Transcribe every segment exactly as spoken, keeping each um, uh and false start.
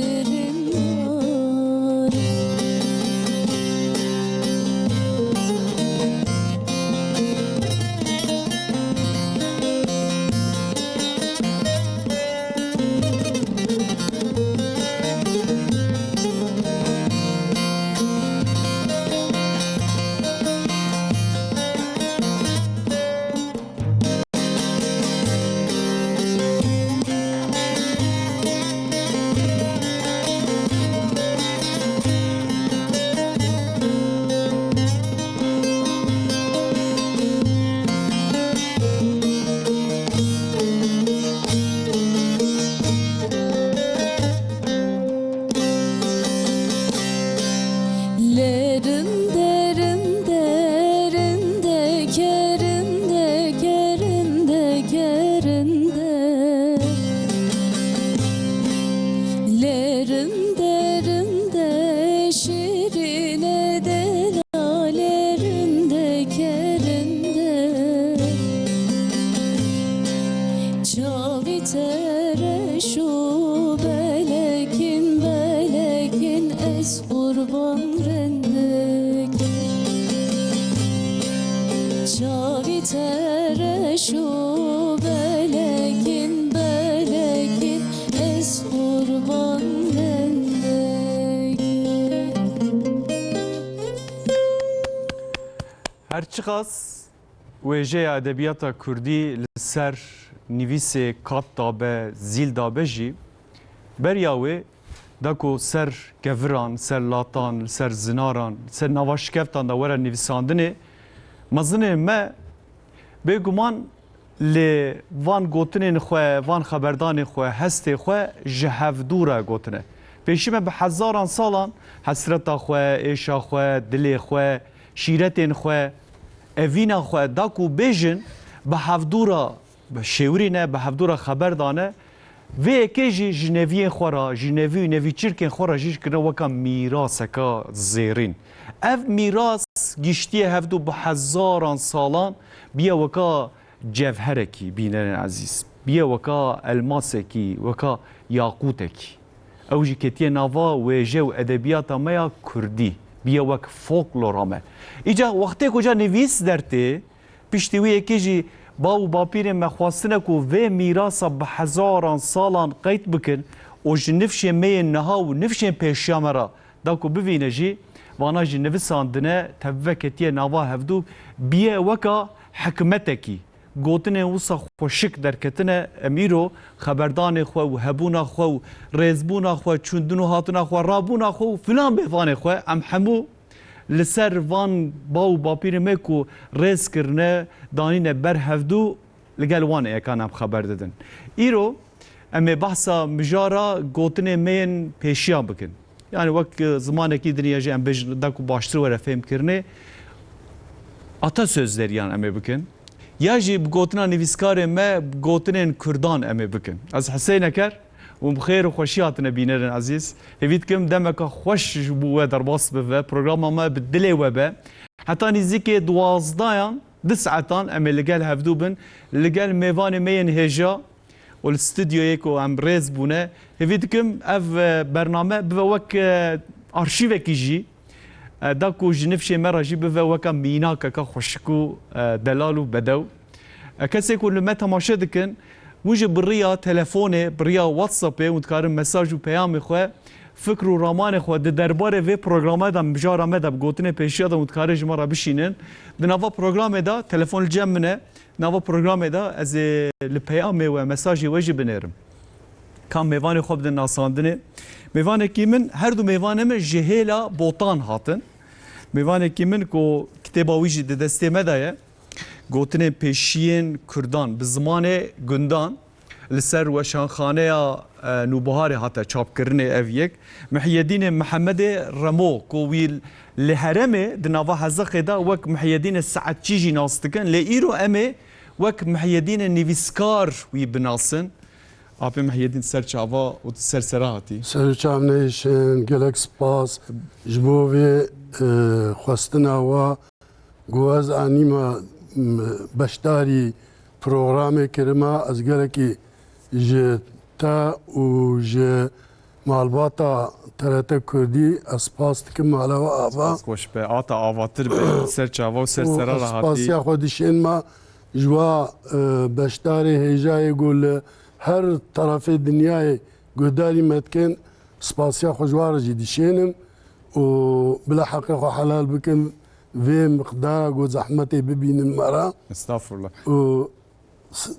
şirin yar. Lerinde, rinde, rinde, kerinde, kerinde, kerinde. Lerinde, rinde, şirine dela, lerinde, kerinde. Çavî te reş û belekin, belekin ez qurban rendek. Çavî te reş û belekin, belekin ez qurban rendek. Her çiqas wêjeya edebiyata kurdî li ser nivîsê kat dabe, zîl dabe jî, beriya wê da ku ser keviran, ser latan, ser zinaran, ser nava şikeftan de were nivîsandinê, mezinên me bêguman li van gotinên xwe, van xeberdanên xwe, hestê xwe ji hevdû re gotine. Pêşî me bi hezaran salan hesreta xwe, êşa xwe, dilê xwe, şîretên xwe, evîna xwe da ku bêjin, bi hevdû re, bi şêwirî ne, bi hevdû re xeber dane. Vê yekê jî ji neviyên xwe re, ji nevî û nevîçirkên xwe re jî kirine weka mîraseka zêrîn. Ev mîras giştiye hevdû bi hezaran salan, biye weka cevherekî, bînerên ezîz, biye weka elmasekî, weka yaqûtekî. Ew jî ketiye nava wêje û edebiyata me ya kurdî, biye wek folklora me. Îca wextê ku ca nivîs dertê, piştî wî yekê jî bav û bapîrên me xwestine ku vê mîrasa bi hezaran salan qeyd bikin û ji nifşên me yên niha û nifşên pêşiya me re da ku bivîne jî, vana jî nivisandine, tevve ketiye nava hevdû, biye weka hikmetekî. Gotinên wisa xweşik derketine, em îro xeberdanê xwe û hebûna xwe û rêzbûna xwe, çûndin û hatina xwe, rabûna xwe û filan bêvanê xwe, em hemû li ser van bav û bapîrê me ku rêz kirine, danîne ber hevdû, li gel wan êkan em xeber didin. Îro em ê behsa mijara gotinê me yên pêşiya bikin. Yani wek, e, zimanekî din ya jî em bêjin, da ku baştir were fêhmkirinê, atasözleriyan em ê bikin. Ya jî bi gotina nivîskarê me, bi gotinên kurdan em ê bikin. Ez Huseyneker û bi xêr û xweşî hatine bînerên ezîz. Hêvî dikim demeka xweş ji bo we derbas bibe, programa me bi dilê we be. Heta nîzîkê duwazdayan, du saetan em ê li gel hevdû bin, li gel mêvanê me yên hêja û li stûdyoyê ku em rêz bûne. Hêvî dikim ev, e, bername bibe wek, e, arşîvekî jî, e, da ku ji nifşê me re jî bibe weka mînakeka xweşik û, e, delal û bedew. E, kesê ku li me temaşe dikin, hûn jî bi riya telefonê, bi riya WhatsAppê hûn dikarin mesaj û peyamê xwe, fikr û ramanê xwe di derbarê vê programa de, mijara me de, bi gotinê pêşiya de hûn dikarin ji me re bişînin. Di nava programê de, telefon li cem min e, nava programê de ez ê li peyamê we, mesajê we jî binêrim. Ka mêvanê xwe bidin nasandinê. Mêvanekî min, her du mêvanê min ji hêla Botan hatin. Mêvanekî min ku kitêba wî jî di destê me de ye. Gotinên pêşiyên Kurdan bi zimanê gundan li ser weşanxaneya, e, Nûbiharê hate çapkirinê ev yek. Mihyedînê Mihemedê Remo ku wî li herêmê di nava Hezexê de wek Mihyedînê Saetçî jî nas dikin, lê îro em ê wek Mihyedînê nivîskar wî binasin. Apê Mihyedîn, ser çava û tu ser sera hatî. Ser û çav nehêşin, gelek spas ji bo vê, e, xwestina we. Ku ez anîma, m, beşdarî programê kirima, ez gelekî ji te û ji Malbata T R T Kurdî, ez spas dikim mala we ava. Spas xweş be, ata avatir be, ser çava û ser û sera ez re hatî. Spasiya xwe dişên me ji wa, e, beşdarê hêjayê ku li her terefê dinyayê guhdarî me dikin, spasiya xwe ji wa re jî dişênim û bila heqê xwe helal bikin, vê miqdara ku zehmetê bibînin me re. Estağfurullah. Û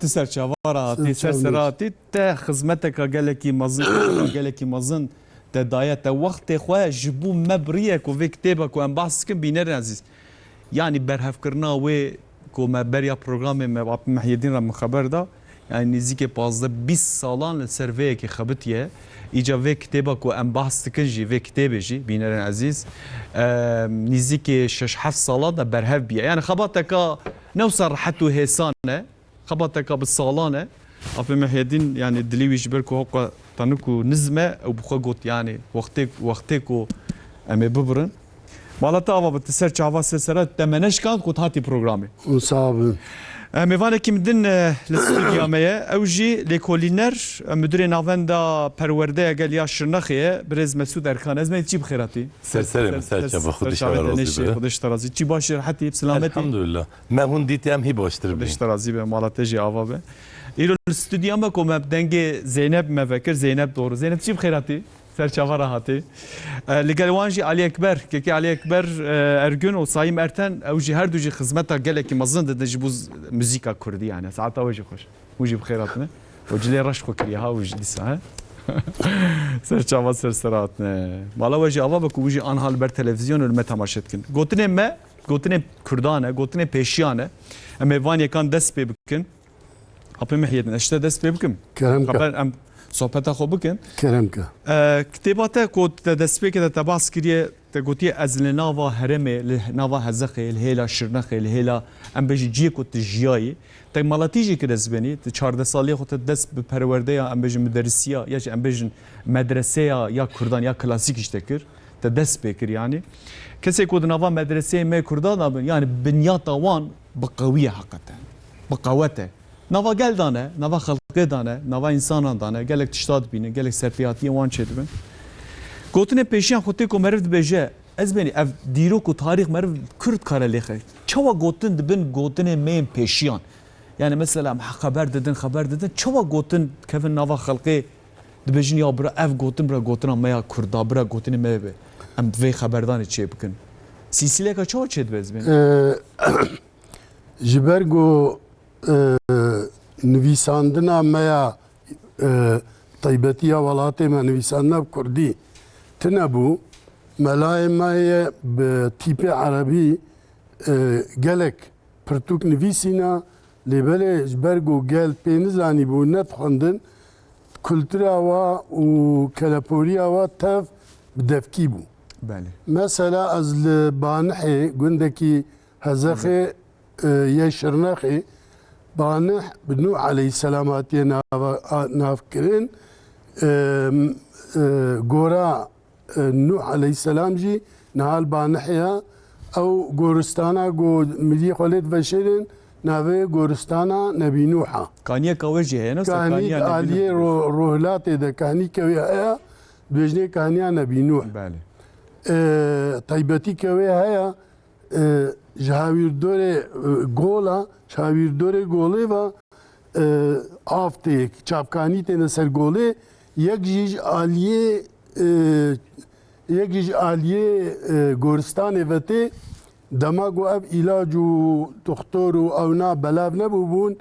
Tu ser çava re hatî, ser sera hatî, te xizmeteka gelekî mezin, gelekî mezin te daye, te wextê xwe ji bo me biriye ku vê kitêba ku em behs dikin, bînerên ezîz. Yanî berhevkirina wê ku me beriya programê me Apê Mihyedîn re min xeber da, yanî nîzîkê pazdeh bîst salan li ser vê yekê xebitiye. Îca vê kitêba ku em behs dikin jî, vê kitêbê jî, bînerên ezîz, em, nîzîkê şeş heft salan de berhev bûye. Yanî xebateka ne wisa rehet û hêsan e. Xebateka bi salan e. Apê Mihyedîn, yanî dilê wî ji ber ku hewqa tenik û nizm e, ew bi xwe got, yanî wextê, wextê ku em ê bibirin. Mala te ava be, tu ser çava ser sera te me neşkand ku tu hatî programê. Û sax bin. E, mêvanekî min din, e, li stûdya me ye. Ew jî lêkolîner, e, Mudirê Navenda Perwerdeya Gel ya Şirnexê ye. Birêz Mesûd Erkan. Ez me çî bi xêr hatî. Ser serê min, ser çava, Xwedê ji we razî be. Xwedê ji te razî. Çî baş e, rehetî, bi selametî? Elhamdulillah. Me hûn dîtî, em hî baştir bîn. Xwedê ji te razî be, mala te jî ava be. Îro li stûdya me ku me bi dengê Zeynep me vekir, Zeynep Doğru. Zeynep, çî bi xêr hatî? Ser çava re hatî. E, li gel wan jî Alî Ekber, kekê Alî Ekber, e, Ergün û Sayîm Erten, ew jî her du jî xizmeta gelekî mezin didin ji bo z-, muzîka kurdî, yanî saeta we jî xweş. Hûn jî bi xêr hatine. Û cilê reş xwe kiriye ha, û jî dîsa, he? Ser çava ser sera hatine. Mala we jî ava be ku hûn jî anha li ber televîzyon û li me temaşe dikin. Gotinên me, gotinên kurdan e, gotinên pêşiyan e. Em ê van yekan dest pê bikin. Apê Mihyedîn, ez ji te dest pê bikim. Kerem ke. Xeber em sohbeta xwe bikin. Kerem ke. E, kitêba te ku te dest pê kir, te bahs kiriye, te gotiye, ez li nava herêmê, li nava Hezexê, li hêla Şirnexê, li hêla, em bêjin, cihê ku tu jiyayî. Te malatî jî kir, ez benî, tu çardeh saliyê xwe te dest bi perwerdeya, em bêjin, muderrisiya, ya jî em bêjin medreseya ya kurdan ya klasîk jî te kir. Te dest pê kir yanî. Kesê ku di nava medreseyê me kurdan de bin, yanî binyata wan bi qewî ye heqeten. Bi qewet e. Nava gel de ne, nava xelkê de ne, nava însanan de ne, gelek tişta dibîne, gelek serpêhatiyên wan çêdibin. Gotinên pêşiyan xwe tê ku meriv dibêje, ez benî ev dîrok û tarîx meriv kurd kare lêxe. Çawa gotin dibin gotinên me yên pêşiyan? Yanî mesela em xeber didin, xeber didin, çawa gotin kevin nava xelkê dibêjin, ya bira ev gotin bira gotina me ya kurda, bira gotinê me be. Em vê xeberdanê çê bikin. Sîsileyeka çawa çê dibe ez benî? Ee, ji ber ku, e, nivîsandina me ya, e, taybetî ya welatê me, nivîsandina bi kurdî tune bû. Melayê me yê bi tîpê erebî, e, gelek pirtûk nivîsîna, lê belê ji ber ku gel pê nizanîbû, nedixwendin, kultura wa û keleporiya wa tev bi devkî bû. Belê. Mesela ez li Banihê, gundekî Hezexê, e, yê Şirnexê, Banih bi Nûh aleyhisselam hatiye nava-, a-, navkirin. E, m-, e, gora, e, Nûh aleyhisselam jî niha li Banihê ye. Ew goristana ku milî xwe lê diveşêrin, navê goristana Nebî Nûh e. Kaniyeka we jî heye, ne? Kahnî Kaniya Nebî aliyê Nûh. Ro-, Rohilatê de kahnîke wê heye, dibêjinê Kahniya Nebî Nûh. Belê. E, taybetîke wê heye, e, ji hawîrdorê, e, gola, ji hawîrdorê golê ve, e, av tê, çavkanî têne ser golê, yek jî ji aliyê, e, yek jî ji aliyê, e, goristanê ve tê, dema ku ev îlac û doxtor û ewna belav nebûbûn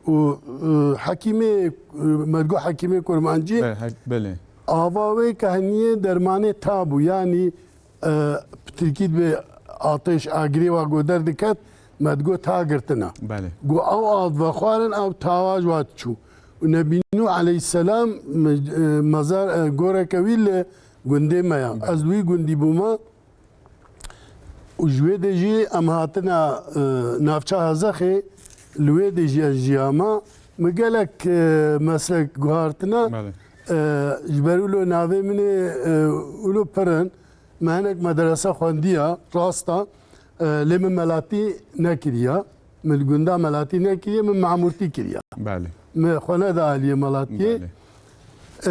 û, e, hekîmê, e, me digot hekîmê kurmancî, Be-, he-, belê. Ava wê kehniyê dermanê ta bû, yanî, e, bi tirkî dibê ateş, agirê wa ku derdiket, me digot ta girtina. Belê. Ku ew av vexwarin, ew tawa ji wa diçû. Û Nebî Nûh aleyhisselam, me-, e, mezar, e, goreke wî li gundê me ya. Belê. Ez li wî gundî bûme. Û ji wê de jî em hatine, e, navça Hezexê, li wê de jî ez jiyama. Min gelek, e, meslek guhartine. Belê. E, ji ber wilo navê min ê, e, wilo pir in. Me hinek medrese xwendiya, rast e. E, lê min melatî nekiriya. Min li gunda melatî nekiriye, min mamûrtî kiriya. Belê. Min xwe neda aliyê melatiyê. Belê. E,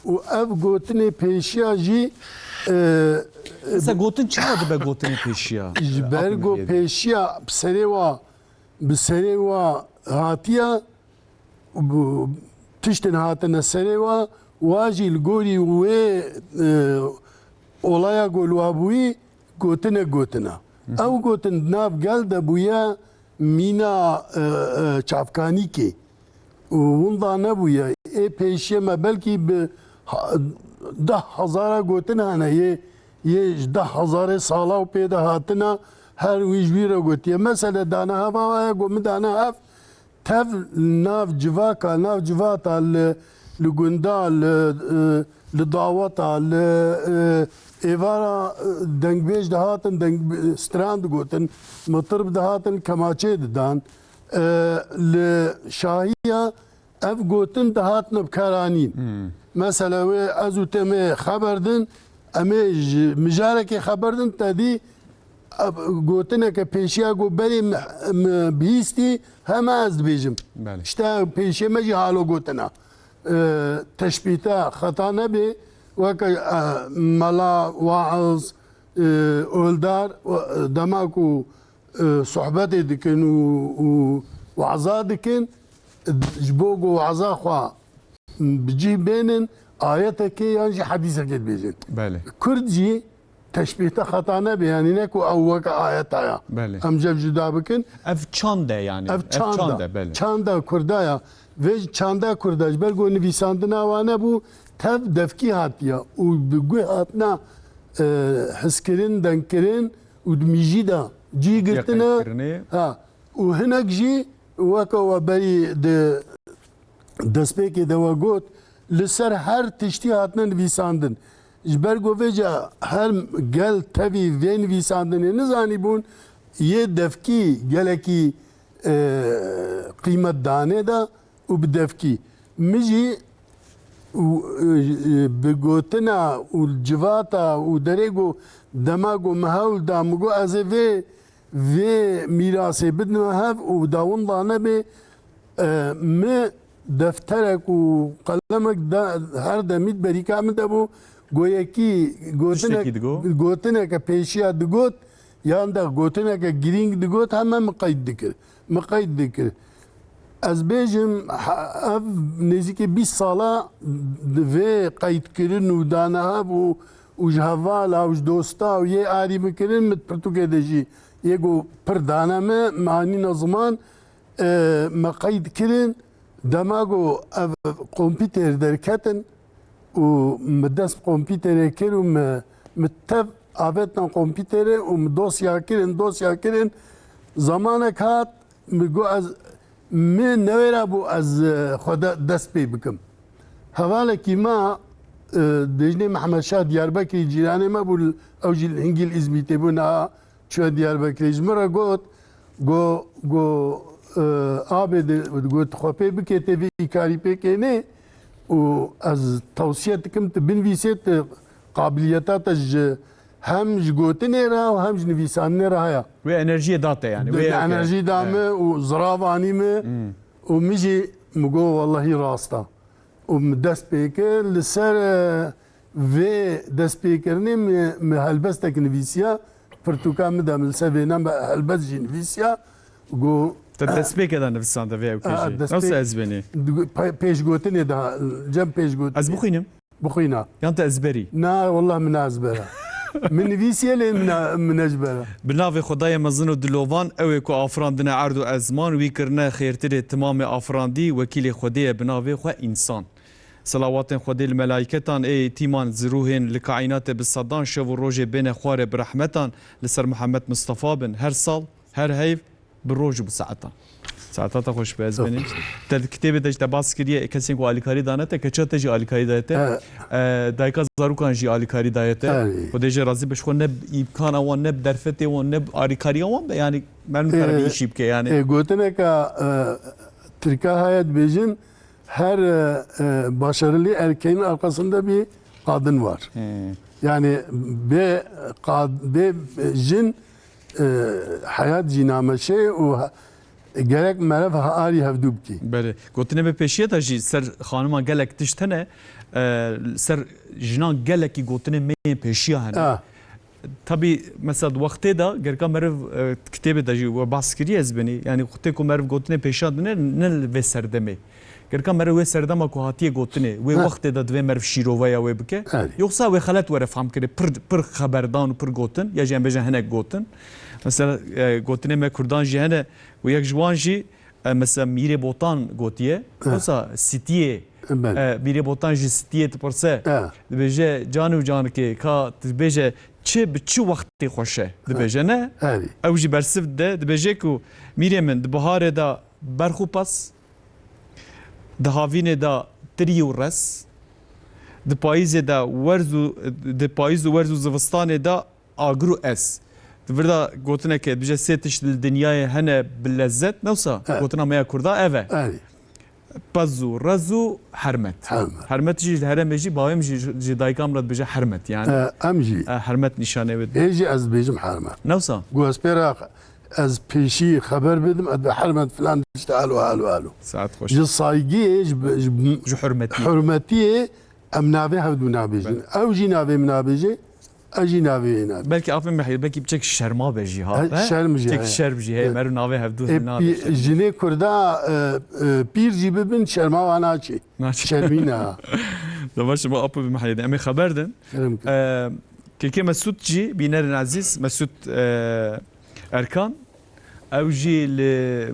û ev gotinê pêşiya jî, e, Mesela gotin çima dibe gotinê pêşiya? Ji ber Akif ku Bey. Pêşiya bi serê wa, bi serê wa hatiye, bu tiştin hatine serê wa, wa jî li gorî wê, e, olaya ku li wa bûyî, gotinek gotina. Ew gotin di nav gel de bûye mîna, e, e, çavkanîkê. Û winda nebûye. Ê pêşiye me belkî bi ha-, deh hezara gotin hene. Yê, yê ji deh hezarê sala û pê de hatina her wî ji wî re gotiye. Mesele dane heva ye, ku min dane hev tev li nav civaka, nav civata li, li gunda, li, e, li daweta, li, e, êvara, e, dengbêj dihatin, deng, stran digotin, mitirb dihatin, kemaçê didan. E, li şahiya ev gotin dihatine bi kar anîn. Mesela wê ez û te me xeber din, em ê ji mijarekê xeber din, te dî, ev gotineke pêşiya ku berê me, me bihîstî, hema ez dibêjim. Belê. İşte pêşiya me jî halo gotina. E, teşbîhte xeta nebê, weke, e, mela, waiz, e, oldar, e, dema ku e, sohbetê dikin û, û waza dikin, ji bo ku waza xwe bi cih bênin, ayetekê yan jî hedîsekê dibêjin. Belê. Kurd jî teşbîhte xeta nebe, yanî ne ku ew weke ayeta ya. Belê. Em ji ev cuda bikin. Ev çand e yani. Ev çand e, belê. Çanda Kurda ya. Vê çanda Kurda ji ber ku nivîsandina wan nebû, tev devkî hatiye û bi guh hatina, e, hiskirin, dengkirin, û di mijî de cî girtine. Qeydkirinê. Ha, û hinek jî weke we berî di destpêkê de we got, li ser her tiştî hatine nivîsandin. Ji ber ku vêca her gel tevî vê nivîsandinê nizanîbûn, yê devkî gelekî, e, qîmet danê de û bi devkî. Min jî û, e, e, bi gotina û civata û derê ku dema ku min hewl da, min got, ez ê vê, vê mîrasê bidime hev û da winda nebê, e, min defterek û qelemek de, her demî di berîka min de bû, go yekî gotinek-, Tiştekî digo? Gotineke pêşiya digot, yan de gotineke girîng digot, heme min qeyd dikir. Min qeyd dikir. Ez bêjim, he-, ev nêzîkî bîst sala di vê qeydkirin û danehev û, û ji hevala û ji dosta û yê arî min kirin, min pirtûkê de jî yê ku pir dane me, me anîne ziman, e, me qeyd kirin. Dema ku ev kompîter derketin û min dest bi kompîterê kir û min, min tev avêtine kompîterê û min dosya kirin, dosya kirin. Zemanek hat, min got ez, min newêra bû ez, e, xwe de dest pê bikim. Hevalekî me, e, Dejnê Mehmed Şah Diyarbekirî cîranê me bû, ew jî li hingî li Îzmîtê bû, niha çûye Diyarbekirê. Ji min re got, go, go, e, abê de, got, xwe pê bike, tê vî karî pê kênê û ez tewsiye dikim, tu binivîsê, tu qabiliyeta te ji hem ji gotinê re û hem ji nivîsandinê re heye. Wê enerjiyê da te yani. Wê enerjiyê da me û zirav anî me û min jî min got, wellahî rast e. Û min dest pê kir, li ser, e, vê destpêkirinê min, min helbestek nivîsiya, pirtûka min de min li ser vêna me helbest jî nivîsiya. Got, Te destpêkê de nivîsande vê ewkê jî. Nasıl ezbenî? Pê-, pêşgotinê de, cem pêşgotinê. Ez bixwînim? Bixwîna. Yan te ezberî? Na, wallah min ezber e. Min nivîsiye lê min, min ezber e. Bi navê Xwedayê mezin û dilovan, ew ê ku afirandine erd û ezman, wî kirine xêrtirê timamê afirandî, wekîlê Xwedê ye bi navê xwe însan. Selawatên Xwedê li melaîketan, ê tîman zirûhên li kaînatê bi sedan şev û rojê bêne xwarê bi rehmetan li ser Muhammed Mistefa bin. Her sal, her heyv, bi roj û bi saetan. Saeta te xweş be, ez benî. Te di kitêbê de jî te bas kiriye, kesên ku alîkarî dane te, keça te jî alîkarî daye te. E, dayika zarokan jî alîkarî daye te. Xwedê jê razî be, ji xwe ne bi îmkana wan, ne bi derfetê wan, ne bi alîkariya wan be, yanî, merdim kare bi îşî bike, yanî. E, gotineka, e, Tirka heye dibêjin, her, e, e, başarılı erkeğin arkasında bir kadın var. Yani bê kad-, bê jin, e, heyat jî nameşe û he-, Gerek meriv alî hevdû bikî. Belê. Gotinê me pêşiye de jî ser xanima gelek tişt hene, e, ser jinan gelekî gotinê me yên pêşiya hene. Ah. Tabî, mesela di wextê de gereka meriv, e, kitêbê de jî we behs kiriye ez benî. Yanî wextê ku meriv gotinê pêşiya dine, ne li vê serdemê. Gereka meriv wê serdema ku hatiye gotinê, wê He. wextê de divê meriv şîroveya wê bike. Erê. Yoksa wê xelet were fam kirê, pir, pir xeberdan û pir gotin, ya jî em bêjin hinek gotin. Mesela, e, gotinê me kurdan jî hene û yek ji wan jî, e, mesela Mîrê Botan gotiye, He. wisa sitiyê, Belê. e, Mîrê Botan jî sitiyê dipirse, He. dibêje, canê û canikê, ka dibêje, çi bi çi wextê xweş e, dibêje, ne? Erê. Ew jî bersiv dide, dibêje ku, Mîrê min, di biharê de berx û pas, di havînê de tirî û res, di payîzê de werz û, di payîz û werz û zivistanê de agir û ez. Di vir de gotineke dibêje, sê tişt li dinyayê hene bi lezzet, ne wisa? Evet. Gotina me ya kurda ev e. Erê. Pez û rez û hermet. Hermet. Hermet jî li herêmê jî, bavê min jî ji dayika min re dibêje hermet, yani. E, em jî. E, hermet nîşanê wê. Ê jî ez dibêjim hermet. Ne wisa? Ku ez pê re ez pêşî xeber bidim, ez bi hermet filan işte alo, alo, alo. Saet xweş. Ji saygiyê, ji, ji Ji hurmetî. hurmetiyê em navê hevdû nabêjin. Belê. Ew jî navê min nabêje, ez jî navê wê nabêjim. Belkî afê me heyr, belkî biçek şerma be jî ha. He, he? Şerm jî Çek heye. şerm jî heye. He. Mero navê hevdû E, nabêje. pî-, jinê kurda, e, e, pîr jî bibin, şerma wan naçê. Naçê. Şermîn e. Dema şima apo bi me heyr. Em ê xeber din. Şerm kir. E, Kekê Mesûd jî, bînerên ezîz, Mesûd, e, Erkan, ew jî li,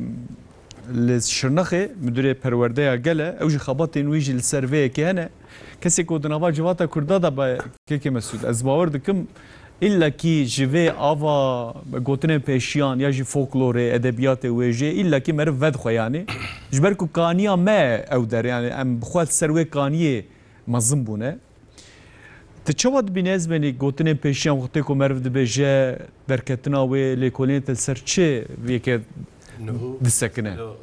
li Şirnexê, Midûrê Perwerdeya Gel e, ew jî xebatên wî jî li ser vê yekê hene. Kesê ku di nava civata Kurda de be, Kekê Mesûd, ez bawer dikim, îllakî ji vê ava gotinên pêşiyan ya jî folklorê, edebiyatê wê jê, îllakî meriv vedixwe yanî. Ji ber ku kaniya me ew der, yanî em bi xwe li ser wê kaniyê mezin bûne. Tu çawa dibînî ez benî gotinên pêşiyan wextê ku meriv dibêje derketina wê lêkolînê te li ser çi vê yekê Niho, disekine? Niho,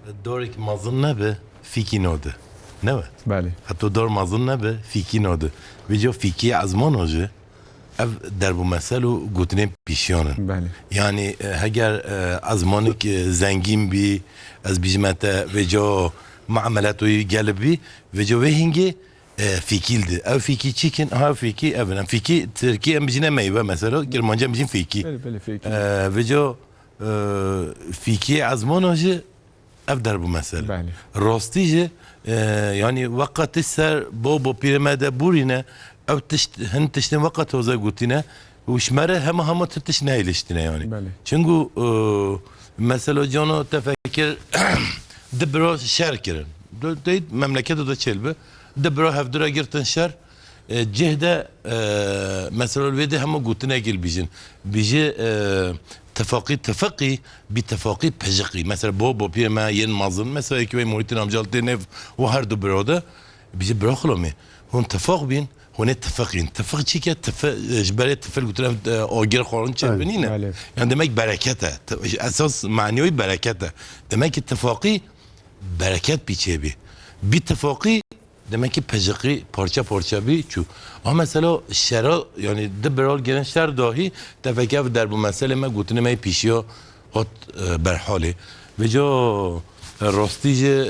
e, dorek mezin nebe, fîkî node. Ne we? Belê. Heto dor mezin nebe, fîkî node. Vêca fîkî ezmana jî ev derb û mesel û gotinên pêşiyan in. Belê. Yanî, e, heger, e, ezmanik, e, zengîn bî, ez bîjime te vêca muamelat wî gelib bî, vêca wê hingê E, fîkî li di. Ew fîkî çîkin? Ha, fîkî ev in. Em fîkî, tirkî em bijîne meywe mesela, kirmancî em bijîn fîkî. Belê, belê, fîkî. E, vêca, e, fîkî ezmana jî ev derb û mesel. Belê. Rastî jî, e, yanî weqa tişt ser bo, bo pîrê me de bûrîne, ew tişt, hin tiştên weqa taze gotîne, û ji me re hema hema tu tişt nehêliştine yanî. Belê. Çinku, e, mesela cano te fekir di bira şer kirin. Du, du, memleketa de çêl bi. Di bira hevdira girtin şer. E, cih de, e, mesela wê de hema gotinek il bijin. Bijî, e, tifaqî tifaqî, bi tifaqî pijiqî. Mesela bo, bo pîrê me yên mazin. Mesela eki wê Muhittin amcal tê nêv û her du bira de. Bijî bira xilo me. Hûn tifaq bîn. Hûn ê tifiqîn. Tifiq çi ke? Tifi-, ji berê tifil gotin ev, e, agir xwarin çêbinî ne? Belê. Yani demek bereket e. Ti-, esas maniyê wî bereket e. Demek ki tifaqî bereket bî çêbî. Bî tifaqî demek ki pijiqî parça parça bî çû. Ama mesela şera, yani di biral gelin şer dahî tefeke ev derb û meselê me gotinê me yê pîşiya hat, e, berhalê. Vêca, e, rastî jî,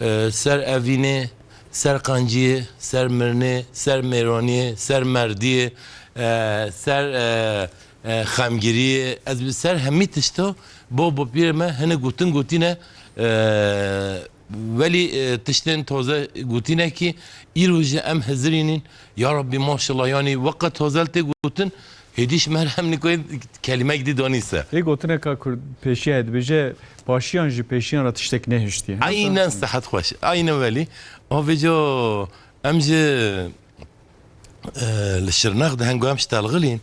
e, e, ser evînê, ser qenciyê, ser mirinê, ser mêraniyê, ser merdiyê, e, ser, e, e, xemgiriyê, ez bi ser hemî tişta bo bo pîrê me hinek gotin gotîne, e, welî, e, tiştên taze gotîne kî îro jî em hizirînîn. Ya Rabbî maşallah, yanî weqa taze tê gotin, hêdî ji me re em nikoyên kelimek dî danî ser. Lê gotineka ku pêşiya ye dibêje, paşiyan ji pêşiyan re tiştek nehiştiye. Aynen, sihet xweş. Aynen welî. A vêca em ji, e, li Şirnex de hengo em ji Telxilîn,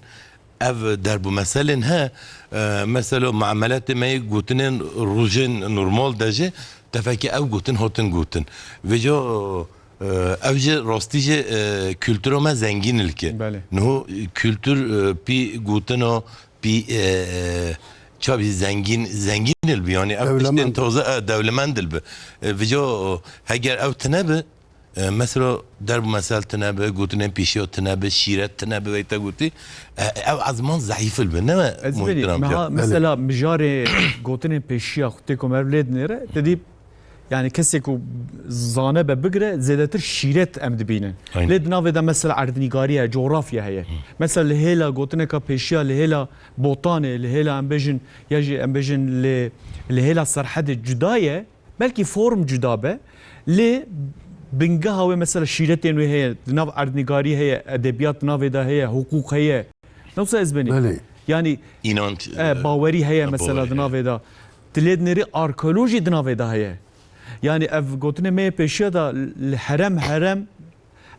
ev derb û meselên he, e, mesela muamelatê me yê gotinên rojên normal de jî tefeke ew gotin hatin gotin. Vêca, e, ev jî rastî jî, e, kultura me zengîn ilke. Belê. Niho kultur, e, pî gotina, pî, e, e, çavî zengîn, zengîn il bi. Yani ev tiştên taze, e, dewlemend il bi. E, vêca, e, heger ew tine bi, E, mesela derb û mesel tine bi, gotinên pêşiya tine bi, şîret tine bi, weyte gotî. E, ev ezman zehîf il bi, ne mi? Ez Muhittin benî, amca? Meha, mesela mijarê gotinên pêşiya xwe tê ku me lê dinêre, te dî yani kesê ku zane be bigire, zêdetir şîret em dibînin. Aynen. Lê di navê de mesela erdnîgarî heye, coğrafya heye. Mesela li hêla gotineka pêşiya, li hêla Botanê, li hêla em bêjin, ya jî em bêjin li, li hêla Serhedê cuda ye. Belkî form cuda be, lê bingeha wê mesela şîretên wê heye, di nav erdnîgarî heye, edebiyat di navê de heye, hukûq heye. Ne wisa ez benî? Belê. Yani, İnanç, e, e, bawerî heye mesela di navê de. Dilê dinêrî arkeolojî di navê de heye. Yani ev gotinê me yê pêşiya de li herem herem,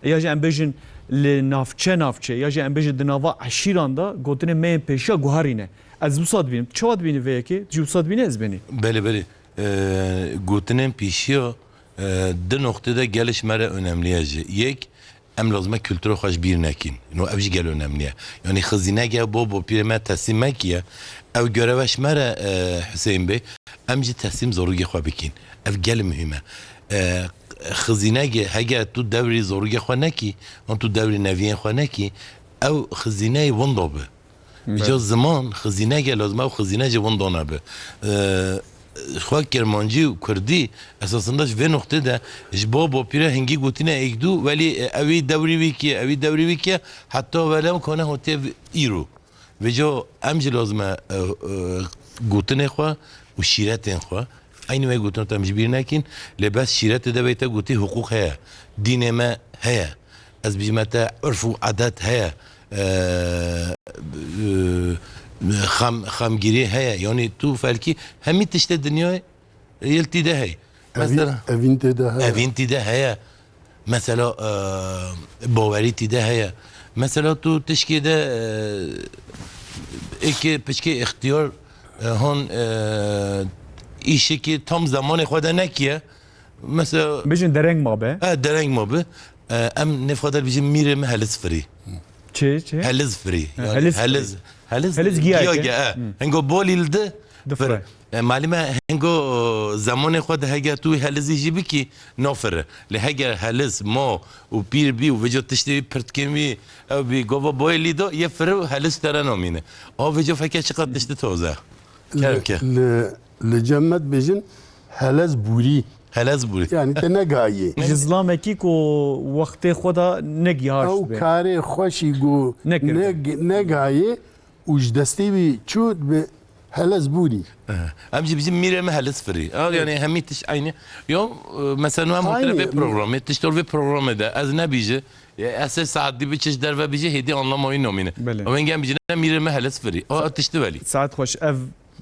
ya jî em bêjin li navçe navçe, ya jî em bêjin di nava eşîran de gotinê me yên pêşiya guherîne. Ez wisa dibînim. Çawa dibînî vê yekê? Tu jî wisa dibînî ez benî. Belê, belê. E, gotinên pêşiya, e, di noqtê de gelê ji me re önemli ye jî. Yek, em lazim e kultura xwe ji bîr nekîn. No, ev jî gel önemli ye. Yani xizîneke bo bo pîrê me teslîm mekiye. Ew göreve ji me re, e, Hüseyin Bey, em jî teslîm zarokê xwe bikîn. Ev gel muhîm e. E, xizîneke hege tu dewrî zarokê xwe nekî, an tu dewrî neviyên xwe nekî, ew xizîneyê winda bi. Îca ziman xizîneke lazim e û xizîne jî winda nebe. Xwe kirmancî û kurdî esasında ji vê noqtê de ji bo bopîre hingî gotîne êkdû, welî ewî dewrî wî kiye, ewî dewrî wî kiye, heta wele kone hotiye îro. Vêca em jî lazim e gotinê xwe û şîretên xwe Eynî wê gotin em ji bîr nekîn, lê bes şîretê de wê te gotî hiqûq heye, dînê me heye. Ez bêjime te urf û edet heye, e, e, xem, xemgirî heye. Yanî tu felkî hemî tiştê dinyayê yê tî de heye. Mesela evîn tê de heye. Evîn tî de heye. Mesela, e, bawerî tî de heye. Mesela tu tişkê de, e, êkê piçkê îxtiyar, e, hon, e, îşekî tam zemanê xwe de nekiye. Mesela bêjin dereng ma be. E, dereng ma be. E, em nêv xwe de bêjin mîrê min heliz firî. Çi, çi? Heliz firî. Ha, yani heliz firî. Heliz, heliz, heliz giya ke, e. Hingo bolî li di. Difire. E, malî me hingo zemanê xwe de hege tu wî helizî jî bikî, nafire. Lê hege heliz, mo û pîr bî û vêca tiştê wî pirtkên wî ew bî, gava boyê lî do, yê fire û heliz te re namîne. A vêca feke çiqas tiştê taze. Kerem ke. Li, li, li cem me dibêjin helez bûrî. Helez bûrî. Yani te negayê. Ji zilamekî ku wextê xwe de negihaşt be. Ew karê xweşî ku neg-, negayê, û ji destê wî çû dibe helez bûrî. Em jî bijî mîrê me heliz firî. A, yani hemî tişt eynî. Yo, e, mesela nu em hatine vê programê, tiştor vê programê de ez nebîji, e, ez sê saet dî biçiş derve bîji, hêdî anlama wî nomîne. Belê. Em engem bijîne mîrê me heliz firî. A, tişti welî. Saet xweş. Ev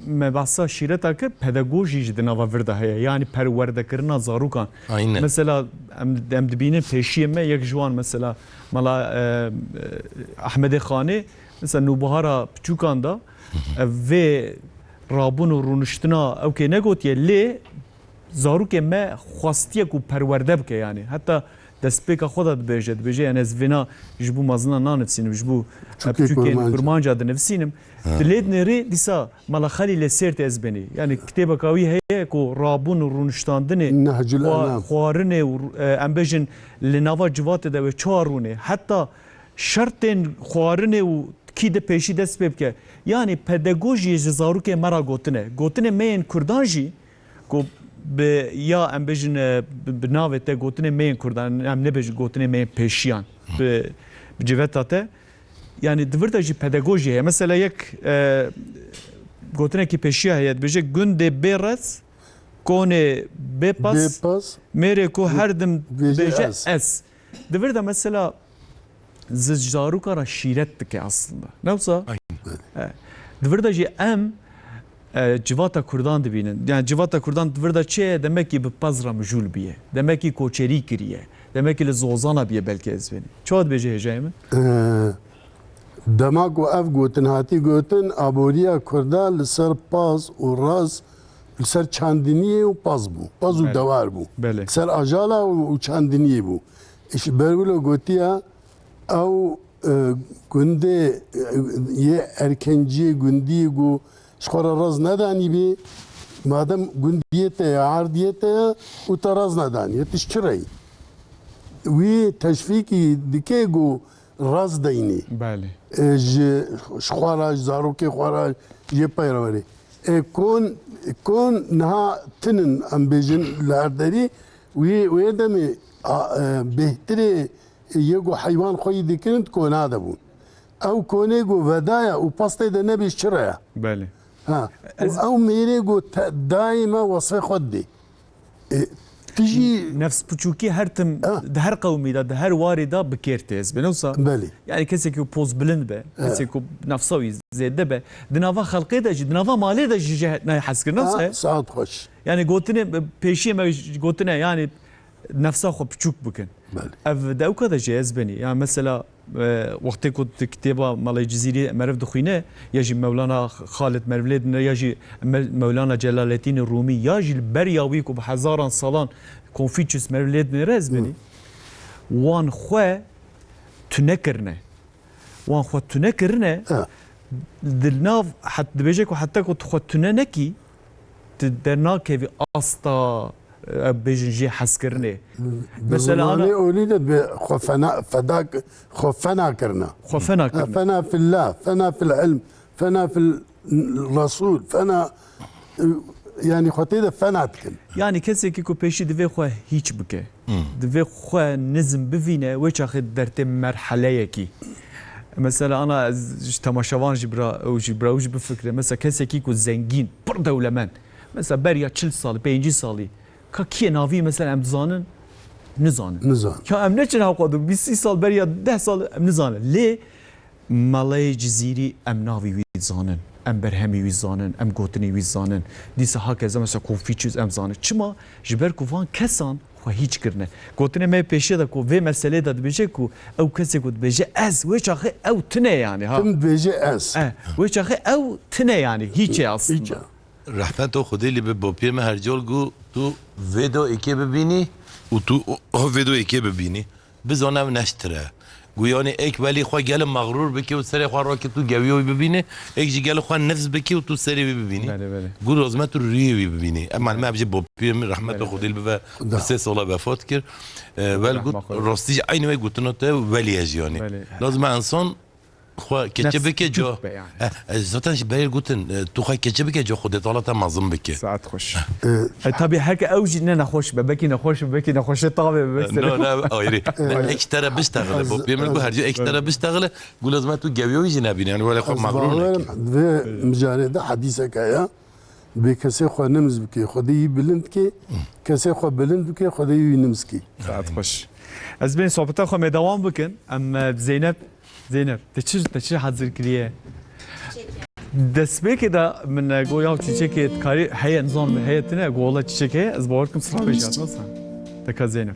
me behsa şîreta kir, pedagojî jî di nava vir de heye. Yani perwerdekirina zarokan. Aynen. Mesela em, em dibînin pêşiyê me yek ji wan mesela mala, e, e, Ehmedê Xanê, mesela Nûbihara Piçûkan da, ev vê rabûn û rûniştina ew kê negotiye, lê zarokê me xwestiye ku perwerde bike yani. Heta destpêka xwe de dibêje, dibêje yani ez vêna ji bo mezina nanivîsînim, ji bo piçûkên kurmanca dinivîsînim. Di lê dinêrê dîsa mala Xelîlê Sêrtê ez benî. Yani kitêbeka wî heye ku rabûn û rûniştandinê, xwa-, xwarinê û, e, em bêjin li nava civatê de wê çawa rûnê. Heta şertên xwarinê û kî di pêşî dest pê bike. Yanî pedagojiyê ji zarokê me re gotine. Gotinê me yên Kurdan jî ku bi ya em bêjin, e, bi, bi navê te gotinê me yên Kurdan, em nebêjin gotinê me yên pêşiyan. Bi, bi civeta te. Yanî di vir de jî pedagojî heye. Mesela yek, e, gotinekî pêşiya heye, dibêje gundê bê rez, konê bê pas, mêrê ku her dim dibêje ez. Di vir de mesela ji zaroka re şîret dike aslında. Ne wisa? Aynen. He. Di vir de jî em, e, civata Kurdan dibînin. Yani civata Kurdan di vir de çi ye? Demekî bi pez re mijûl bûye. Demekî koçerî kiriye. Demekî li zozana bûye belkî ez bênim. Çawa dibêje hêjayê min? Ee, dema ku ev gotin hatî gotin, aboriya Kurda li ser paz û raz, li ser çandiniyê û paz bû. Paz û dewar bû. Belê. Li ser ajala û, û çandiniyê bû. Îş ber wilo gotiya, ew, e, gundê, e, yê erkenciyê gundiyê ku ji xwe re raz nedanî bê, madem gundiyê te ye, erdiyê te ye û te raz nedanî, tu ji çi re yî? wî teşvîkî dike ku rast deynî. Belê. E, ji, ji xwe re, ji zarokê xwe re, ji yê peyre werê. E, kon, kon niha tinin, em bêjin, li her derî, wî, wê demê, a, e, bêhtirê yê ku heywan xwe yî dikirin, kona de bûn. Ew konê ku vedaya û pastê de nebî çi re ya? Belê. Ha. Û Ez ew mêrê ku te, daîma wesfê xwe didê. E, tu jî Nefs piçûkî her tim Ha. di her qewmî de, di her warê de bi kêr tê. Ez bênim wisa. Belê. Yani kesê ku poz bilind be, Ha. kesê ku nefsa wî zêde be, di nava xelqê de jî, di nava malê de jî jê nayê hezkirin, Ha, wisa ye? Saet xweş. Yani gotinê, pêşiyê me gotine, yani nefsa xwe piçûk bikin. Belê. Ev de ew kadar jê ez benî. Yani mesela, e, wextê ku tu kitêba Malê Cizîrî meriv dixwîne, ya jî Mewlana Xalid meriv lê dinêre, ya jî Me-, Mewlana Celaleddînê Rûmî, ya jî li beriya wî ku bi hezaran salan Konfûçyus meriv lê dinêre ez benî. Wan xwe tune kirine. Wan xwe tune kirine. Ha. Di nav het-, dibêje ku heta ku tu xwe tune nekî, tu dernakevî asta, e, bêjin jê hezkirinê. Bi Mesela ana zimanê olî de bi xwe fena, feda, xwe fena kirina. Xwe fena Ha, kirine. Fena fillah, fena fil ilm, fena fil Resul, fena, e, yani xwe tê de fena dikin. Yani kesekî ku pêşî divê xwe hîç bike. Divê xwe nizm bivîne, wê çaxê dertê merheleyekî. Mesela ana ez ji temaşevan jî bira, ew jî bira, ew jî bifikire. Mesela kesekî ku zengîn, pir dewlemend. Mesela beriya çil salî, pêncî salî. Ka kî ye navî mesela em dizanin? Nizanin. Nizanin. Ya em neçin hewqa dû, bîst sî sal beriya deh sal em nizanin. Lê Malê Cizîrî em navê wî zanin, em berhemê wî zanin, em gotinê wî zanin. Dîsa hakeza mesela Konfûçyus em zanin. Çima? Ji ber ku van kesan xwe hîç kirine. Gotinê me pêşiya de ku vê meselê de dibêje ku ew kesê ku dibêje ez, wê çaxê ew tune yani, ha. Tim dibêje ez. Eh, wê çaxê ew tune yani, hîç e aslında. Hîç e. Rehmeto Xwedê lê bi bopiyê me her cal got, tu vêdo êkê bibînî û tu o, o vêdo êkê bibînî. Bizane ev neştir e. Gu yanî êk welî xwe gelê mexrûr bike û serê xwe rake tu gewiya wî bibînî, êk jî gelê xwe nifz bike û tu serê wî bibînî. Belê, belê. Gu lazim e tu rûyê wî bibînî. Em, me ev jî bopiyê min, rehmeto Belê, Xwedê belê. li bibe, bi Xweda. sê sala vefat kir. E, wel Rehma got, Xweda. rastî jî eynî wê gotina te welî ye jî yanî. Belê. Lazim e insan xwe keçe Nefs bike, piçûk ca. be yani. Eh, eh, zaten ji berê gotin, eh, tu xwe keçe bike, ca Xwedê Teala te mezin bike. Saet xweş. Eh, E, tabii herke ew jî ne nexweş be, belkî nexweş be, belkî nexweşê tavê be, belkî No, serê ne, ayrı. Eh, Ek ji te re biştexile, Ez, bo pê min gu ez, her ca ek ji te re biştexile, gu lazim e tu gewiya wî jî nebîne, yani wele xwe Ez mexrûr bawerim neke. Vê mijarê de hedîsek heye. Bê kesê xwe nimz bike, Xwedê yî bilind ke, kesê xwe bilind bike, Xwedê yî nimz ke. Saet xweş. Ez bên sohbeta xwe me dewam bikin. Em, e, Zeynep, Zeynep, te çi, te çi hazir kiriye? Destpêkê de min, e, got, "Ya çîçekê dikarî heye, nizam heye tine?" Got, "Wala çîçek heye, ez bawer kim sira bêjat." Nasıl? Te ka Zeynep.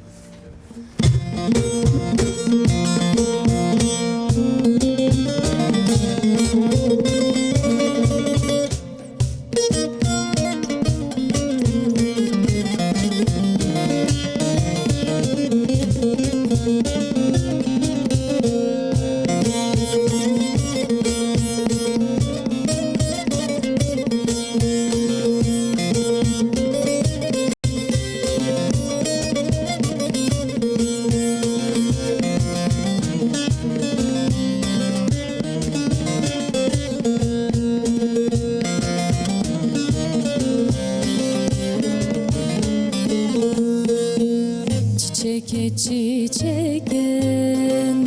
Çiçeke, çiçeke,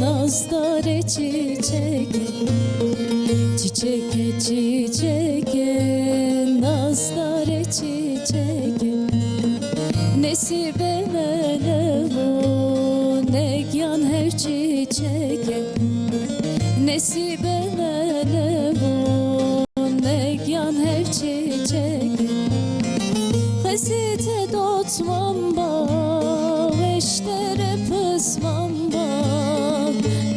nazdare çiçeke. Çiçeke, çiçeke, nazdare çiçeke. Nesîbe me ne bo, ne giyan hev çiçeke. Nesîbe me ne bo, ne giyan hev çiçeke. Xesî te dotman ba, weştere pisman ba,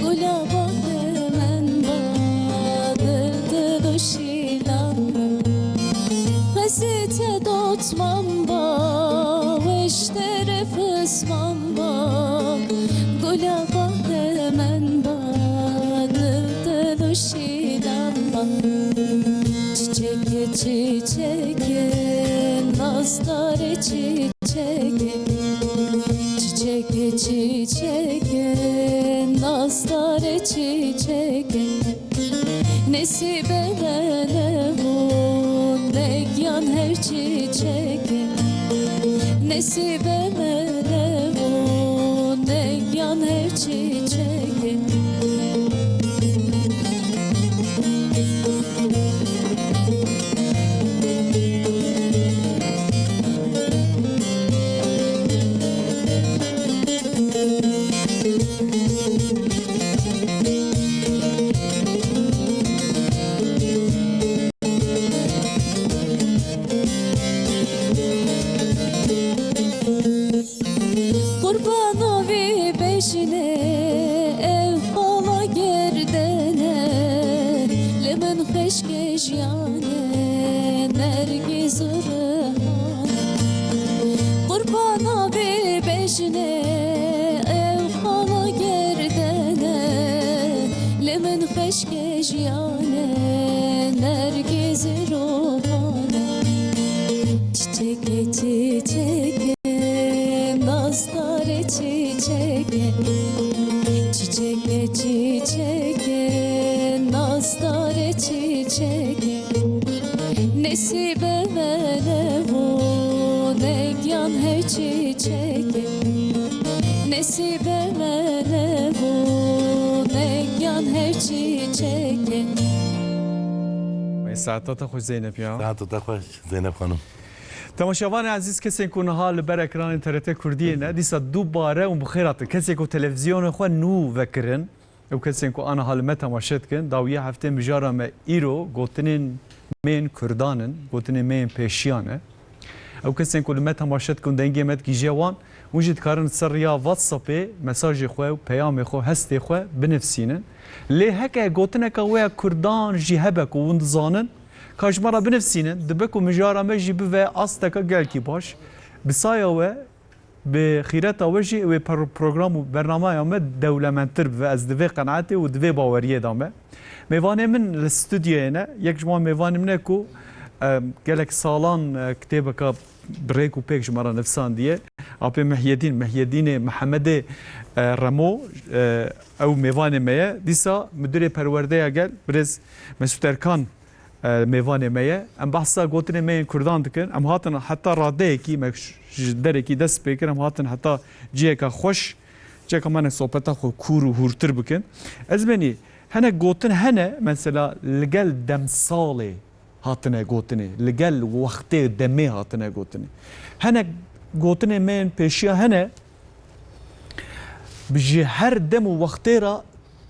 gula bahre men ba, dil dil û şîlan ba. Xesî te dotman ba, weştere pisman ba, gula bahre men ba, dil dil û şîlan ba. Çiçeke, çiçeke, nazdare çiçeke. Çiçeke, çiçeke. Sarê çîçekê, nesîbê me nebûn, ne giyan hev çîçekê. Nesîbê me nebûn, ne giyan hev çîçekê. Qurbana vê bejnê ew xala gerdene, li min xweşke jiyane, nergîz û rihane. Qurbana vê bejnê ew xala gerdene, li min xweşke jiyane, nergîz û rihane. Çiçekê, çiçekê, nastarê çiçekê. Çiçekê, çiçekê, nastarê çiçekê. Nesîbê me nebû, ne giyan hev çiçekê. Nesîbê me nebû, ne giyan hev çiçekê. Ey, saeta te xweş Zeynep ya. Saeta te xweş Zeynep xanim. Temaşevanê ezîz, kesên ku niha li ber ekranên T R T Kurdiyê ne, dîsa dubare û bi xêr hatin. Kesên ku televîzyonên xwe nû vekirin, ew kesên ku aniha li me temaşe dikin, dawiya heftê mijara me îro gotinên me yên Kurdan in, gotinên me yên pêşiyan e. Ew kesên ku li me temaşe dikin, dengê me digihîje wan, hûn jî dikarin li ser riya WhatsAppê mesajê xwe û peyamê xwe, hestê xwe binivîsînin. Lê heke gotineka we ya Kurdan jî hebe ku hûn dizanin, ka ji me re binivîsînin, dibe ku mijara me jî bibe asteke gelkî baş. Bi saya we, bi xîreta we jî wê per-, program û bernameya me dewlemendtir bibe. Ez di vê qenaetê û di vê baweriyê de me. Mêvanê min li stûdyoyê ne. Yek ji wan mêvanê min e ku, e, gelek salan, e, kitêbeka bi rêk û pêk ji me re nivîsandiye. Apê Mihyedîn, Mihyedînê Mihemedê, e, Remo, e, ew mêvanê me ye. Dîsa Mudirê Perwerdeya Gel, birêz Mesûd Erkan, e, mêvanê me ye. Em behsa gotinê me yên Kurdan dikin. Em hatin heta radeyekî, me ş-, ji derekî dest pê kir, em hatin heta ciheka xweş, ciheka me ne sohbeta xwe kûr û hûrtir bikin. Ez benî, hinek gotin hene, mesela li gel demsalê hatine gotinê, li gel wextê demê hatine gotinê. Hinek gotinê me yên pêşiya hene, bi ji her dem û wextê re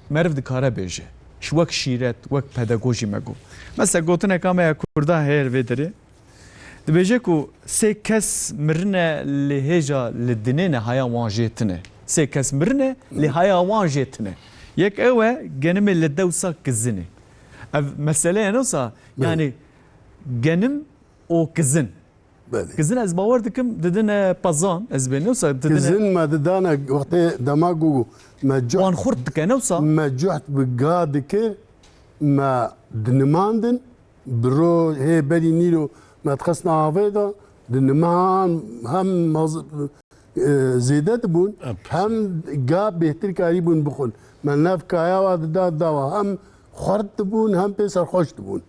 meriv dikare bêje. Ji wek şîret, wek pedagojî me got. Mesela gotineka me ya Kurdan heye li vê derê. Dibêje ku sê kes mirine li hêja li dinê ne, haya wan jê tune. Sê kes mirine, lê haya wan jê tune. Yek ew e, genimê li dewsa kizinê. Ev mesele ye, ne wisa? Belê. Yani genim û kizin. Belê. Kizin ez bawer dikim didine pezan, ez bê, ne wisa didine. Kizin me didane wextê dema ku me cuh-, wan xurt dike, ne wisa? Me cuht bi ga dikir, me dinimandin, bi ro hê berî nîro me dixistin avê de, diniman hem maz-, e, zêde dibûn, hem ga bêhtir karîbûn bixwin. Me nav kaya wa dida dawa, hem xurt dibûn, hem pê serxweş dibûn.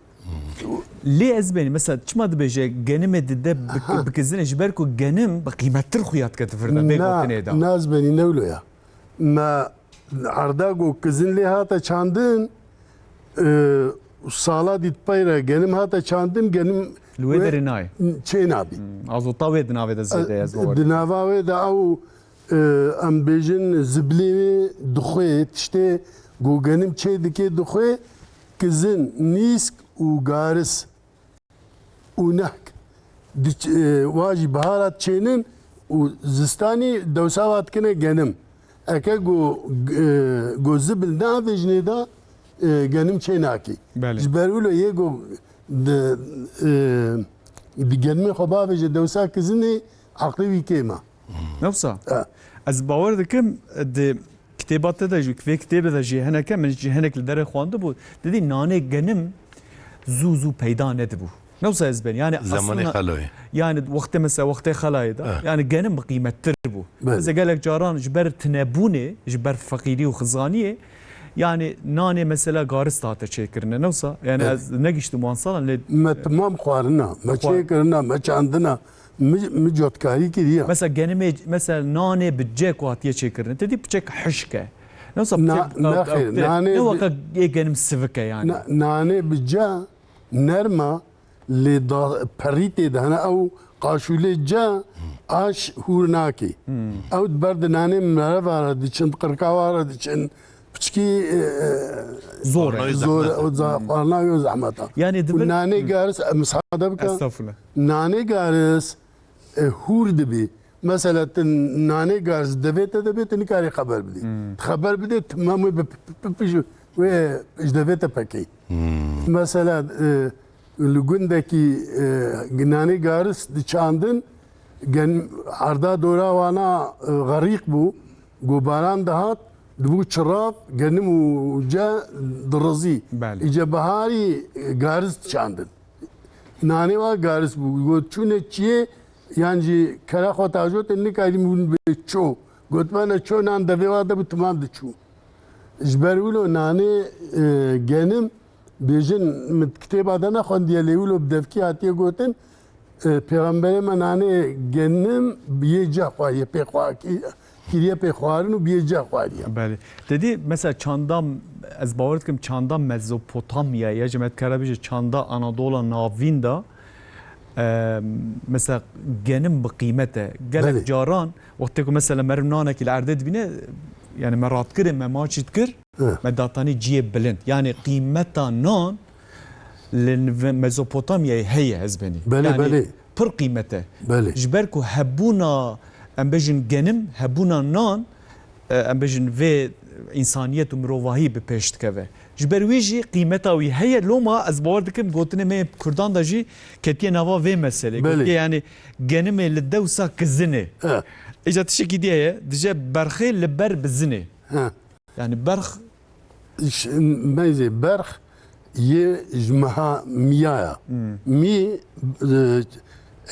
Lê ez benî, mesela çima dibêje genimê dide bi, bi kizinê, ji ber ku genim bi qîmettir xuya dike di vir de, vê gotinê de. Na, ez benî ne wilo ya. Me erda ku kizin lê hate çandin, e, sala dît peyre genim hate çandin, genim li wê derê nayê. Çê nabî. Hmm, azota wê di navê de zêde ye, ez bawer dikim. Di nava wê de ew, e, em bêjin zibilê wê dixwê, tiştê ku genim çê dikê dixwê, kizin, nîsk û garis û nehk. Diç-, e, wa jî bihara diçênin û zistanî dewsa wa dikine genim. Eke go, e, go zibil neavêjinê de, e, genim çê nakî. Belê. Ji ber wilo yê go di, e, di genimê xwe bavêje dewsa kizinê, eqlê wî kêm e. Ne wisa? E. Ez bawer dikim, di kitêba te de jî, vê kitêbê de jî hineke, min jî hinek li derê xwendibû, didî nanê genim zû zû peyda nedibû. Ne wisa ez ben, yani zemanê xelayê. Yani wextê mesela, wextê xelayê de, eh, yani genim bi qîmettir bû. Belê. Mesela gelek caran ji ber tinebûnê, ji ber feqîrî û xizaniyê, Yani nanê mesela garis dihate çêkirine. Ne wisa? Yani Evet. ez negiştim wan salan lê Me timam xwarina, me Xwar- çêkirina, me çandina, mi, mi cotkarî kiriye. Mesela genimê, mesela nanê bi ce ku hatiye çêkirine. Te dî piçek hişk e. Ne wisa Na- piçek- nexêr, ew- ew- nanê Ne bi- waka ê genim sivik e yani. Na- nanê bi ce nerma, lê da perî tê de hene ew qaşûlê ce aş hûr nakê. Ew di ber di nanê mereva re diçin, di qirkawa re diçin, piçkî e, e, Zor e. Paranoya zor zehmet e. Ew za- xwarina wê zehmet e. Yani Û divir- nanê garis, e, misade bike. Estağfurullah. Nanê garis e, hûr dibî. Mesela tu nanê garis devê te dibê, tu nikarî xeber bidî. Xeber bidê, timam wê bi p- p- p- p- ji- wê ji devê te pekê. Mesela e, li gundekî e, nanê garis diçandin, gen erda dora wana e, xerîq bû, ku baran dihat, dibû çirav, genim û ce dirizî. Belê. Îce biharî e, garis diçandin. Nanê wa garis bû. Got çûne çiyê yan jî kera xwe tajotin nikarî bûn bê ço. Got me ne ço nan devê wa de bi timan diçû. Ji ber wilo nanê e, genim bêjin min kitêba de nexwendiye lê wilo bi devkî hatiye gotin e, Pêxemberê me nanê genim bi yê ceh xwariye pê xwa- kiriye pê xwarin û biyê ceh xwariye. Belê. Te dî mesela çanda, ez bawer dikim çanda Mezopotamya ya jî me dikare bêje çanda Anadola Navîn de e, mesela genim bi qîmet e. Gelek Belê. caran wextê ku mesela meriv nanekî li erdê dibîne yani me radkirin, me maçî dikir, Hı. me datanî ciyê bilind. Yani qîmeta nan li Mezopotamyayê heye ez benî. Belê, Yani belê. pir qîmet e. Belê. Ji ber ku hebûna, em bêjin genim, hebûna nan, e, em bêjin vê însaniyet û mirovahî bi pêş dikeve. Ji ber wî jî qîmeta wî heye. Loma ez bawer dikim gotinê me yê Kurdan de jî ketiye nava vê meselê. Belê. Gotiye yani genimê li dewsa kizinê. He. Îca tiştekî dî heye, dije berxê li ber bizinê. He. Yani berx Ş- Meyzê berx yê ji meha miya ya. Mî e,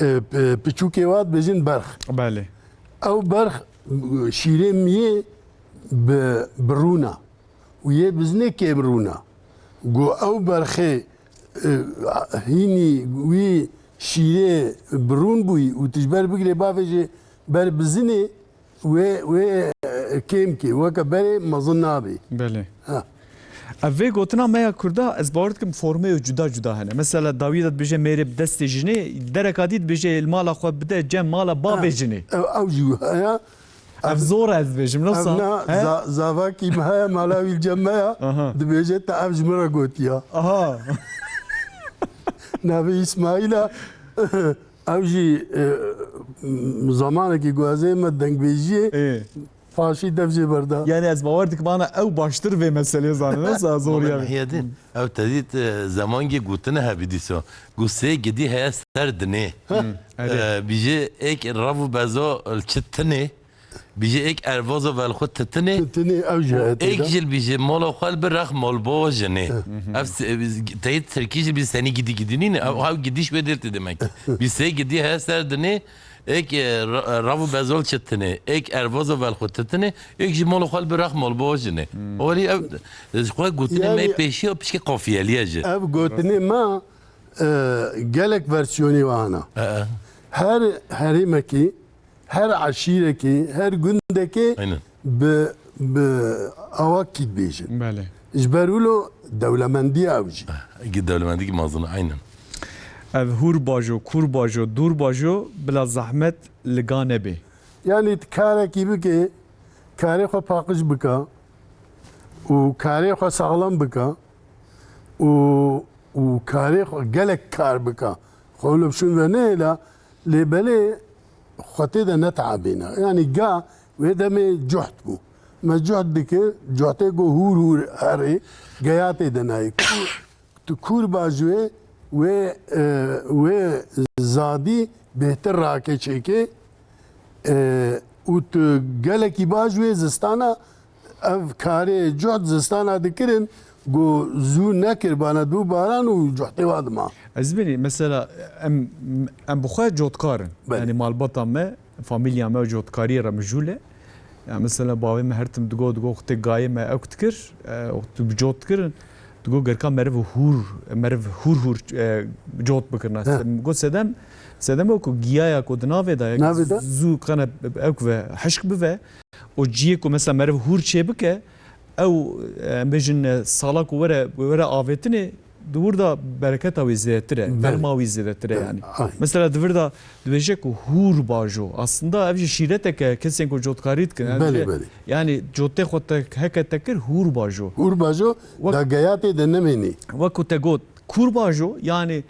e, p- piçûkê wa dibêjin berx. Belê. Ew berx şîrê miyê bi, bi rûn a. Û yê bizinê kêm rûn a. Gu ew berxê e, hînî wî şîrê bi rûn bûyî û tu ji ber bigirê bavêjê ber bizinê, Wê, wê e, kêm kê, weke berê mezin nabê. Belê. Ha. Ev vê gotina me ya Kurda, ez bawer dikim formê cuda cuda hene. Mesela dawî de dibêje mêrê bi destê jinê, dereka dî dibêje li mala xwe bide cem mala bavê Ha. jinê. Ev, ev jî heye. Ev zor e ez dibêjim, Ev nasıl? na He? za- zavakî me heye, mala wî cem me ya. Aha. Dibêje te ev ji min re gotiya. Aha. Navê Îsmaîl e. Ew jî e, zamanekî guhezê me dengbêjiyê Ê. faşî dev jê berda. Yani ez bawer dikim ana ew baştir vê meselê zanin. Nasıl zor yani. Heye din. Ew tedît e, zemangê gotine hebî dîso. Gu sê gidî heye ser dinê. Hı, evet. E, Bîjê êk rev û bezo li çi tinê. Bîjê êk ervazo vel xwe titinê. Titinê ew jî heye Êk têda. jil bîjê mala xwe li bir rex malbo jinê. Ev se- teyit tirkî jil bî senî gidî gidî nîne. Ew hew gidiş wê dêr tê demek. Bî sê gidî heye ser dinê. Êk e, ra- rav û bezol çitinê. Êk ervazo vel xwe titinê. Êk jî mala xwe li bir rex malbo jinê. Orî ev ji xwe gotinê me Yani- pêşiya pişkê qafiyeliye jî. Ev gotinê me e, gelek versiyonê wana. E, e. Her herêmekî Her eşîrekê, her gundekê Aynen. bi, bi awakî dibêjin. Belê. Ji ber wilo dewlemendî ew jî. Egi dewlemendî ki mazin, aynen. Ev hûr bajo, kûr bajo, dûr bajo, bila zehmet li ga nebê. Yani tu karekî bike, karê xwe paqij bike û karê xwe saxlem bike û, û karê xwe gelek kar bike. Xwe wilo bi şûn ve nehêla, Lê belê xwe tê de neteebîne. Yanî ga wê demê cuht bû. Me cuht dikir, cuhtê ku hûr hûr herê, geya tê de nayê. Kûr, tu kûr bajûyê wê, e, wê zadî bêhtir rake çêkê, e, û tu gelekî bajûyê zistana Ev karê cuht zistana dikirin, ku zû nekirbana dû baran û cuhtê wa dima. Ez dibînî, mesela em, em bi xwe cotkar in. Belê. Yanî malbata me, famîlya me cotkariyê re mijûl e. Yani mesela bavê me her tim digot, digot, "Tê gayê me ewk dikir, e, tu bi cot dikirin." Digot, "Gerka meriv hûr, meriv hûr hûr, e, cot bikirina." He. Got, "Sedem, sedem o ku giyaya ku di navê de, Navê de? zû qene ewk ve, hişk bive, o ciyê ku mesela meriv hûr çê bike, ew, e, em bêjin, e, sala ku were, were avêtinê, di wir de bereketa wî zêdetir e, Belê. ferma wî zêdetir e Belê. yani." Ay. Mesela di vir de dibêje ku hûr bajo. Aslında ev jî şîreteke kesên ku cotkarî dikin. Yani Belê, dibêje, belê. yani cotê xwe te, heke te kir hûr bajo. Hûr bajo, Wek- da geya tê de nemênî. Wek ku te got, kûr bajo, yani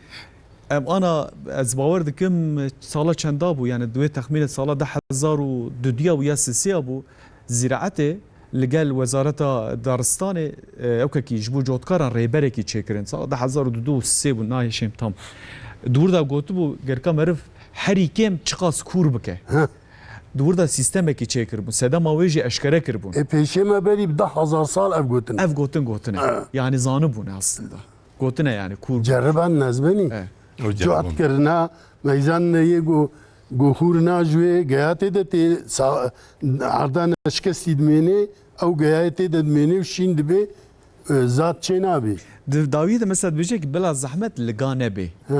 em ana, ez bawer dikim sala çenda bû, yani di wê texmînê sala du hezar û duduya bû ya sisiya bû, zîraetê li gel Wezareta Daristanê, e, ewkekî ji bo cotkaran rêberekî çêkirin. Sala du hezar û dudu û sê bû, nahêşêm tam. Di wir de gotibû, gerka meriv herî kêm çiqas kûr bike. Heh. Di wir de sîstemekî çêkiribûn. Sedema wê jî eşkere kiribûn. E, pêşê me berî bi deh hezar sal ev gotin. Ev gotin gotine. Ha. Yani zanibûne aslında. Gotine yani kûr. Ceribandin ez benî. E. O Cot ceriband. kirina, meyzan ne yê go, go hûr na ji wê geya tê de tê sa-, erdana şikestî dimênê, ew geyayê tê de dimênê û şîn dibe, e, zat çê nabe. Di dawiyê de mesela dibêje ki bila zehmet liga nebe. He.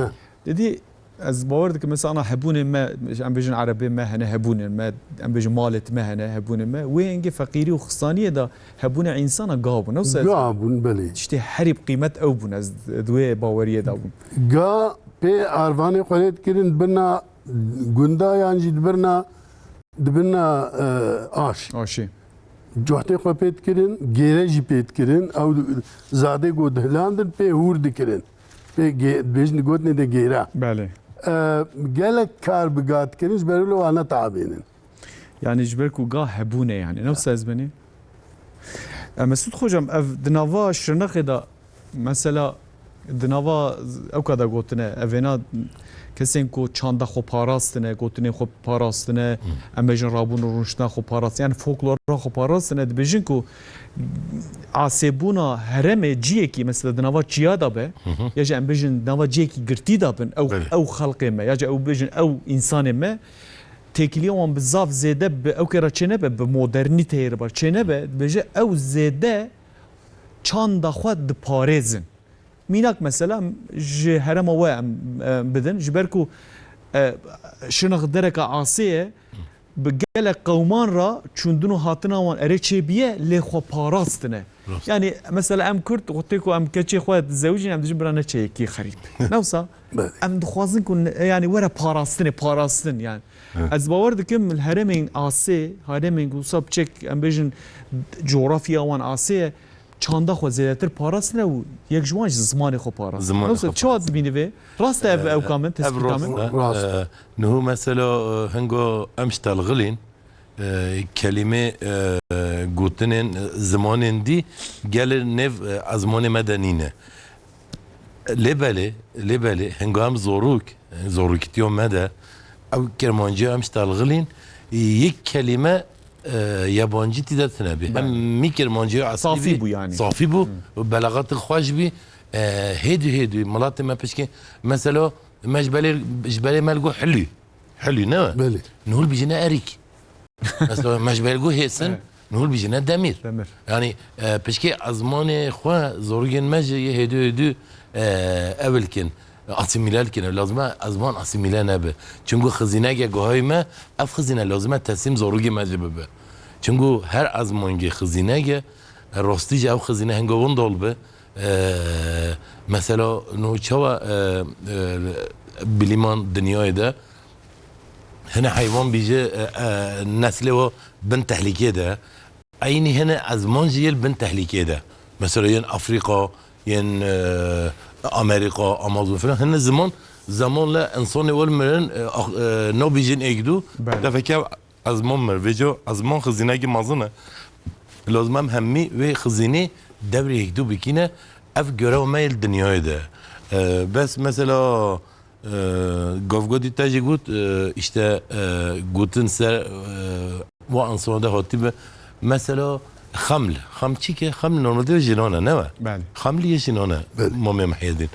Didî, ez bawer dikim mesela ana hebûnê me, em bêjin erebê me hene hebûnên me, em bêjin malêt me hene hebûnê me. Wê hingê feqîrî û xistaniyê de hebûnê însana ga bûn. Ew se Ga bûn, belê. Tiştê herî bi qîmet ew bûn, ez di wê baweriyê de bûm. Ga pê arvanê xwe lê dikirin, birna gunda yan jî dibirna, dibirna, e, aş. Aşê. Cohtê xwe pê dikirin, gêre jî pê dikirin. Ew zadê ku dihilandin pê hûr dikirin. Pê gê-, dibêjin di gotinê de gêra. Belê. E, gelek kar bi ga dikirin, ji ber wilo wana tabênin. Yani ji ber ku ga hebûne yani. Ne wisa ez benî? E, Mesûd Hocam, ev di nava Şirnexê de mesela di nava ewka de gotine, evêna kesên ku çanda xwe parastine, gotinên xwe parastine, Hmm. em bêjin rabûn û rûniştina xwe parastine, yani folklora xwe parastine, dibêjin ku asêbûna heremê ciyekî, mesela di nava çiya de be, Hı hı. ya jî em bêjin di nava ciyekî girtî de bin, ew, Belê. ew xelqê me, ya jî ew bêjin ew însanê me, têkiliya wan bi zaf zêde bi ewkê re çênebe, bi modernîteyê re çênebe, dibêje ew zêde çanda xwe diparêzin. Mînak mesela ji herêma we em, em bidin, ji ber ku, e, Şirnex dereka asê ye, bi gelek qewman re çûndin û hatina wan erê çêbiye, lê xwe parastine. Rast. Yani mesela em Kurd, wextê ku em keçê xwe dizewicîn, em dijin bira neçe yekî xerîb. Ne wisa? Belê. Em dixwazin ku ne-, yani were parastinê, parastin yani. Evet. Ez bawer dikim li herêmên asê, herêmên ku wisa biçek, em bêjin, coğrafya wan asê ye, çanda xwe zêdetir parastine û yek ji wan jî zimanê xwe parastine. Zimanê Nasıl, xwe çawa parastine. Dibînî vê? Rast e ev Ee, ewka min, ev tespîta min? rast e. Rast. Ee, niho mesela, e, hingo em ji telxilîn, e, kelîmê, e, gotinên, e, zimanên dî gelê nêv, e, ezmanê me de nîne. Lê belê, lê belê, hinga em zorok, zorokîtiyo me de, ew kirmanciya em ji telxilîn, yek kelîme, e, yabancî tî de tine bî. Belê. Hemî kirmanciya eslî Safî bî, bû yani. Safî bû, Hı. belaxatin xweş bî. E, hêdî, hêdî, milatê me pişkê, mesela, me ji belê, ji belê me li got hilî. Hilî ne? Belê. Nûl bijîne erîk. Mesela, me ji belê got hêsin, Evet. nûl bijîne demîr. Demir. Yani, e, pişkê ezmanê xwe, zorugên me jî yê hêdû hêdû, e, ew ilkin, asîmîle ilkin. Lazim e ezman asîmîle nebe. Çunku xizîneke guhayî me, ev xizîne lazim e teslîm zorugê me jî bibe. Çunku her ezmangê xizîneke, e, rastî jî ew xizîne hinga winda be. E, mesela, no çawa, e, e, bilîman dinyayê de hene heywan bîje, e, e, neslê we bin tehlîkê de, eynî hene ezman jî yê bin tehlîkê de. Mesela yên Afrîka, yên, e, Amerîka, Amazon filan, hene ziman, zemanla insanê we mirin, e, ax-, e, nabîjin êkdû, Belê. Defeke ezman mir. Vêca ezman xizînekî mezin e. Lazim em hemî wê xizînî devrê yekdû bikîne. Ev görev me yê li dinyayê de. E, bes mesela, e, gavgodî te jî got, e, işte, e, gotin ser, e, wa insana de hatî be. Mesela xeml. Xem çi ke? Xem normalde jinan e, ne we? Belê. Xeml yê jinan e, Belê. Mamê Mihyedîn.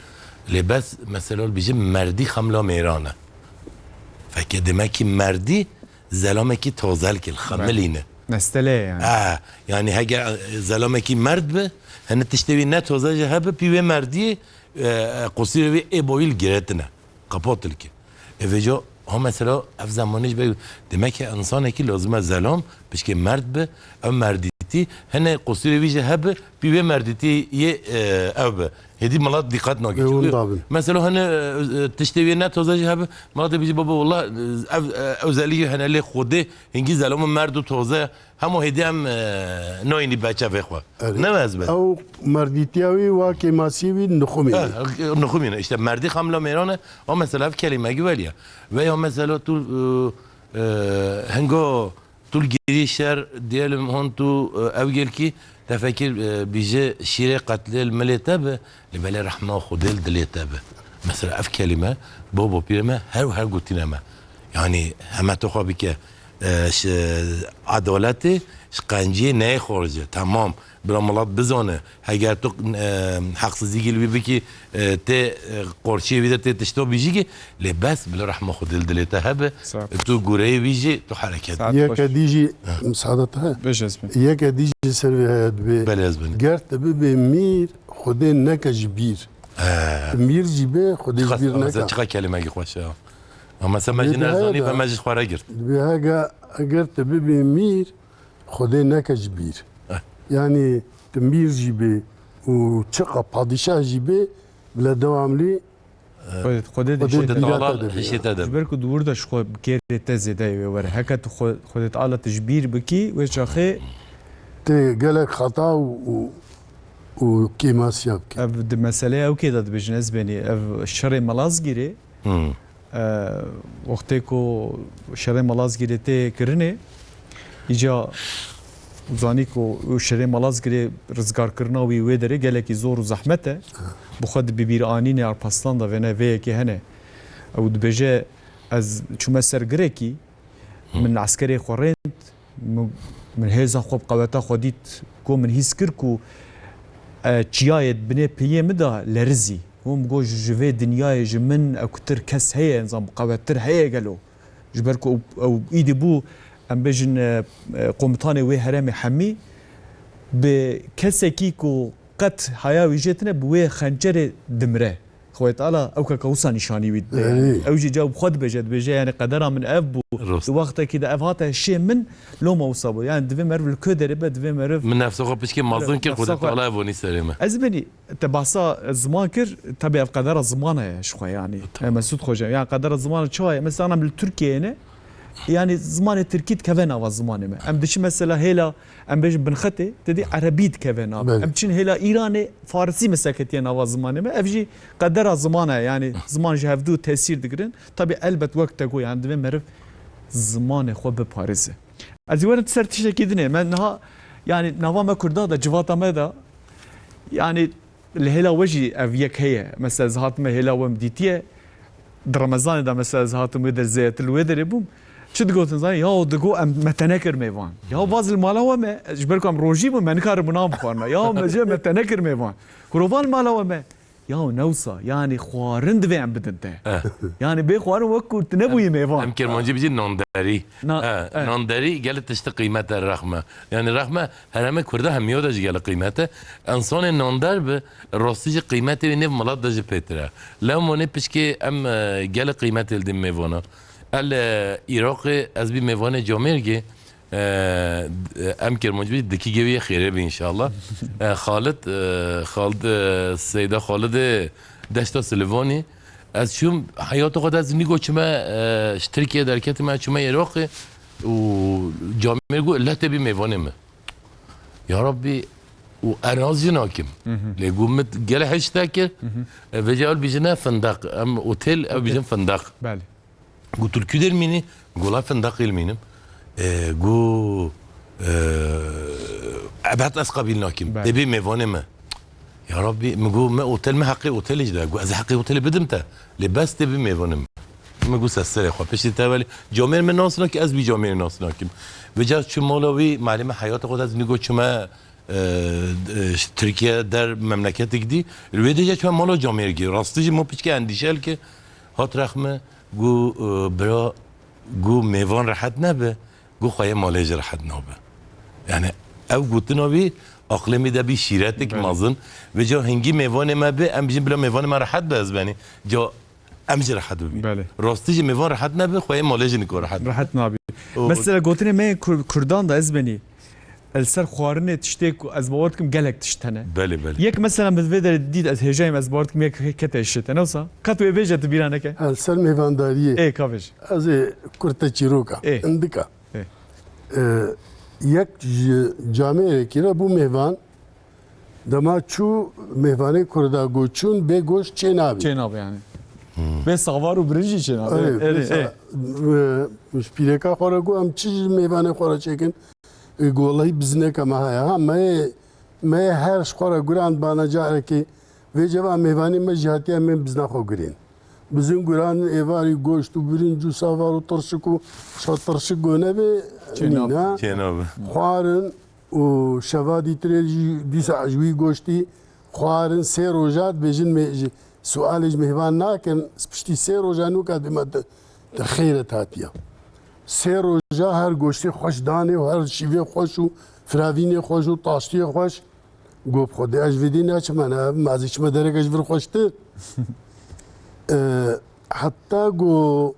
Lê bes mesela bijim merdî xemla mêran e. Feke demek ki merdî zelamekî tazelkî, xemilî ne. Mesele ye yani. Ha, yani heger, e, zelamekî merd bi, hene tiştê wî ne toze jî hebi, pî wê merdiyê, e, e, qusîrê wî ê boyî li girêtine. Qapot li ki. E, vêca, ha mesela, ev zemanê ji ber, demek ki insanekî lazim e zelam, pişkê merd bi, ev merdîtî, hene qusîrê wî jî hebi, pî wê merdîtî yê, e, ev bi. Hêdî milat dîqet nake. Ê, winda bin. Mesela hene, e, e, tiştê wê ne toze jî hebi, milat dibêje, baba, wallah, e, ev, e, ew zelî hene lê Xwedê, hingî zelom û merd û toze, hemû hêdî em, e, nayînî beçevê xwe. Erê. Ne ez be. Ew merdîtiya wî wa kêmasiyê wî nixumîne. Ha, nixumîne. Îşte merdî xemla mêran e, o mesela ev kelîme güveliye. Veya mesela tu, e, e, hingo Tu li girî şer, diyelim hon tu, e, ew gelkî te fekir, e, bîje şîrê qetlê li milê te bi, lê belê rehma Xwedê li dilê te bi. Mesela ev kelîme, bo bo pîrê me her û her gotîne me. Yanî heme tu xwe bike, e, ş-, edaletê, ji qenciyê neyê xorce. Temam. Bila milat bizane, heger tu, e, heqsizîgî li wî bikî, e, tê, e, qorçiyê wî de tê tişto bijî ki, lê bes bila rehma Xwedê li dilê te hebe, Saet. Tu gureyê wî jî tu hereket. Saet Yeke xweş. Dî jî, Ha. Misaada te he? Beş ez bin. Yeke dî jî ser vê heye dibê. Belê ez bin. Ger tu bibê mîr, Xwedê neke ji bîr. He. Tu mîr jî bê, Xwedê ji bîr neke. Çiqa kelimekî xweş e. Ama se me jî nerzanî ve me jî xwe re girt. Dibê hege, eger tu bibê mîr, Xwedê neke ji bîr. Eh. Yanî tu mîr jî bê û çiqa padîşah jî bê, bila dewamlî Xwedê, Xwedê Xwedê dişê. Xwedê Teala hişê te de. Ji ber ku di wir de ji xwe bi kêrê te zêde yê wê were. Heke tu xwe, Xwedê Teala tu ji bîr bikî, wê çaxê Tê gelek xeta û, û, û kêmasiya bike. Ev di meseleya ew kê de dibêjin, ez benî, ev şerê Melazgîrê, Hmm. E, wextê ku şerê Malazgîrê tê kirinê, îca zanî ku û şerê Malazgirê rizgarkirina wî wê derê gelekî zor û zehmet e. Bi xwe di bibîranînê Arpaslan de vêne vê yekê hene. Ew dibêje, ez çûme ser girekî, min eskerê xwe rênd, Min, min hêza xwe bi qeweta xwe dît, ku min hîs kir ku, e, çiyayê di binê piyê min de lerizî. Hûn got, ji, ji vê dinyayê ji min ewktir kes heye, nizam, bi qewettir heye gelo. Ji ber ku ew, ew îdî bû, em bêjin, e, e, komutanê wê herêmê hemî, bi kesekî ku qet haya wî jê tine, bi wê xençerê dimire. Xwedê Teala ew keka wisa nîşanî wî dide, yani. Erê. Ew jî ca bi xwe dibêje, dibêje, yani, qedera min ev bû. Rast. Di wextekî de ev hate şê min, loma wisa bû. Yani, divê meriv li ku derê be, divê meriv Min nefsa xwe piçkê mezin kir, nefsa Xwedê xwe Teala evonî serê me. Ez benî, te bahsa ziman kir, tabii ev qedera ziman heye ji xwe, yani. Tamam. E, Mesûd Xoca, yani, qedera ziman çawa ye? Mesela, em li Tirkiyeyê ne, yani, zimanê tirkî dikeve nava zimanê me. Em diçin mesela hêla, em bêjin binxetê, te dî erebî dikeve nav. Belê. Em diçin hêla Îranê, farisî mesela ketiye nava zimanê me. Ev jî qedera ziman e, yani ziman ji hevdû tesîr digirin. Tabii elbet wek te got, yani divê meriv zimanê xwe biparêze. Ez ê werim ser tiştekî dinê. Me niha, yani nava me Kurda de, civata me de, yani Li hêla we jî ev yek heye. Mesela ez hatime hêla we min dîtiye. Di Remezanê de mesela ez hatim wê der zêdetir li wê derê bûm. Çi digotin zanî? Ya digo em me te nekir mêvan. Ya vaz li mala we me, ji ber ku em rojî bûn, me nikarin nan bixwarina. Ya me jê me te nekir mêvan. Kuro van li mala we me. Ya ne wisa, yanî xwarin divê em bidin te. Eh. Yanî bê xwarin wek ku tu nebûyî mêvan. Em Kirmancî bijî nanderî. Na-, Eh, eh. Nanderî gelek tiştî qîmet e rexme. Yani rexme Herêmê Kurda hemiya de jî gelek qîmet e. Însanê nander bi, rastî jî qîmetê wî nêv milet de jî pêtir e. Lewmanê pişkê em, e, gelek qîmetê li dî mêvana. El, e, Iraqê ez bî mêvanê camêrgê, e, em Kirmancî bî dikî gewiyê xêrê bî înşallah. E, Xalid, e, Xalid, e, Seyda Xalidê Deşta Silêvanî. Ez çûm, heyata xwe de ez nîgo çime, e, ji Tirkiye derketime, çime Iraqê û camêrgê got, "Leh te bî mêvanê min." Ya Rabbî, û ernaz jî nakim. Hı hı. Lê got min gele hişt te kir, Hı hı. e, vêca ew bijine findeq. Em otel, ew Otel. Bijin findeq. Belê. Got tu li kû der mînî? Got la findeqê li mînim. E, got, e, ebed ez qebîl nakim. Belê. Te bî mêvanê me. Ya Rabbî, min got, me otel, me heqê otelê jî de. Got, ez heqê otelê bidim te. Lê bes tê bî mêvanê min. Min got, ser serê xwe. Piştî te welî camêr min nas nake, ez wî camêrê nas nakim. Vêca çû mala wî, malê me heyata xwe de ez nîgo çûme, e, e, ji Tirkiye der memleketik dî. Li wê dê jî çûme mala camêrgê. Rastî jî ma piçke endîşe li ke hat rexme, got, e, bira, got mêvan rehet nebe. Got xweyê malê jî rehet nabe. Yani ev gotina wî aqlê min de bî şîretek Belê. mezin. Vêca hingî mêvanê me bi, em bijin bila mêvanê me rehet be ez benî. Ca em jî rehet bibî. Belê. Rastî jî mêvan rehet nebi, xweyê malê jî niko rehet. Rehet nabî. O Mesela gotinê me Kur-, Kurdan da ez benî. El ser xwarinê tiştê ku ez bawer dikim gelek tişt hene. Belê, belê. Yek mesela min vê derê dît ez hêjayim ez bawer dikim yek kete şite. Ne wisa? Ka tu ê bêje tu bîra neke. El ser mêvandariyê. Ê, ka bêje. Ez ê kurte çîroka. Ê. Hindika. Ê. Ee, yek ji camêrekî re bû mêvan. Dema çû mêvanê Kurda got çûn bê goşt çê nabî. Çê nabe yani. Bê savar û birinc jî çê nabe. Erê, Erê, mesela, ê. e, ji pîreka xwe re got em çi ji mêvanê xwe re çêkin? E, got, wellahî bizineke me heye. Ha, me yê, me yê her ji xwe re guran bana carekê. Vê ceva mêvanê me jî hatiye em ê bizna xwe gurên. Bizin guran êvarî goşt û birinc û savar û tirşik û şa tirşik go nebe Çê nîna. nabe. Çê nabe. Xwarin û şeva dîtirê jî dîsa ji wî goştî xwarin sê roja dibêjin me-, ji, sualê ji mêvan nakin, piştî sê roja nûka dima di, di xêret hatiya. Sê roja her goştê xweş danê û her şîvê xweş û firavînê xweş û taştiyê xweş. Got, "Xwedê ez ji vê dê naçime, ne, ma ez ê çime dereke ji vir xweştir." E, heta got,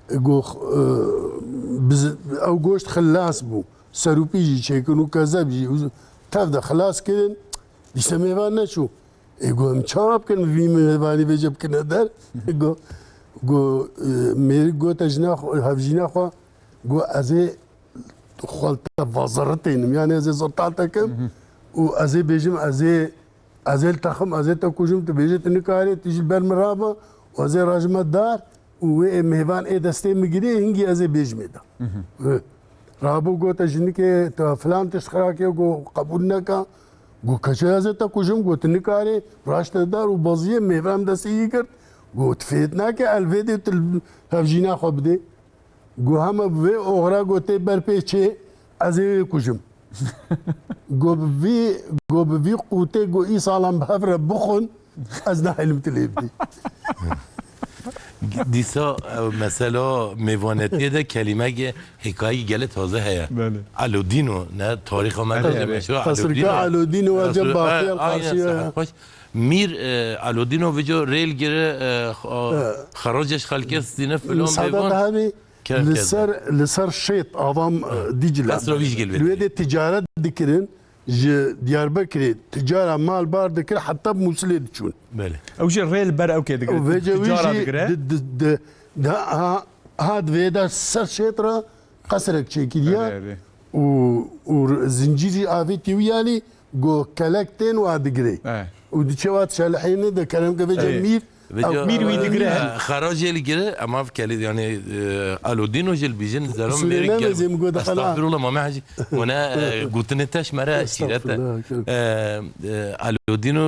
got, e, biz, ew goşt xilas bû. Serûpî jî çêkin û kezeb jî û tev de xilas kirin. Dîse mêvan neçû. Ê, got, "Em çawa bikin, vî mêvanî vêce bikine der?" Got, got, e, mêrik gote jina xwe, hevjîna xwe, got, "Ez ê xwe li te vaziritênim, yani ez ê zirtal te kim û ez ê bêjim, ez ê, ez ê li te xim, ez ê te kujim, tu bêjî tu nikarî, tu jî li ber min rabe û ez ê rajime dar û wê ê mêvan ê destê min girê, hingî ez ê bêjimê de." Rabû gote jinikê, "Tu filan tişt xirakê," got, "qebûl neka." Got, "Keçe ez ê te kujim," got, "tu nikarî, raşte dar û baziyê mêvan destê yî girt." Got, "Fêt nake, el vê dê tu li hevjîna xwe bidê." Got, "Hema bi vê oxira," got, "tê ber pê çê, ez ê wê kujim." Got, "Bi vî, got, bi vî qûtê," got, "îsalan bi hev re bixwin, ez nahêlim tu lê bidî." Dîsa, e, mesela mêvanetiyê de kelîmeke, hikayeyê gelê taze heye. Belê. Alodîno, ne, tarîxa me Erê, de erê. meşhur Qesrika Alodîno. Alodîno, Qesrika, Ecem Bahtiyar e, aynen, Karşiya. Sahet Xweş. Mîr, e, Alodîno vêca rêl gire, e, x-, a, E. xeracê ji xelkê stîne, filan Sada bêvan. Dahabî Kerem li Kerem. ser, li ser şêt avam, e, Dicle. Qesra Vîjgil Li wê vê. dê ticaret dikirin, ji Diyarbekirê ticara mal bar dikir, heta bi Mûsilê diçûn. Belê. Ew jî rê li ber ew kê digire, Û vêce wî ticara jî digire. di, di, di, di, ha, ha, di vê de ser şêt re qesrek çêkiriye Erê, erê. û, û zincîrî avêtî wî yanî go kelek tên wa digirê. Eh. Û diçe wa dişelihêne de kerem ke vêce Erê. mîr, Vêca, ew Mîr wî digire. e, xeracê li gire, ema kelî, yani, e, Alodîno jî li bijin, zero Qusûrê mêrik nemezê gel-, min got, xela. Estağfirullah, Mame Hecî. Hone, e, gotinê te ji me re şîret e. Estağfirullah, kerem. E, e, Alodîno,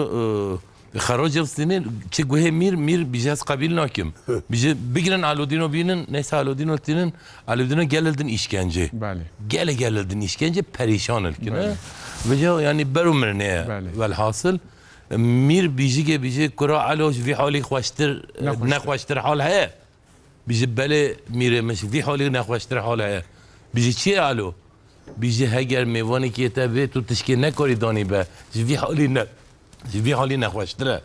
e, Xerocê stînin, çi guhê mîr, mîr bije ez qebîl nakim. Bije bigirin Alodîno bînin, neyse Alodîno tînin, Alodîno gel li din îşkence. Belê. Gele gel li din îşkence, perîşan li kine. Belê. Vêca, yani, beru mirinê ye. Belê. Welhasil, mîr bîjigê bîje kura Elo ji vî halî xweştir, Nexweştir. nexweştir hal heye. Bije belê mîrê min, ji vî halî nexweştir hal heye. Bije çi ye Elo? Bije heger mêvanekî te bê, tu tişkê nekarî danî be. Ji vî halî ne, ji vî halî nexweştir e.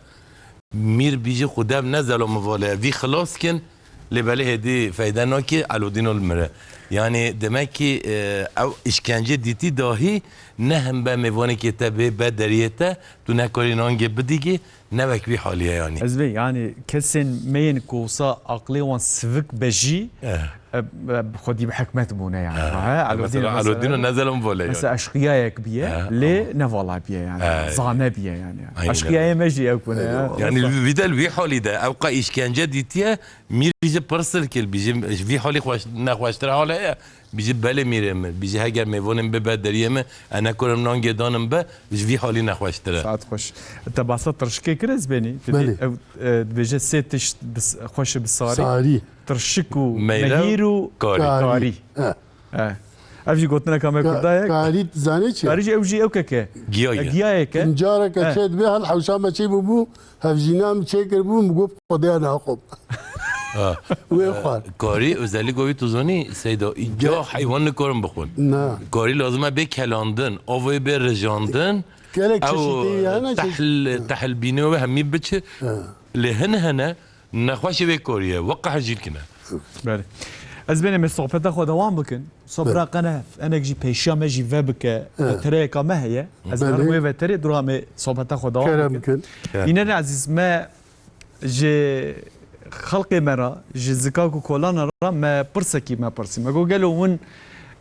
Mîr bije xwe dev ne zelo mivale. Vî xilas kin, lê belê hêdî feyde nake, Elodîno li mir e. Yani demek ki, e, ew îşkence dîtî dahî ne hembe mêvanekî te bê, be deriyê te, tu nekarî nangê bidîgî, ne wek vî halî ye yani. Ez vê, yani kesên me yên ku wisa aqlê wan sivik be jî, Eh. e, e, bi xwedî bi hikmet bûne yani. Eh. Ha, Elodîn Mesela mesela, Elodîno ne zelom vole yani. Mesela eşqiyayek biye, Eh, lê ama. ne vala biye yani. Eh. Zane biye yani. Aynen. Eşqiyayê me jî ew bûne ya. Yani vî del vî halî de ew qa îşkence dîtiye, mîr jî pirsir kir, bijî ji vî halî xweş, nexweştir hale ye. Bijî belê mîrê min, bijî heger mêvanên bibe deriyê min, e nekurim nangê danim be, ji vî halî nexweştir e. Saet xweş. Te bahsa tirşikê kir ez benî. Tu dî Belê. ew, e, dibêje sê tişt bi s-, xweş e bi sarî. Sarî. Tirşik û Meyrew, mehîr û karî. Karî. He. He. Ev jî gotineka me Ka-, kurda ye. Karî zanê çi? Karî jî ew jî ew keke. Giya ye. E, giyayeke. Careke He. çê dibe hal hewşa me çê bûbû, hevjîna min çê kirbû, min got, "Xwedê naxwim." Ha. Wê xwar. Karî, özellik wî tu zanî, Seyda, îca heywan nikarin bixwin. Na. Karî lazim e bê kelandin, avê bê rijandin. Gelek çeşitê ye, hene çeşit. Tehl, tehl bînê wê hemî biçi. Ha. Lê hin hene, nexweşê wê karî ye, wek qehir jî dikine. Belê. Ez bênê me sohbeta xwe dewam bikin. Sobra qene enek jî pêşiya me jî vebike. Vetereyeka me heye. Ez Belê. Merim wê veterê dura me sohbeta xwe dewam Kerem bikin. Bikin. Kerem. Înenê ezîz me ji xelqê me re, ji zikak û kolana re me pirsekî me pirsî. Me got gelo hûn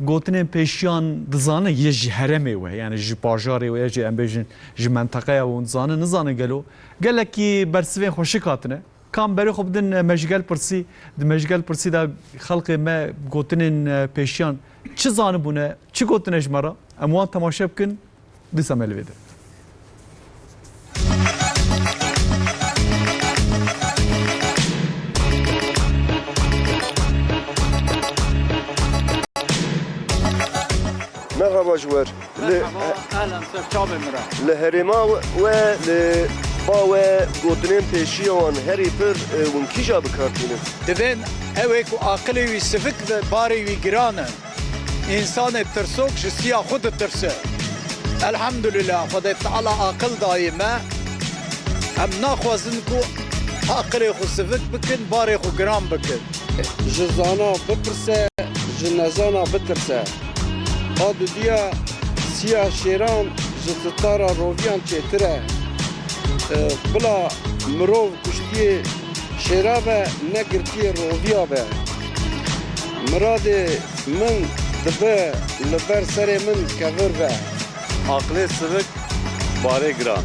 gotinên pêşiyan dizanin, yê ji herêmê we, yani ji bajarê we, yê ji em bêjin ji menteqeya we hûn dizanin, nizanin gelo. Gelekî bersivên xweşik hatine. Kam berê xwe bidin, e, Mejîgel Pirsî, di Mejîgel Pirsî de xelkê me gotinên, e, pêşiyan çi zanibûne, çi gotine ji me re? Em wan temaşe bikin, dîsa me li vê de. Merhaba ji we re. Li Merhaba, ehlen ser çavê min re. Li herêma we, li ba we gotinên pêşiya wan herî pir, e, hûn kîja bi kar tînin? Divên ew ê ku aqilê wî sivik be, barê wî giran e. Însanê tirsok ji siya xwe ditirse. Elhamdulillah, Xwedê Teala aqil dayê me. Em naxwazin ku aqilê xwe sivik bikin, barê xwe giran bikin. Ji zana bipirse, ji nezana bitirse. A dudiya siya şêran ji titara roviyan çêtir e. E, bila mirov kuştiyê şêra be, ne girtiyê roviya be. Miradê min dibe li ber serê min kevir be. Aqilê sivik barê giran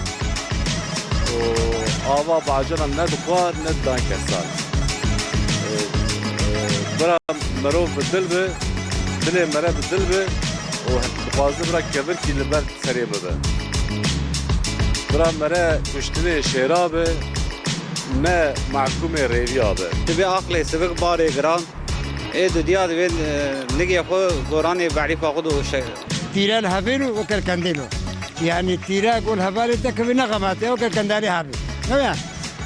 û ava bacana ne dixwar ne didan kesan. Bira mirov bi dil bi, dilê mere bi dil bi û dixwaze bira kevirkî li ber serê bibe. Bira mere kuştinê şêra bi, ne mahkûmê rêviya bi. Divê aqilê sivik barê giran. Ê dudiya divê, e, nigê xwe goranê berîfa xwe do şe- Tîre li hevêlo weke kendêlo. Yani tîre gol hevalê te kevê ne xematê, weke kendarê habê. Ne ya?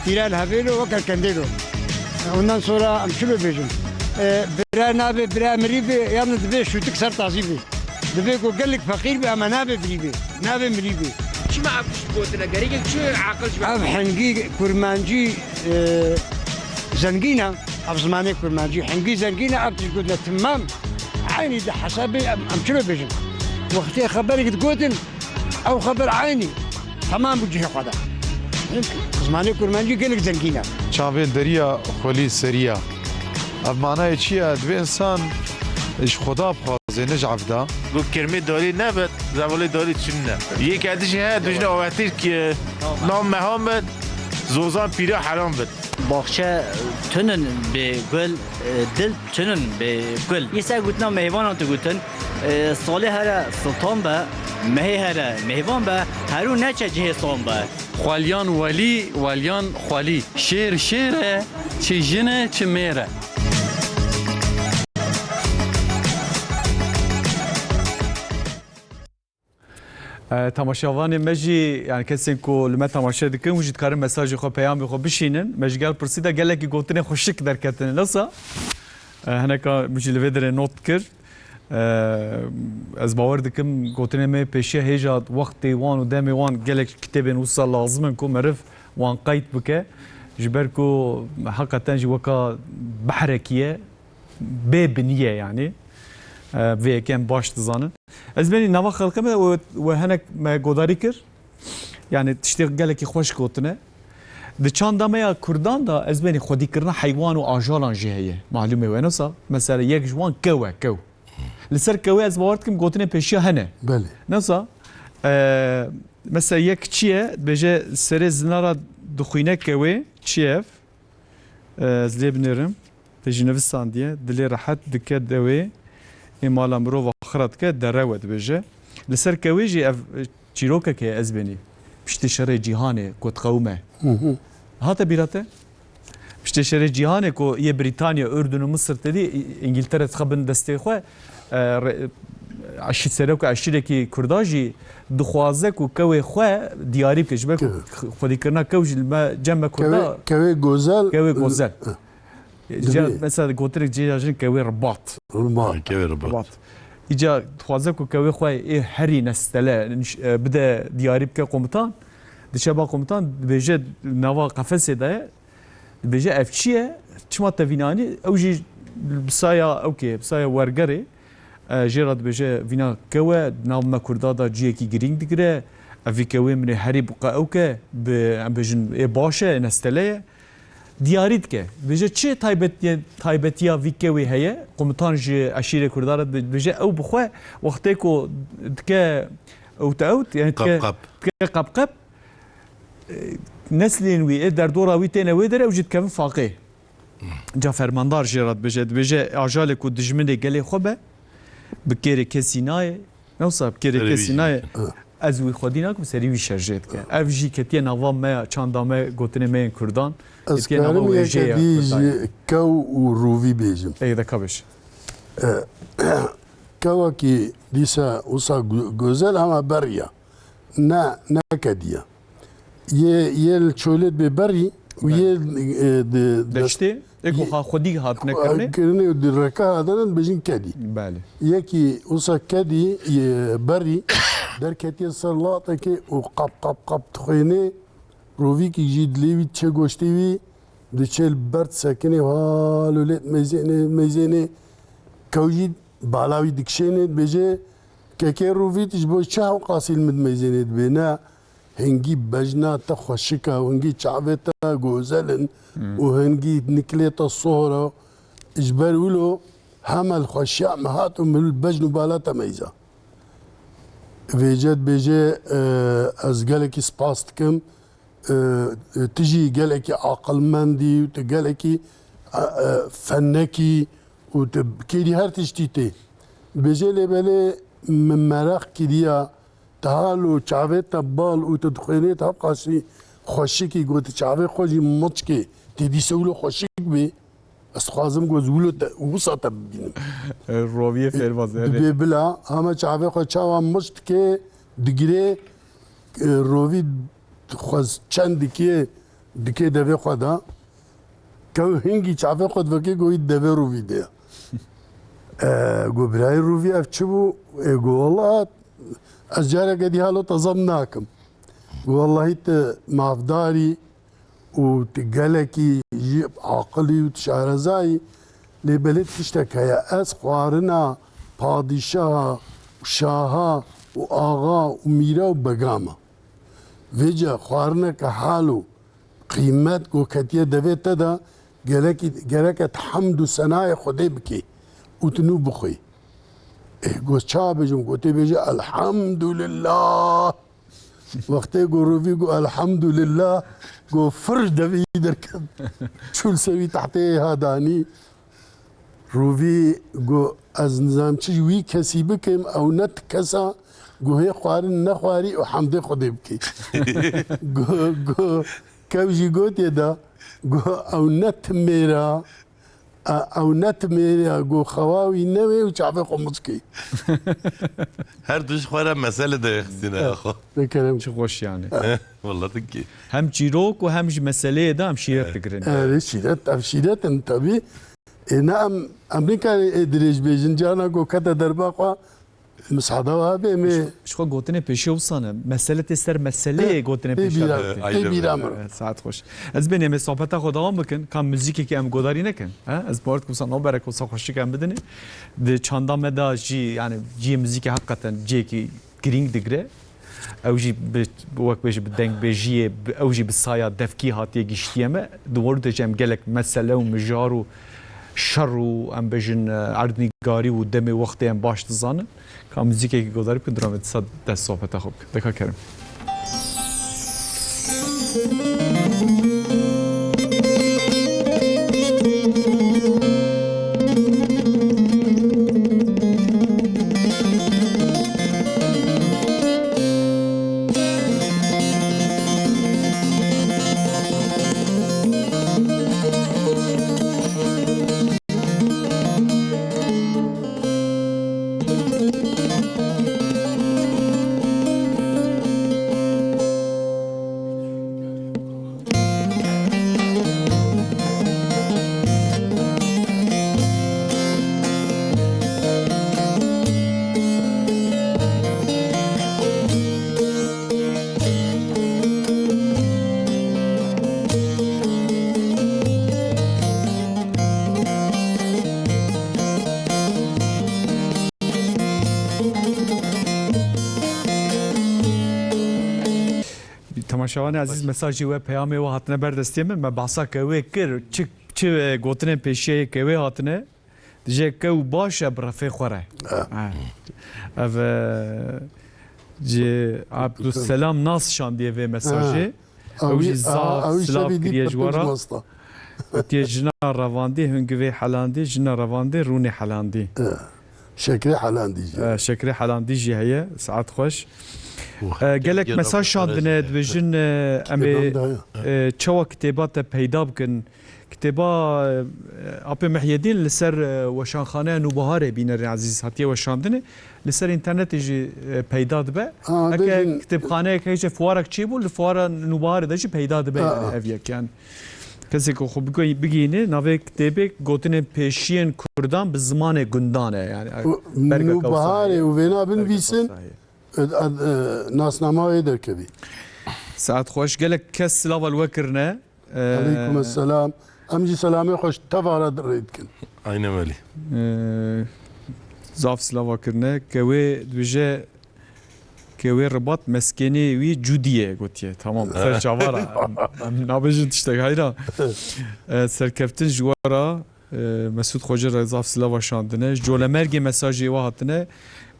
Tîre li hevêlo weke kendêlo. Ondan sonra em çilo bêjin. E, bira nabe, bira mirî be, yani divê şûtik ser tazî be. Divê ku gelek feqîr be, ama nabe birî be. Nabe mirî be. Çima ev tişt gotine? Gerek çi aqil ji Ev hingî kurmancî, e, zengîn e. Ev zimanê kurmancî hingî zengîn e, ev tişt gotine timam. Eynî di hesabê em, em çilo bêjin. Wextê xeberek digotin, ew xeber eynî. Temam bû cihê xwe de. Zimanê kurmancî gelek zengîn e. Çavên deriya xwelî seriya. Ev manayê çi ye? Divê insan ji Xweda bixwaze, ne ji evda. Got, "Kermê dalî nebit, zevalê dalî çimne." Yek edişê heye, dijne awetir ki nam meha bit, zozan pîra heram bit. Baxçe tunin bê gul, e, dil tunin bê gul. Îsa gotina meyvanan tu gotin, e, salê here sultan be, mehê here meyvan be, herû neçe cihê san be. Xwelyan welî, welyan xwelî. Şêr şêr e, çi jin e, çi mêr e. E, temaşevanê me jî, yani kesên ku li me temaşe dikin, hûn jî dikarin mesajê xwe, peyamê xwe bişînin. Me ji gel pirsî de gelekî gotinê xweşik derketine. Nasa? E, hineka min jî li vê derê not kir. E, ez bawer dikim, gotinê me pêşiya hêja wextê wan û demê wan gelek kitêbên wisa lazim in ku meriv wan qeyd bike. Ji ber ku heqeten jî weka behrekî ye, bê binî ye yani. E, vê yekê em baş dizanin. Ez benî nava xelkê me û we hinek me godarî kir. Yani tiştê gelekî xweş gotine. Di çanda me ya Kurdan de ez benî xwedîkirina heywan û ajalan jî heye. Malûmê we nasa. Mesela yek ji wan kew e, kew. Li ser kewê ez bawer dikim gotinê pêşiya hene. Belê. Nasa, e, mesela yek çi ye, dibêje serê zinara dixwîne kewê, çi ye ev? E, ez lê binêrim. Te jî nivistandiye, dilê rehet dike dewê, ê mala mirov axira dike, derew e dibêje. Li ser kewê jî ev, e, çîrokek heye ez benî. Piştî şerê cîhanê ku diqewime. Hı hı. Hate bîra te? Piştê şerê cîhanê ku yê Brîtanya, Urdun û Misir tedî, Î-, Îngiltere dixe bin destê xwe, e, re-, eşî-, serok û eşîrekî Kurda jî dixwaze ku kewê xwe diyarî bike. Ji ber ku Evet. xwedîkirina kew jî li me, cem me Kurda Kewê, kewê gozel. Kewê gozel. Eh. Divê. Mesela gotinek cêya jin kewê ribat. Ribat. Kewê ribat. Ribat. Îca dixwaze ku kewê xwe ê herî nestele, niş-, e, bide diyarî bike komutan. Diçe ba komutan, dibêje nava qefesê de ye. Dibêje ev çi ye? Çima te vînanî? Ew jî bi saya ew kê, bi saya wergerê. E, jê re dibêje, vîna kew e, nav me Kurda de ciyekî girîng digire. Ev vî kewê min ê herî bi qe ew ke, bi, em bêjin, ê baş e, ê nestele ye. Diyarî dike. Dibêje, çi taybetiye-, taybetiya vî kewê heye? Komutan ji eşîrê Kurdan re dibêje, ew bi xwe wextê ku dike ewt ewt, yani dike, Qap qap. dike qap qap, e, neslên wî, ê derdora wî têne wê derê, ew jî dikevin faqê. Ca fermandar jê re dibêje, dibêje, ajalê ku dijminê gelê xwe be, bi kêrê kesî nayê, ne wisa bi kêrê Serê wî kesî jî nayê, dikin. ez wî xwedî nakim, serî wî şerjê dike. Ev jî ketiye nava me ya, çanda me, gotinê me yên Kurdan, Ez ketiye nava karim wêjê yeke ya dî Kurdan. ji kew û rûvî bêjim. Ê, de ka bêj. E, kewekî dîsa wisa gu-, gozel ama berî ya. Ne, ne kedî ya. Yê, yê li Çolê dibê berî û Belê. yê, e, di, Deştê, ê ku yê, ha xwedî hatine kirinê? kirinê û di reka hatine dibêjin kedî. Belê. Yekî wisa kedî, yê berî, derketiye ser latekê û qap, qap, qap dixwênê, rovîkî jî dilê wî diçe goştê wî, diçe li ber disekinê, halo lê dimeyzênê, dimeyzênê, kew jî bala wî dikişênê, dibêje, kekê rovî, tu ji bo çi hewqasî li min dimeyzênê? Dibê, ne, hingî bejna te xweşik e, hingî çavê te gozel in Hmm. û hingî nikilê te sohr e. Ji ber wilo hema li xweşiya me hat û min li bejn û bala te meyza. Vêce dibêje, e, ez gelekî spas dikim. E, e, tu jî gelekî aqilmend î û tu gelekî, e, e, fenek î û tu kêrî her tiştî tê. Dibêje lê belê min meraq kiriya, te halo çavê te bal û tu dixwênê, tu hevqasî xweşik î, got, çavê xwe jî miçkê, tê dîse wilo xweşik bê. Ez dixwazim ku ez wilo te, wisa te bibînim. Roviyê fêrbaz, erê. Dibê bila, hema çavê xwe çawa miş dike, digirê, e, rovî xwe çend dikê, dikê devê xwe de. Kew hingî çavê xwe divekê, go wî devê rovî de ye. E, go birayê rovî ev çi bû? E, go wela ez careke dî halo te zam nakim. Go wellahî te mafdarî, û tu gelekî jî aqilî û tu şarezayî, lê belê tiştek heye. Ez xwarina padîşaha û şaha û axa û mîra û bega me. Vêce xwarineke hal û qîmet ku ketiye devê te de, gelekî, gereke tu hemd û senayê Xwedê bikî û tu nû bixwî. Ê, got, ça bêjim? Got, tê bêje, Elhamdulillah. Wextê ku Rûvî got, "Elhamdulillah," got, fir ji devê wî derket. Çû li ser wî tehtê ha danî. Rûvî got, "Ez nizam çi ji wî kesî bikim, ew ne ti kesa, got, hê xwarin nexwarî û hemdê Xwedê bikî." Got, got, kew jî gotiye da, got, "Ew ne ti mêra, E, ew ne timêrê ya, got, xewa wî newê û çavê xwe miçkê." Her du ji xwe re mesele de xistîne xwe. Bikerem. Çi xweş yani. Wala dikî. Hem çîrok û hem ji meseleyê de em şîret digirin. Erê, şîret, ev şîret in tebî. Ê, ne em, em nikarin ê dirêj bêjin, cana ku kete derba xwe, Misada wa be me. Ji xwe gotinê pêşiya wisa ne. Mesele tê ser meseleyê Eh, gotinê tê pêşiya bîra, dikê. Tê bîra min. Eh, saet xweş. Ez bênê em ê sohbeta xwe dewam bikin. Ka muzîkekê em godarî nekin. Ha? Ez bawer dikim wisa navberek wisa xweşik em bidinê. Di çanda me de jî, yani cihê muzîkê heqeten cihekî girîng digire. Ew jî bi, wek bêje bi dengbêjiyê, bi, ew jî bi saya devkî hatiye giştiye me. Di war de jî em gelek mesele û mijar û şer û em bêjin, e, erdnîgarî û demê wextê em baş dizanin. Ka muzîkekî godarî bikin, dira me dîsa dest sohbeta xwe bikin. Deka kerim. Şawanê ezîz, mesajê we, peyamê we hatine ber destê min. Me behsa kewê kir. Çi, çi, e, gotinên pêşiyê kewê hatine. Dijê kew baş e, bi refê xwe re. Ha. Ha. Ev, e, ji Abdulselam Nas şandiye vê mesajê. Ha. Ew jî zaf silav kiriye ji we re. Gotiye jina revandî, hingivê helandî, jina revandî, rûnê helandî. Şekrê helandî jî. E, şekrê helandî jî heye. Saet xweş. E, gelek mesaj şandine, dibêjin, e, em ê, e, çawa kitêba te peyda bikin? Kitêba, e, Apê Mihyedîn li ser, e, weşanxaneya Nûbiharê, bînerên ezîz, hatiye weşandinê. Li ser înternetê jî, e, peyda dibe. Ha, heke kitêbxaneyek heye, fuarek çêbû, li fuara Nûbiharê de jî peyda dibe, ha, yani ev yek, yani. Kesê ku xwe bigihîne, navê kitêbê Gotinên Pêşiyên Kurdan bi Zimanê Gundan e, yani. Û Bergeka Nûbiharê û vêna binivîsin, e, e, nasnama wê derkevî. Saet xweş, gelek kes silava li we kirine. Aleykum selam. Em jî selamê xwe ji teva re rê dikin. Aynen welî. Ee, zaf silava kirine. Kewê dibêje, kewê Ribat meskenê wî Cûdî ye, gotiye. Tamam, ser çava re. Em, em nabêjin tiştek heyra. Ee, serkeftin ji we re. E, Mesûd Xoce re zaf silava şandine. Ji Colemêrgê mesajê we hatine.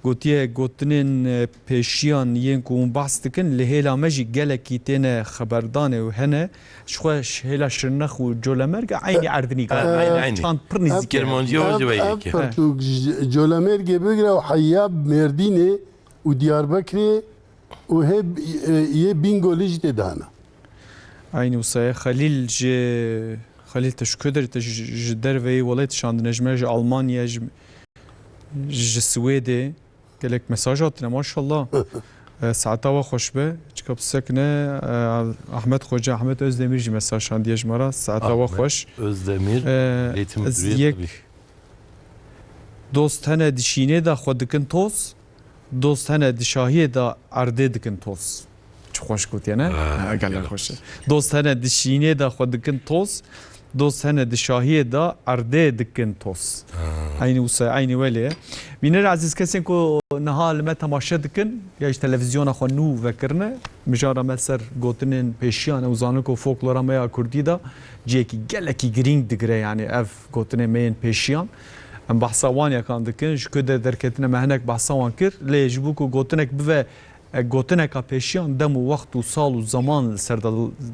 Gotiye, gotinên, e, pêşiyan yên ku hûn behs dikin, li hêla me jî gelekî têne xeberdanê û hene. Ji xwe ji hêla Şirnex û Colemêrg eynî erdnî, e, eynî, eynî. Çand pir nîzîk e. Kirmancî û ji we yek e. Ev pirtûk ji Colemêrgê bigire û heya Mêrdînê û Diyarbekirê û hê, e, yê Bîngolê jî tê de hene. Eynî wisa ye. Xelîl ji, Xelîl, te ji ku derê, te ji, ji derveyî welatê şandine, ji me, ji Almanya, ji, ji Swêdê gelek mesaj hatine, maşallah. E, saeta we xweş be. Çika bisekine, e, Ahmet Xoca, Ahmet Özdemir jî mesaj şandiye ji me re. Saeta we xweş. Özdemir, e, ez yek, dost hene di şînê de xwe dikin toz. Dost hene di şahiyê de erdê dikin toz. Çi xweş gotiye, ne? Ha, gelek xweş e. Dost hene di şînê de xwe dikin toz, dost hene di şahiyê de erdê dikin toz. Ha. Eynî wisa, eynî welê ye. Bîner ezîz, kesên ku niha li me temaşe dikin, ya ji televîzyona xwe nû vekirine, mijara me ser gotinên pêşiyan û zaniko folklora me ya kurdî de cihekî gelekî girîng digire, yani ev gotinên me yên pêşiyan. Em behsa wan yekan dikin, ji ku de derketine me hinek behsa wan kir, lê ji bo ku gotinek bive, e, gotineka pêşiyan dem û wext û sal û zeman li ser de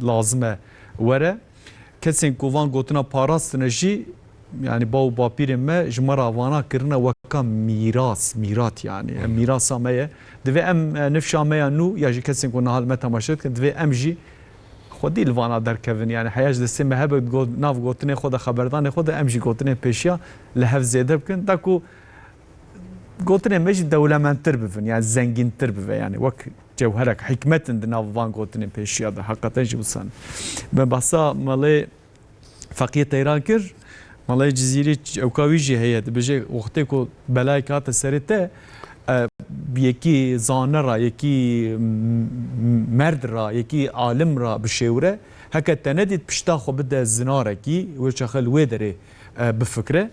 lazim e were. Kesên ku van gotina parastine jî, yani bav û bapîrên me ji me re vana kirine weka mîras, mîrat yani. Em mîrasa me ye. Divê em, e, nifşa me ya nû ya jî kesên ku niha li me temaşe dikin, divê em jî xwedî li vana derkevin. Yani heya ji destê me hebe, got-, nav gotinê xwe de, xeberdanê xwe de, em jî gotinên pêşiya li hev zêde bikin. Da ku gotinên me jî dewlemendtir bibin, yani zengîntir bibe, yani wek cewherek, hikmet in di nav van gotinên pêşiya de, heqeten jî wisa ne. Me behsa Melê Feqiyê Teyran kir, Melê Cizîrî ewka wî jî heye, dibêje, wextê ku belayek hate serê te, e, yekî zane ra, yekî m-, m-, merd ra, yekî alim ra bişêwire, heke te nedît, pişta xwe bide zinarekî, wê çaxê li wê derê, e, bifikre.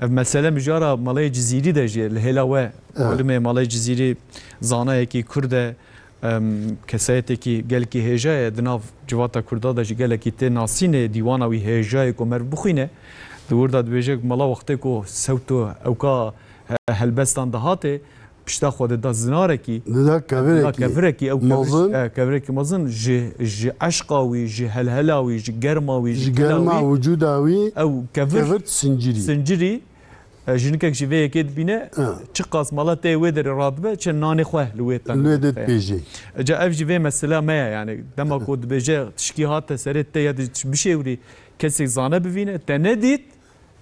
Ev mesele mijara Malê Cizîrî de jî li hêla we, alimê Malê Cizîrî zanayekî Kurd e, em, kesayetekî gelkî hêja ye, di nav civata Kurda de jî gelekî tê nasînê, dîwana wî hêja ye ku meriv bixwîne. Di wir de dibêje, mala wextê ku sewt û ewka he-, helbestan dihatê, pişta xwe dida zinarekî, dida kevirekî, dida kevirekî, ew kevir-, mezin, e, kevirekî mezin ji, ji eşqa wî, ji helhela wî, ji germa wî, ji, ji kela germa wî, wicûda wî, ew kevir, kevir sincirî. Sincirî, e, jinikek jî vê yekê dibîne, ha, çiqas mala tê wê derê radibe, çi nanê xwe li wê teng, li wê de dipêjê. Ca ev jî vê mesela me ye, yani dema ku dibêje tişkî hate serê te ya di bişêwirî, kesek zane bivîne, te nedît,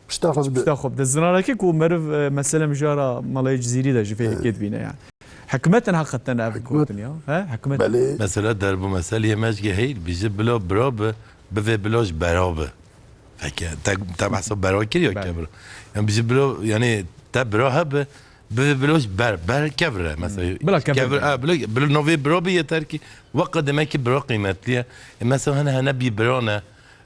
pişta xwe bide. Pişta xwe bide. Zinarekî ku meriv, e, mesele mijara Malê Cizîrî de jî vê yekê dibîne yani. Hikmet in heqeten ev gotin ya. He? Hikmet. Belê. Mesela derb û meselê me ji gehê, bijî bila bira bi, bivê bila ji bera bi. Peki, te, te behsa bera kir ya kevir. Yani bijî bila, yani te bira hebe, bivê bila ji ber, ber kevir e. Mesela, bila kevir. Kevir, ha, bila, bila navê bira bi yeter ki, weka demek ki bira qîmetli ye. E, mesela hene, hene bî bira ne,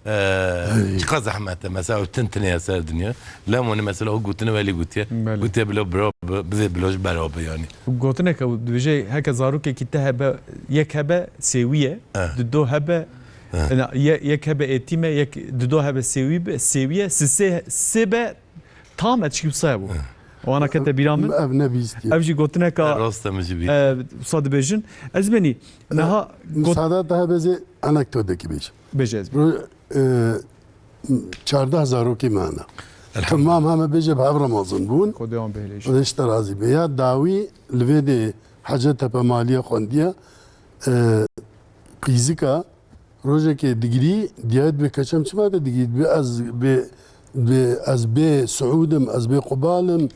Ee, çiqa zehmet e, mesela, ew tin tinê ye ser dinya. Lem û nî, mesela, o gotine welî gotiye. Belê. Gotiye bila bira bi, bivê bila ji bera bi, yanî. Gotineke û dibêje, heke zarokekî te hebe, yek hebe sêwî ye, Eh. dido hebe, Eh. ena, ye-, yek hebe êtîm e, yek, dido hebe sêwî be, sêwî ye, sisê, sê be, tam e, tişkî wisa hebû. Eh. Wana kete bîra min. Ev nebîstiye. Ev jî gotineka, Eh, rast e, min jî bî. eh, wisa dibêjin. Ez benî, Eh, niha got- Misada te hebe zê anekdoteke bêj. Bêje ez bî. Ro-, e, çardeh zarokê me hene. Elhamdülillah. Temam heme bêje bi hev re mezin bûn. Xwedê wan bihêle jî. Xwedê ji te razî be. Ya dawî li vê de Hecetepe maliye xwendiye. E, qîzika rojekê digirî, diyayê dibê, keçem çima te digirî? Dibê ez bê, dibê ez bê Siûd im, ez bê Qubal im.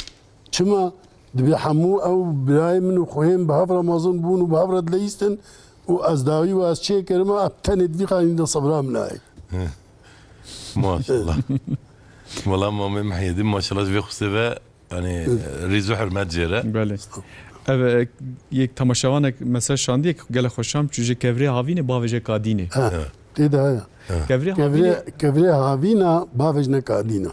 Çima? Dibê hemû ew birayê min û xweyên bi hev re mezin bûn û bi hev re dileyîstin û ez dawî û ez çêkirime, ev tenê di vî xanî de sebra min nayê. He. Maşallah. Wela Mamê Mihyedîn, maşallah, ji vê xusê ve, yani, rîz û hurmet jê re. Belê. Ev, e, yek temaşevanek mesaj şandiye, gelek xweşan, çû ji kevrê havînê bavêje kadînê. Ha, Evet. tê de heye. Kevrê havînê Kevrê, kevrê havîna bavêjne kadîna.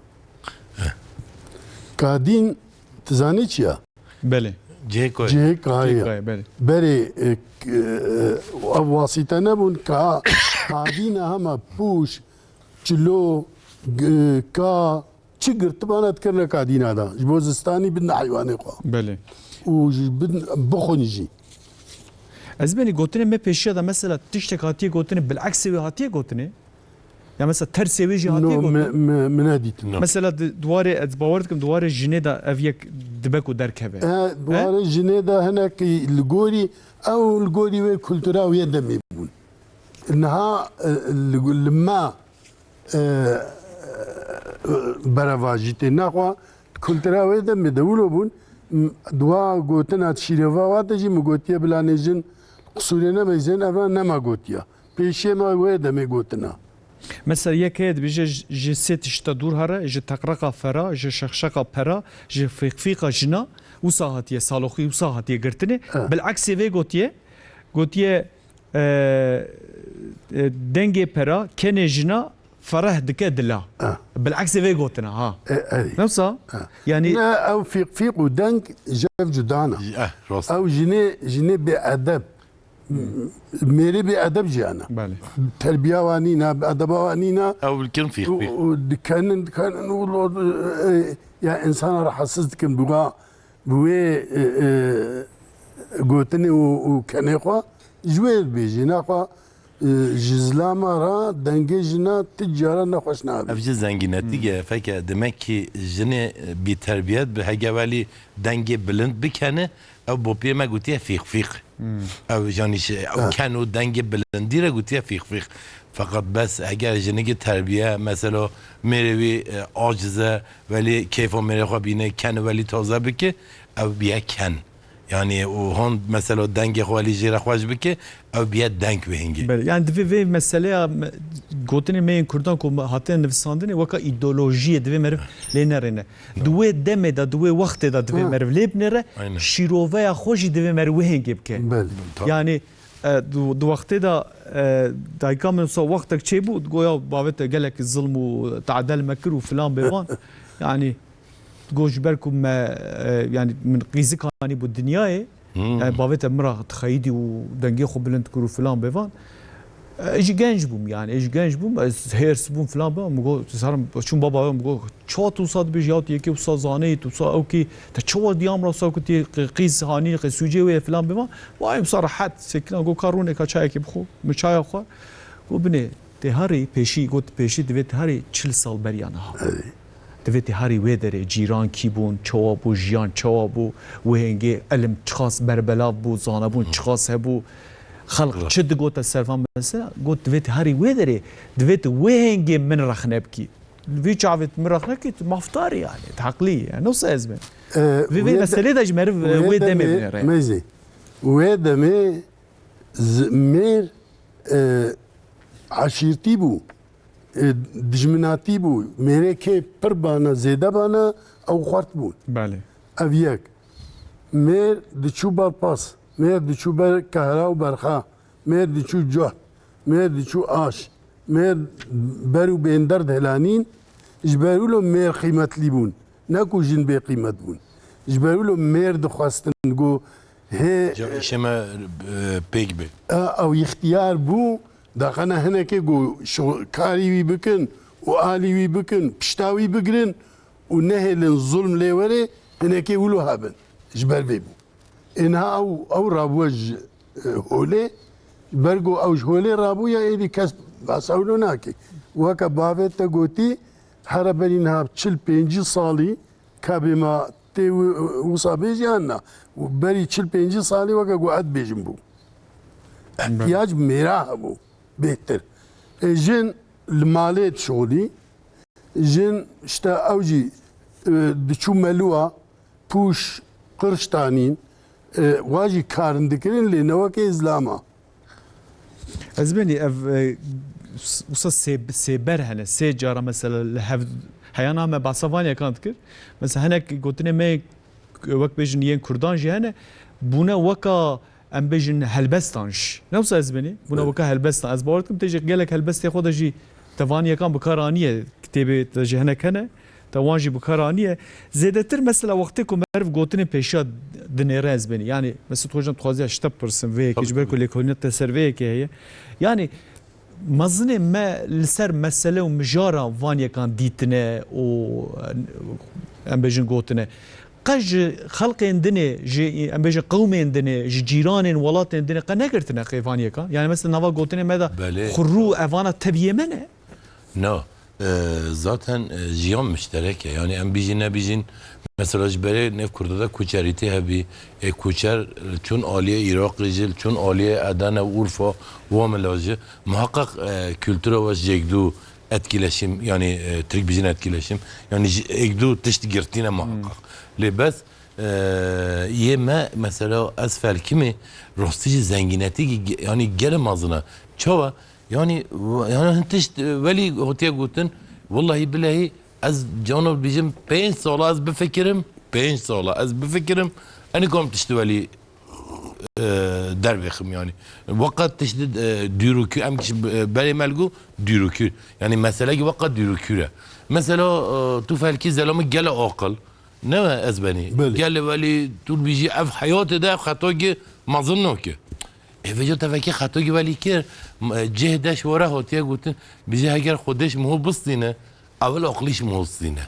Kadîn, tu zanî çi ya? Belê. Cihê kayê. Cihê kayê. Cihê kayê, belê. Berê, e, k-, e, ev wasîte nebûn ka, kadîna hema pûş, çilo, g-, ka, çi girtibana dikirine kadîna da. Ji bo zistanî bidin heywanê xwe. Belê. Û ji bidin, bixwin jî. Ez benî gotinê me pêşiya da mesela tiştek hatiye gotinê, bil'eksê wê hatiye gotinê. Ya mesela tersê wê jî hatiye No, gotin. me, me, me nedîtin. No. Mesela di, di warê, ez bawer dikim, di warê jinê de ev yek dibe ku derkeve. E, di He? warê jinê de hinek li gorî, ew li gorî wê kultura wê demê bûn. Niha, e, li, li me, e, berevajî tê. Nexwe kultura wê demê de wilo bûn. M-, dua gotina şîrova wate jî min gotiye bila nêjin qisûrê nemeyzên, evra nema gotiya. Pêşiyê me wê demê gotina. Mesela yek heye dibêje, ji, ji sê tişta dûr here, ji teqreqa fera, ji şexşeqa pera, ji fîqfîqa jina, wisa hatiye saloxî, wisa hatiye girtinê. Evet. Bil'eksê vê gotiye, gotiye, e, e, dengê pera, kenê jina fereh dike dila. Evet. Bil'eksê vê gotina, ha. E, erê. Ne wisa? Evet. Yani Ne ew fîqfîq û deng ji ev cuda ne. Eh, rast. Ew jinê, jinê bêedeb. Mêrê bê edeb jiyana. Belê. Terbiya wa nîna, bi edeba wa nîna. Ew li kin fîq Û, fîq. û dikenin, dikenin û lo-, e, ya insana rahatsiz dikin. Bi wa, bi wê, e, e, gotinê û, û kenê xwe ji wê dibêjî. Naxwe, e, ji zilama re dengê jina ti cara nexweş nabe. Ev jî zengînetî ye. Feke demek ki jinê bîterbiyet bi hege welî dengê bilind bikene, ew bo pê me gotiye fîq fîq. Ew janî şi, ew Ha. ken û dengê bilindî re gotiye fîq fîq. Feqet bes eger jinekî terbiye, mesela mêrê wî, e, aciz e, welî keyfa mêrê xwe bîne, ken welî taze bike, ew biye ken. Yani û hon mesela dengê xwe welî jê re xweş bike, ew biye deng wê hingî. Belê, yani divê vê meseleya me, gotinê me yên Kurdan ku me hatine nivisandinê weka îdeolojiyê divê meriv lê nerêne. Di wê demê de, di wê wextê de divê Ha. meriv lê binêre, Aynen. şîroveya xwe jî divê meriv wê hingê bike. Belê. Tabii. Yani, e, di, di wextê de, e, dayika min wisa wextek çêbû, goya bavê te gelek zilm û tadel me kir û filan bêvan. Yani, Got, ji ber ku me, e, yani min qîzik anî bû dinyayê, Hmm. e, bavê te min re dixeyidî û dengê xwe bilind kir û filan bêvan. E, ez jî genc bûm, yani, ez jî genc bûm, ez hêrs bûm filan bêvan. Min got, zarim, çûm baba min got, "Çawa tu wisa dibêjî, ya tu yekê wisa zaneyî, tu wisa ew kî, te çawa diyam re wisa ku tu qîz hanî, qê sûcê wê ye filan bêvan." Vay, wisa rehet, sekinan got, "Ka rûnê ka çayekê bixwe." Min çaya xwe. Got, "Binê, tê herî pêşî," got, "pêşî divê tê herî çil sal beriya niha." Divê tê herî wê derê cîran kî bûn, çawa bû, jiyan çawa bû, wê hingê ilim çiqas berbelav bû, zanebûn çiqas hebû, xelq çi digote ser van mesela, got, divê tê herî wê derê, divê tê wê hingê min rexne bikî. Vî çavê tu min rexne kî, tu mafdar î yani, tu heqlî yî. Yani, wisa ez me. E, Vê, vê wê de-, meselê de ji meriv, e, wê wê demê demê, binêre. Meyzê, wê demê z-, mêr, e, eşîrtî bû. E, dijminatî bû. Mêrê kê pir bana, zêde bana, ew xwert bûn. Belê. Ev yek. Mêr diçû ber pas, mêr diçû ber kehra û berxa, mêr diçû cot, mêr diçû aş. Mêr ber û bênder dihilanîn, ji ber wilo mêr qîmetlî bûn, ne ku jin bêqîmet bûn. Ji ber wilo mêr dixwestin, got, hê, Ca îşê me, e, pêk bê. E, ew îxtiyar bû, daxana hinekê got, şo-, karî wî bikin û alî wî bikin, pişta wî bigirin û nehêlin zulm lê were, hinekê wilo hebin. Ji ber vê bû. Ê niha ew, ew rabûye ji, e, holê. Ji ber ku ew ji holê rabûye, êdî kes behsa wilo nake. Weke bavê te gotî, here berî niha çil pêncî salî, ka bê ma tê wi-, wisa bêjî yan na. Berî çil pêncî salî weke ku ez dibêjim bû. Ehtiyac mêra hebû bêhtir. Ê jin li malê dişolî, jin işte ew jî, e, diçû melûwa, pûş, qirş tanîn, e, wa jî karin dikirin, lê ne weke îzlama. Ez benî ev, e, s-, wisa sê, sêber hene, sê cara mesela li hev, heyana me behsa van yekan dikir. Mesela hinek gotinê me wek bêjin yên Kurdan jî hene, bûne weka em bêjin helbestan jî. Ne wisa ez benî, bûne Evet. weka helbestan. Ez bawer dikim te jî gelek helbestê xwe de jî te van yekan bi kar aniye, kitêbê te jî hinek hene. Te wan jî bi kar aniye. Zêdetir mesela wextê ku meriv gotinên pêşiya dinêre ez benî. Yanî mesela tu hocam dixwaziya ji te bipirsim vê yekê, Tabii, ji ber ku tabii. lêkolîna te ser vê yekê heye. Yanî mezinê me li ser mesele û mijara van yekan dîtine û em bêjin gotine. Qe ji xelqên dinê, ji em bêjin qewmên dinê, ji cîranên welatên dinê qe negirtine qê van yekan. Yanî mesela nava gotinê me de Belê. xurû evana teviyê me ne? No. E, zaten, e, jiyan mişterek e. Yanî em bijîn nebijîn, mesela ji berê nêv Kurda de koçerîtî hebî, e, koçer, e, çûn aliyê Iraqê jî, çûn aliyê Edene û Urfa, Wamila jî, muhaqqaq, e, kultura we ji yekdû etkileşim, yanî, e, Tirk bijîn etkileşim, yanî ji yekdû tişt girtîne muhaqqaq. Hmm. Lê bes, e, yê me, mesela ez felkimê rastî jî zengînetî, yanî gele mezin e. Çawa? Yanî, yanî hin tişt, e, welî hotiye gotin, wellahî bilehî ez cano dibêjim, pênc sala ez bifikirim, pênc sala ez bifikirim, enî kom tişt welî, e, dervêxim yanî. Weqat tişt, e, dûr û kûr, em kişî, e, berê me li got dûr û kûr. Yanî meselekî weqat dûr û kûr e. Mesela, e, tu felkî zelamî gele aqil, Ne we ez benî. Belê. Gel welî tu dibêjî ev heyatê de ev xetokî mezin nake. Ê vêca te vekî xetokî welî kir, m-, cih de ji we re hatiye gotin, bijî heger Xwedê ji miho bistîne, ewil aqilî ji miho distîne.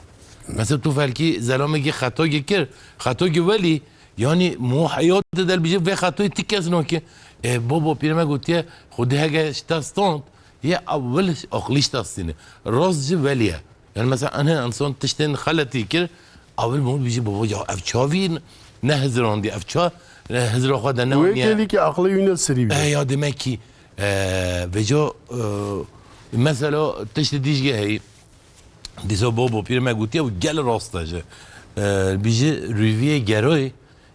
Mesela tu felkî zelamekî xetokî kir, xetokî welî, yanî miho heyatê de dibêjî vê xetoyê ti kes nake. Ê babo pîrê me gotiye, Xwedê heger ji te stand, yê ewil aqilî ji te distîne. Rast jî welî ye. Yani mesela, ene insan tiştên xeletî kir, ewil mor bijî, baba, ya ev çavî ne hizirandî, ev ça, e, hizra xwe de ne Wê aniye. Kelî ki aqlê wî ne serî bî. E, ya demek ki, e, veco, e, mesela tiştê dîjgê heyî, dîsa babo pîrê me gotiye û gel rast e ji. E, bijî rûviyê geroyê,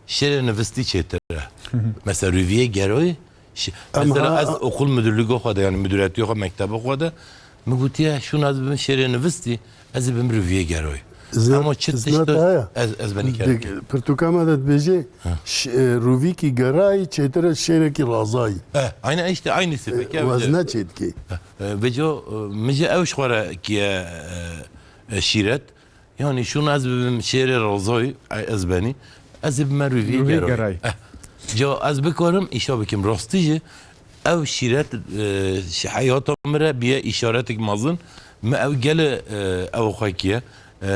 Şêrê nivistî çêtir e. Hı hı. Mesela rûviyê geroyê, şi-, Em mesela ha- ez okul müdürlüğü xwe de, yani müdüriyetiya xwe, mekteba xwe de, min gotiye, şûn ez bim şêrê nivistî, ez ê bim rûviyê geroyê. Zina-, Ama çi zina tişt te heye? ez, ez benî Di-, kerdim. Pirtûka me de dibêje, Ha. ş-, e, rûvîkî gerayî çêtir e şêrekî razayî. Eh, aynı işte, aynı sife. E, wezne çêdikê. Eh, e, veco, e, min jî ew ji xwe re kiye, e, e, şîret. Yanî şûn ez bibim şêrê Rozoy, ez benî. Ez ê bime rûvî Rûvî geray. geray. Eh. Ca ez bikarim îşa bikim. Rastî jî ew şîret, e, ji heyata min re biye îşaretek mezin. Min ew gele, e, ew xwe kiye. E,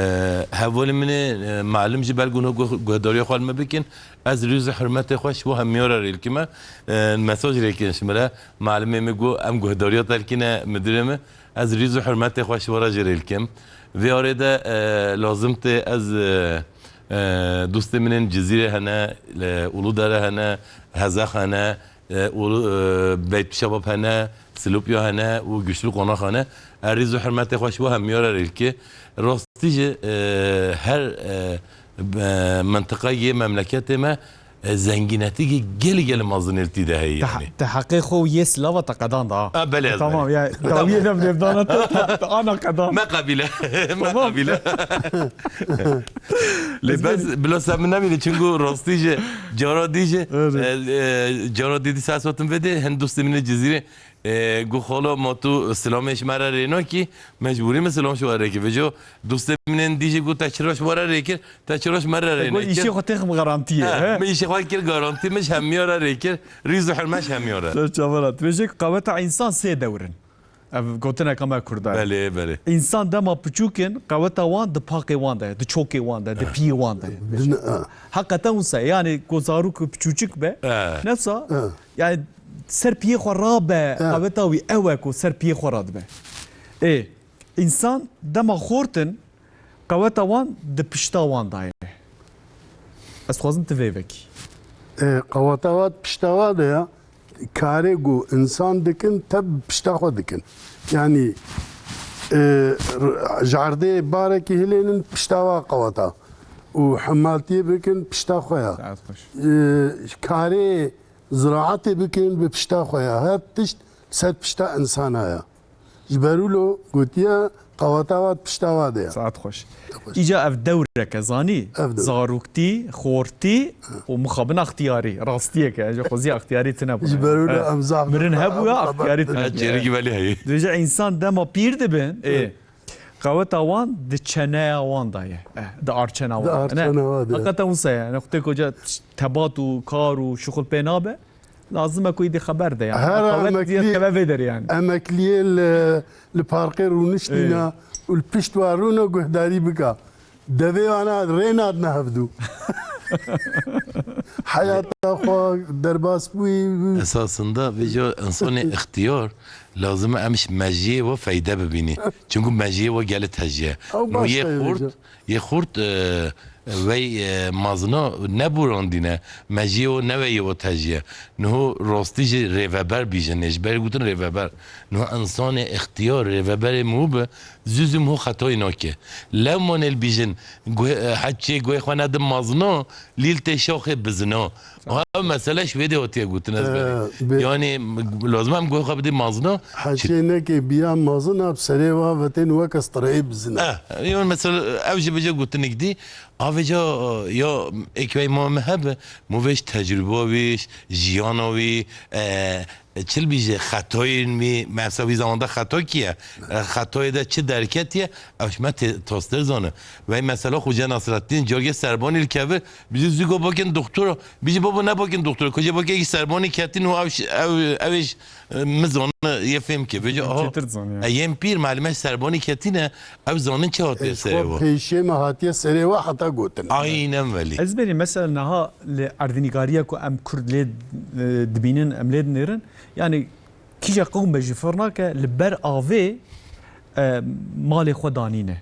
hevalê min ê, e, malim jî belkû no guh-, guhdariya xwe li me bikin. Ez rîz û hurmetê xwe ji bo hemiya re rêl kime. E, mesaj rêkin ji min re. Malimê min got, em guhdariya te dikine, müdürê min. Ez rîz û hurmetê xwe ji we re jî rê dikim. Vê arê de, e, lazim tê ez, e, e, dostê min ên Cizîrê hene, e, Uludere hene, Hezex hene, e, Ulu-, e, Beytşebab hene, Silopya hene û Güçlü Qonax hene. Ez rîz û hurmetê xwe ji we hemiya re rê dike. Rastî jî, e, her, e, e, mintiqayê memleketê me, e, zengînetîkî gelî gelî mezin ê li tî de heye Te, yanî. te heqê xwe û yê silava te qedan da. A, belê, ez Tamam, belê. ya, Tamam. dawiyê de bi nêvdana te, te, te ana qedan. Me qebîle. Me Tamam. qebîle. Lê Ez bes belê. bila ser min nemîne, çunku rastî jî cara dî jî, Evet. e, e, cara dî dîsa ez hatim vê dê, hin dostê min ê Cizîrê, E, gu xalo ma tu silamê ji me re rê nakî, mecbûrî min silam ji we rê kir. Vêco dostê min ên dî jî got te çira ji we re rê kir, te çira ji me re rê nekir. Got îşê xwe têxim garantiyê. He, he? Min îşê xwe kir garantî, min ji hemiya re rê kir, rîz û hurme ji hemiya re. Te çavan hat. Vêjê qeweta însan sê dewr in. Ev gotineka me kurda ye. Belê, belê. Însan dema piçûk in, qeweta wan di paqê wan de ye, di çokê wan de, di piyê wan de ye. Din, ha. Heqeten wisa ye. Yani ku zarok piçûçik be, ha, nefsa, ha, yani ser piyê xwe rabe, ha, qeweta wî ew e ku ser piyê xwe radibe. Ê, însan dema xort in, qeweta wan di pişta wan de ye. Ez dixwazim tu vê vekî. E, qeweta wan di pişta wan de ya. Karê ku însan dikin, te bi pişta xwe dikin. Yanî, e, r-, ji erdê barekî hilênin pişta wa qeweta. Û hemaltiyê bikin pişta xwe ya. Saet xweş. E, karê ziraetê bikin bi pişta xwe ya. Her tişt ser pişta însana ya. Ji ber wilo gotiye qeweta wa di pişta wa de ye. Saet xweş. Xweş. Îca ev dewreke zanî, ev dewr, zaroktî, xortî û mixabina extiyarî. Rastiyeke, ji xwezî extiyarî tine bû. Ji ber wilo, evet, em zaf mirin hebûya, extiyarî tine bû. Çêrikî belê heye. Dibêje însan dema pîr dibin, ê, evet, qeweta wan di çeneya wan de ye. Eh, di arçena wan de. Di arçena wan de. Heqeten wisa ye. Nextê koca tebat û kar û şixul pê nabe. Lazim e ku îdî xeber de, yani. Her qewet emeklî-, keve vê derê, yani. Emekliyê li, li parkê rûniştîne, ê, û li pişt wan rûne guhdarî bika. Devê wana rê nadine hevdû. Heyata xwe derbas bûyî. Esasında vêca insanê ixtiyar lazim e em ji mejiyê we feyde bibînî. Çunku mejiyê we gelê tejî ye. Ew baş yê xurt, yê xurt, e, wey, e, mazina neborandîne, mejiyê we ne wey yê we tejî ye. Niho rastî jî rêveber bîjin, ê ji ber gotin rêveber. Niho insanê ixtiyar rêveberê min bi, zû zû min xetayî nake. Lewmanê li bîjin, guh-, e, heçê guhê xwe nedin mazina, lîl tê şaxê bizina. Ew mesele ji wê dê hatiye gotin, ez berê. Ee, bi- Yani, lazim em guhê xwe bidî mazina. Heçê neke biya mazina, bi serê wa ve tên weke streyê bizina. Eh, yani mesela ew jî bêje gotinik dî, a vêca, ya êk wey ma me hebe, mo vêj tecrûba wî, jiyana wî, e, çil bîje xetayên wî, mesela wî zamanda xeta kiye, e, xetayê de çi derketiye, ew ji me tê-, tastir zane. Wey mesela Xoce Nasreddîn, cargê serbanî li kevir, bijî zû go bakin doktora, bijî baba ne bakin doktora, kocê bakê ki serbanî ketîn û ew ş-, ew, ew ê ş-, e, min zane yê fêm ke. Vêca, aha, çêtir zane ya. E, yên pîr, malime serbanî ketîne, ew zanin çi hatiye serê we. Pêşê me hatiye serê we heta gotin. Aynen welî. Ez berî mesela niha li erdnîgariya ku em Kurd lê, e, dibînin, em lê dinêrin, yani kîje qewm be jî firr nake, li ber avê, e, malê xwe danîne.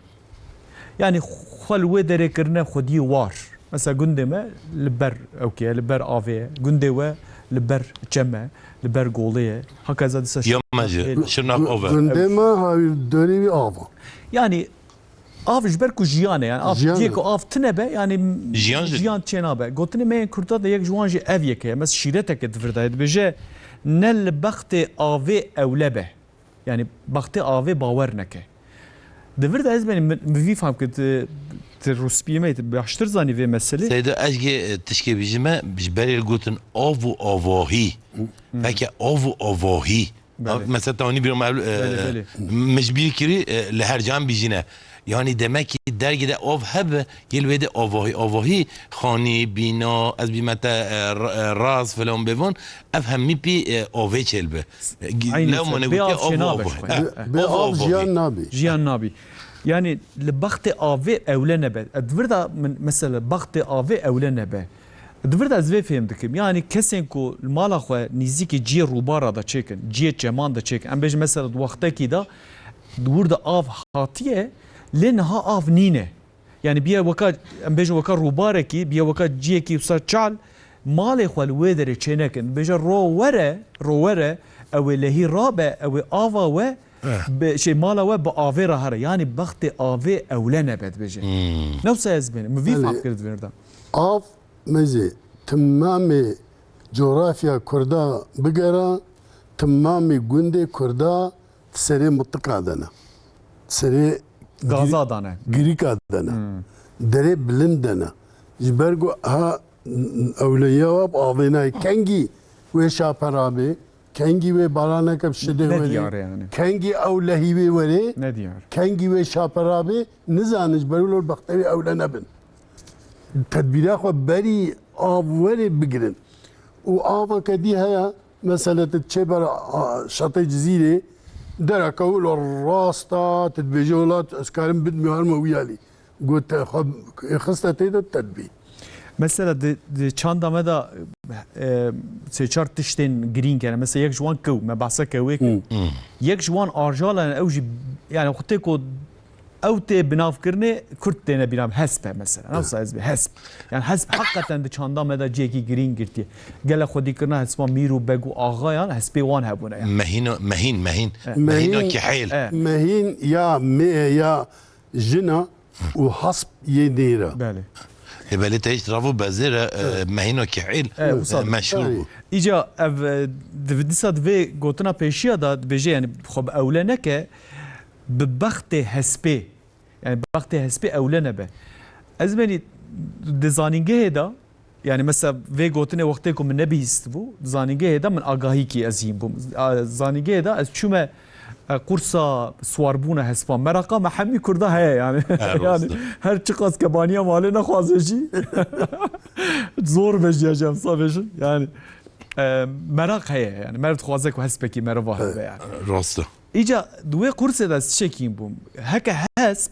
Yani xwe li wê derê kirine xwediyê war. Mesela gundê me li ber ewkê ye, li ber avê ye. Gundê we li ber çem e, li ber golê ye. Haka ez dîsa ya me jî, Şirnak ov e. Gundê me hawî dorê wî av e. Yani av ji ber ku jiyan e, yani av, jiyan e. Cihê ku av tine be, yani jiyan jî, jiyan çê nabe. Gotinê me yên Kurda de yek ji wan jî ev yek heye. Mesela şîreteke di vir de ye, dibêje, ne li bextê avê ewle be. Yani bextê avê bawer neke. Di vir de ez benî min, min vî fam kir, tu, tu rûspiyê me, tu baştir zanî vê meselê. Seyda, ez jî, e, tişkê bijîme, ji berê gotin av û avahî. Hı. Peki av û avahî. Belê. Av, mesela, te anî bîra me, e, belê, belê, min ji bîr kirî, e, li her can bijîne. Yani demek ki dergî de av hebe, yê li wê de avahî, avahî, xanî, bîna, ez bîme te, e, r-, e, raz, filan bêvan, ev hemî pî, e, avê çêl bi. E, gi-, Eynî lew se-, mane bê gotiye av av, çê av, nabe av. Ji xwe. Eh, bê av, av avê. Jiyan nabî. Jiyan nabî. Yani li bextê avê ewle nebe. E, di vir de min, mesela bextê avê ewle nebe. Di vir de ez vê fêm dikim. Yani kesên ku li mala xwe nîzîkî ciyê rûbara de çêkin, ciyê çeman de çêkin. Em bêjin mesela di wextekî de di wir de av hatiye, lê niha av nîne. Yani biye weka, em bêjin weka rûbarekî, biye weka ciyekî wisa çal, malê xwe li wê derê çênekin. Bêje ro were, ro were, ew ê lehî rabe, ew ê ava we, eh, bi, şey, mala we bi avê re here. Yani bextê avê ewle nebe dibêje. Hmm. Ne wisa ez bênim. Min vî, belê, fam kir di vir de. Av, mezê, timamê coğrafya Kurda bigera, timamê gundê Kurda di serê mitika de ne. Di serê gaza de ne. Girîka de ne. Hmm. Derê bilind de ne. Ji ber ku ha ewleya we bi avê nayê. Kengî wê şapera bê, Kengî wê baraneke bi şidê Ne werê, diyar e yani. Kengî ew lehî wê werê, Ne diyar. Kengî wê şapera bê, nizanin ji ber wilo bextê wê ew le nebin. Tedbîra xwe berî av werê bigirin. Û aveke dî heye, mesela tu çê ber, a, şatê Cizîrê, dereke wilo rast e, tu dibêje wilo ez karim bidim ya herma wî alî. Got te xwe xiste tê de te dibî. Mesela di, di çanda me de, e, sê çar tiştên girîng hene. Mesela yek ji wan kew, me behsa kewê kir. Hı. Yek ji wan ajal hene, ew jî, yani xwe tê ku ew tê binavkirinê, Kurd têne bîra min, hesp e mesela. Nasıl hesp? Hesp. Yani hesp hakikaten di çanda me de cihekî girîng girtiye. Gelek xwedîkirina hespa mîr û beg û axayan, hespê wan hebûne yani. Mehîno-, mehîn, mehîn. E. Mehîno Mehîn, kihêl. E. Mehîn ya mê ya jina û hasp yê nêra. Belê. Ê belê te hîç ravo bezêre, e, mehîno kihêl, E, wisa e, meşhur Tabii. bû. Îca ev, e, di, dîsa di vê gotina pêşiya de dibêje, yani xwe bi ewle neke, bi bextê hespê, yani bextê hespê ewle nebe. Ez benî di zanîngehê de, yani mesela vê gotinê wextê ku min nebihîstibû, di zanîngehê de min agahî kî ez hîn bûm. A, zanîngehê de ez çûme, e, kursa swarbûna hespan. Meraqa me hemî Kurda heye yani. E, rast e. Yani her çiqas kebaniya malê nexwaze jî zor be jî, em sa bêjin. Yani, e, meraq heye yani. Meriv dixwaze ku hespekî meriva hebe yani. Rast e. Îca di wê kursê de ez tiştekî bûm. Heke hesp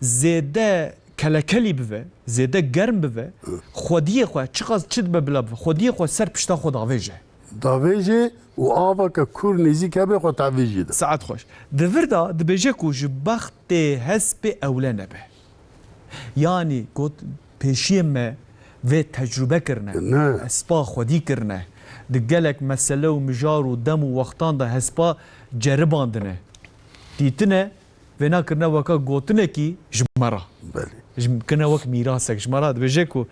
zêde kelekelî bive, zêde germ bive, xwediyê xwe, çiqas çi dibe bila bibe, xwediyê xwe ser pişta xwe davêje. Davêje û ava ke kûr nêzîk hebe xwe tevêjî de. Saet xweş. Di vir de dibêje ku ji bextê hespê ewle nebe. Yanî got, pêşiyê me vê tecrûbe kirine, Ne. hespa xwedî kirine. Di gelek mesele û mijar û dem û wextan de hespa ceribandine. Dîtine, vêna kirine weke gotinekî ji me re. Belê. Ji, kirine wek mîrasek ji me re. Dibêje ku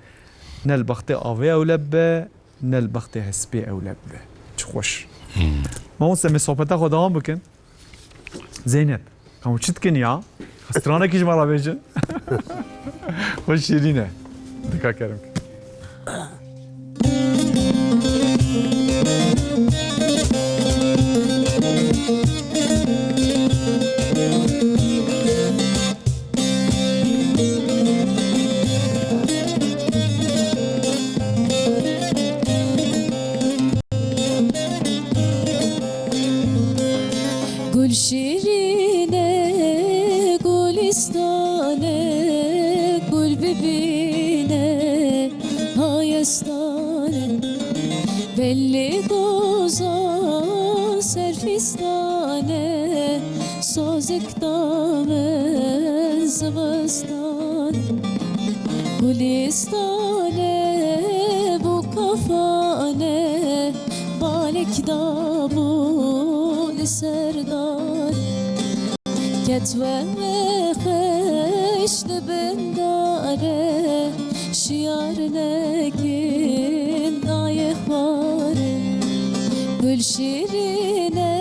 ne li bextê avê ewle bibe, ne li bextê hespê ewle bibe. Çi xweş. Mamoste, me sohbeta xwe dewam bikin. Zeynep, hemû çi dikin ya? Stranekî ji me re bêjin. Xweş şîrîn e. Dika kerem. Gul şîrîne, gulîstane, gul bibîne, hayestane. Belli goza serfîstane, sozik damen zivistan. Gulîstane bû kafane, balek dabû li ser dar. Ket we me xweş li bin dare, şiyar nekin nayê xware. Gul şîrîne,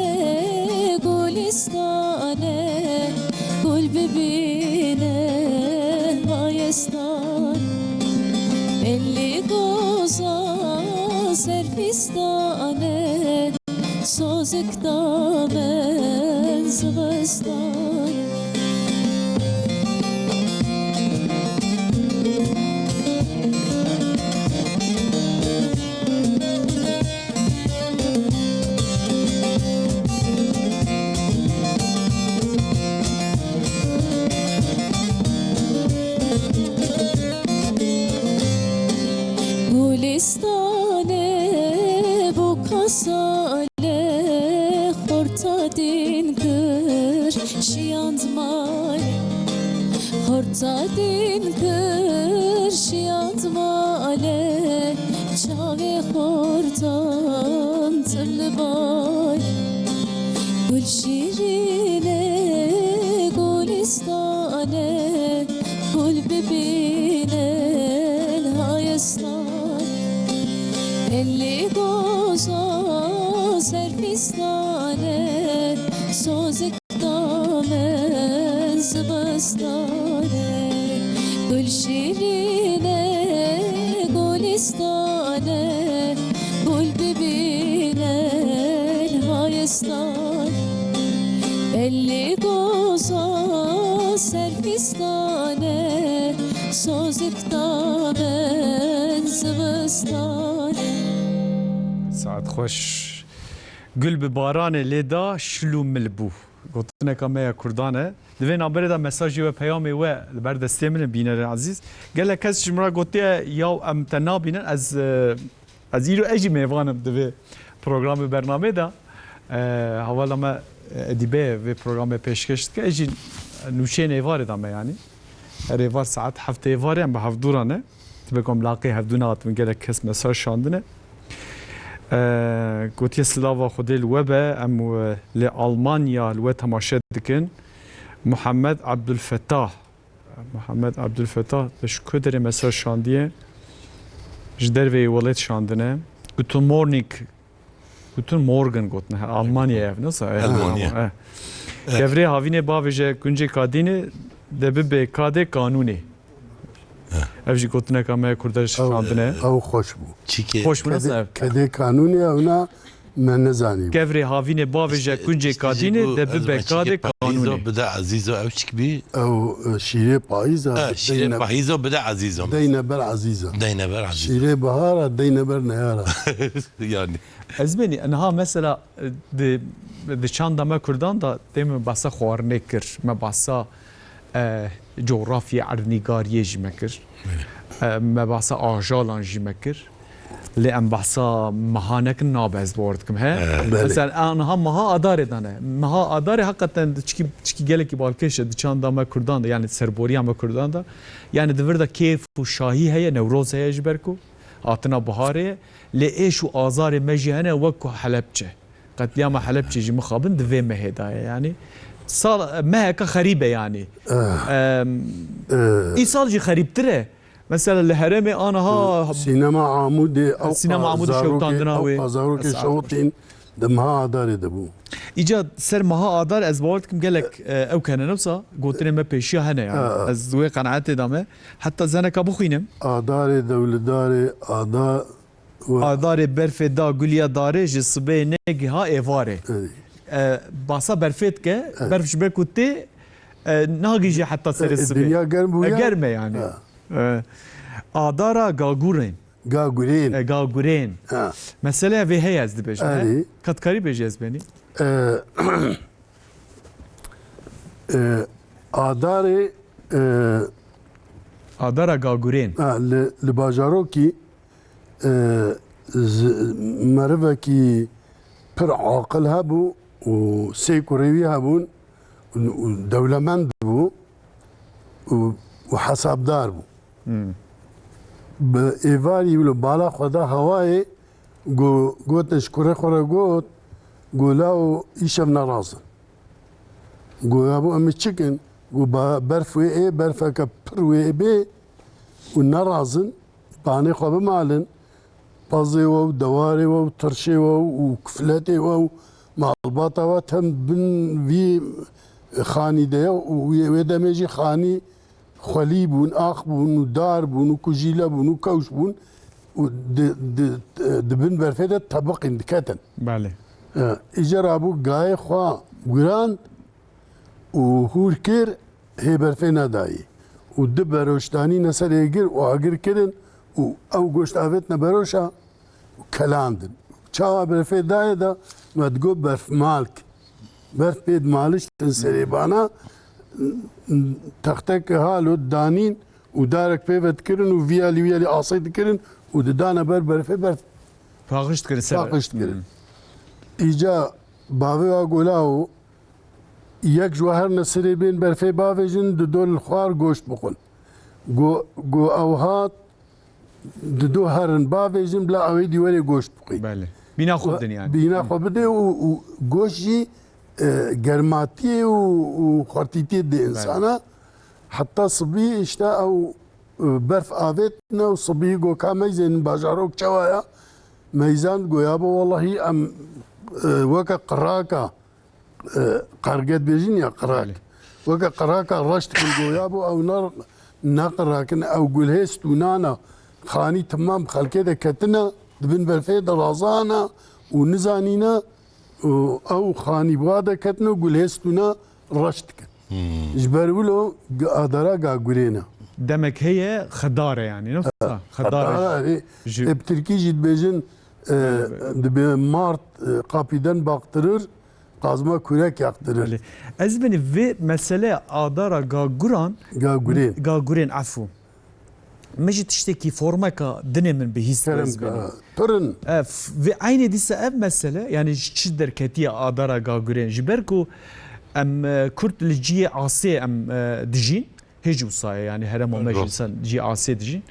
gulîstane, gul bibîne bayestan. Elî goza serfîstane, sozik damen zivistan. Gulîstane bû kasa le, xorta din kir şiyand male. Xorta din kir şiyand male, çavê xortan tim li bale. Gul şîrîne, gulîstane, gul bibîne hayestan. Elî goza serfîstane, sozik damen zivistane. Gul şîrîne, gulîstane, gul bibîne Lê goza serpîstane, sozik damen zivistane. Saet xweş. Gul bi baranê lê da, şil û mil bû. Gotineka me ya Kurdan e. Di vê navberê de mesajê we, peyamê we li ber destê min e, bînerên ezîz. Gelek kes ji min re gotiye, yaw em te nabînin, ez, e, ez îro ez jî mêvan im di vê programê bernamê de. E, hevala me, e, Edîbe vê programê pêşkêş dike. Ez jî nûçeyên êvarê de me yanî. Her êvar saet heftê êvarê em bi hevdû re ne. Tibekom laqê hevdû nehatin, gelek kes mesaj şandine. E, gotiye, Silava Xwedê li we be, em, e, li Almanya li we temaşe dikin. Muhammed Abdulfetah. Muhammed Abdulfetah, te ji ku derê mesaj şandiye? Ji derveyê welêt şandine. Guten Morning, Guten Morgen gotine. He, Almanya ev, nasıl? E, Almanya. Tamam, e. Evet. Kevrê havînê bavêje kuncê kadînê de bibe kadê kanûnê. Ev jî gotineka me Kurda şandine. Ew xweş bû. Çikê? Xweş bû, nasıl ev? Kedê kanûnê ewna me nezanî. Kevrê havînê bavêje kuncê kadînê de bibe kadê kanûnê. Bide ezîzo, ew çik bî? Ew, e, şîrê payîza. Ha, şîrê payîza bide ezîzo. Deyne ber ezîza. Deyne ber ezîza. Şîrê bahara, deyne ber neyara. Yani. Ez benî, niha mesela, e, di, di çanda me Kurdan da dê me behsa xwarinê kir, me behsa, e, coğrafyê erdnîgariyê jî me kir. Belê. E, me behsa ajalan jî me kir. Lê em behsa meha nekin, nabe ez bawer dikim, he? E. Belê. Mesela, a, niha meha Adarê de ne. Meha Adarê heqeten çikî, çikî gelekî balkêş e di çanda me Kurdan da, yani serboriya me Kurdan da. Yani di vir de kêf û şahî heye, Newroz heye ji ber ku hatina biharê ye. Lê êş û azarê me jî hene wek ku Helepçe. Qetlîama Helepçê jî mixabin di vê mehê de ye, yanî sal, meheke xerîb e, yanî. Eh. Em, Eh. Îsal jî xerîbtir e. Mesela li herêmê aniha Sînema Amûdê, ew Sînema Amûdê zarokê, şewitandina ew wê. Zarokê şewitîn di meha Adarê de bû. Îca ser meha Adar ez bawer dikim gelek, e, ew kene newsa gotinê me pêşiya hene, yanî. Ha. Ez wê qenaetê de me. Heta zeneka bixwînim. Adarê dewlidarê, ada Adarê berfê da guliya darê, ji sibê negiha êvarê. Evet. E, basa berfê dike, evet, berf ji ber ku tê, e, nagihîje heta serê sibê. E, dinya germ bûye. E, germ e yani. Ha. E, adara gagurên. Gagurên. E, gagurên. Ha. Meseleya vê heye ez dibêjim, he? Erê. Ka dikarî bêjî ez benî. E, e, adarê, e, Adara gagurên. Ha, li, li bajarokî e, z-, merivekî pir aqil hebû û sê kurê wî hebûn û, û dewlemend bû û, û hesabdar bû. Hmm. Bi êvarî wilo bala xwe da hewayê, go-, gotin ji kurê xwe re got, go lawo îşev nerazin. Go ya bo em ê çi kin? Go ba-, berf wê ê, berfeke pir wê ê bê û nerazin. Panê xwe bimalin, pezê we û dewarê we û tirşê we û kifletê we û malbata we tên bin vî xanî de ye û wê, wê demê jî xanî xwelî bûn, ax bûn û dar bûn û kujîle bûn û kewş bûn û di, di, di bin berfê de tebiqîn, diketin. Belê. E, îcar abû gayê xwe guran û hûr kir, hê berfê nedayî û di beroşdanî ne ser êgir û agir kirin û ew goşt avêtine beroşa û kelandin. Çawa berfê dayê de me digot berfmalk. Berf pê dimaliştin serê bana, textek halo danîn û darek pê ve dikirin û viyalî wiyalî asê dikirin û didane ber berfê berf paqij dikirin ser. Paqij dikirin. Hmm. Îca bavê wa gola û Yek ji we her nesirê bên berfê bavêjin, dido li xwar goşt bixwin. Go, go ew hat, dido herin bavêjin, bila ew ê dî werê goşt bixwî. Belê. Bîna xwe bidin yani. Bîna xwe bidê û, û goşt jî, e, germatiyê û, û xwertîtiyê dê insana. Heta sibî işte ew, e, berf avêtine û sibî go ka meyzên bajarok çawa ya, meyzan go ya bo wellahî em, e, weke qiraka e, qerge dibêjin ya qirak. Belê. Weke qiraka reş dikin goya bû, ew ne, ne qirak in, ew gulhê stûnana, xanî timam xelkê de ketine, di bin berfê de razana û nizanîne, û ew xanî bi wa de ketin û gulhêst wina reş dikin. Ji ber wilo g-, adara gagurê ne. Demek heye xedar e yani, ne wisa? Xedar e. Xedar e. Ji- Ê bi tirkî jî dibêjin, e, Belê, belê. Dibe mart, e, kapiden baktırır, kazma kürek yaktırır. Belê. Ez benî vê mesele adara gaguran, Gagurên. Gagurên, efû. Min jî tiştekî formeka dinê min bihîst Kerem ez benî. Ka, pirin. Ev, vê eynê dîsa ev mesele, yani ji çi derketiye adara gagurên? Ji ber ku em, e, Kurd li ciyê asê em, e, dijîn, hêj wisa ye, yani herema me jî Rast. Dîsa ciyê asê dijîn.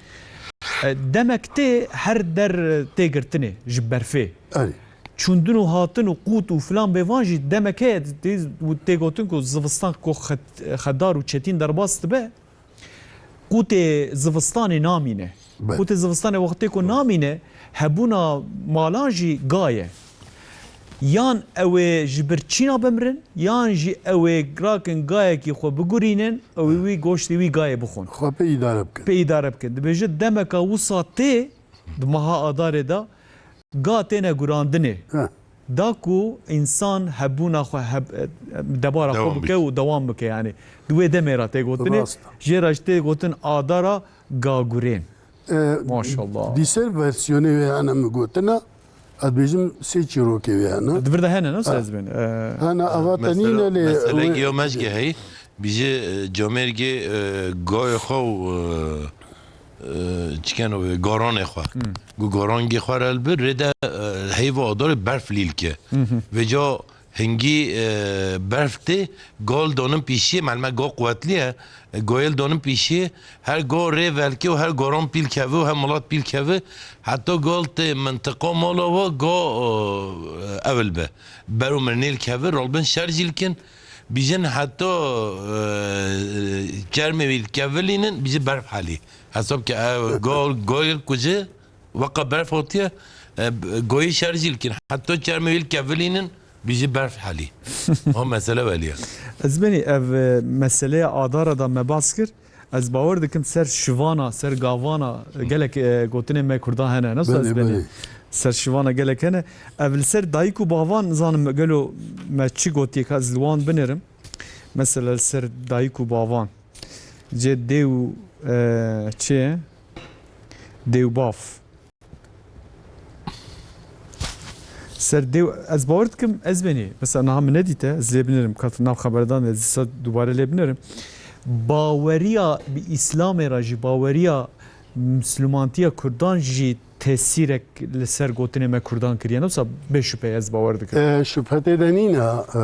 E, demek tê her der tê girtinê ji berfê. Erê. Çûndin û hatin û qût û filan bêvan jî demek heye, tê, tê gotin ku zivistan ku xet-, xedar û çetîn derbas dibe, qûtê zivistanê namîne. Be. Qûtê zivistanê wextê ku namîne, hebûna malan jî ga ye. Yan ew ê ji birçîna bimrin, yan jî ew ê rakin gayekî xwe bigurînin, ew ê wî goştê wî gayê bixwin. Xwe pê îdare bikin. Pê îdare bikin. Dibêje demeka wisa tê, di meha Adarê de, ga têne gurandinê. Heh. Da ku însan hebûna xwe heb-, debara xwe Dewam bike bike. Û dewam bike, yani di wê demê re tê gotinê. Rast. Jê re jî tê gotin adara gagurên. E, Maşallah. Dîser versiyonê wê hene min gotina, ez dibêjim sê çîrokê wê hene. Di vir de hene, nasıl Ha. ez bên? E, Hene ava Mesela, tenîne lê mesele wê giyo mecge hey, bije, e, camêrgê, e, gayê xwe û, e, e, çiken o, garanê xwe. Hmm. Gu garangê xwe re li bir rê de, e, heyva adarê berf lîl ke. Hı hı. Vêca hingî, e, berf tê, gal danin pîşiyê, melme ga quwetlî ye, e, gayê li danin pîşiyê, her ga rê velkê û her garan pîl keve û her milat pîl keve, heta gal tê mintiqa mala wa ga, e, ew li be. Ber û mirnê li keve, ralbin şer jî li kin, Bijin heta, e, çermê wî dikevilînin, bijî berf helî. Hesab ke ev gol, gol ku ji weqa berf hatiye, e, goyî şer jî dikin. Heta çermê wî dikevilînin, bijî berf helî. O mesele welî ye. Ez benî ev, e, meseleya adara da me bas kir. Ez bawer dikim ser şivana, ser gavana, gelek, e, gotinê me Kurdan hene. Nasıl Belê, ez benî? Belê. Ser şivana gelek hene. Ev li ser dayik û bavan, nizanim gelo me çi gotiye ka ez li wan binêrim. Mesela li ser dayik û bavan. Cê dê û, e, çi ye? Dê û bav. Ser dê, ez bawer dikim, ez benî. Mesela niha min nedîte, ez lê binêrim, kat nav xeberdan ez dîsa dubare lê binêrim. Baweriya bi Îslamê re jî, baweriya Mislimantiya Kurdan jî tesîrek li ser gotinê me Kurdan kiriye. Wisa bê şüphe ez bawer dikim. E, şüphe tê de nîne. E,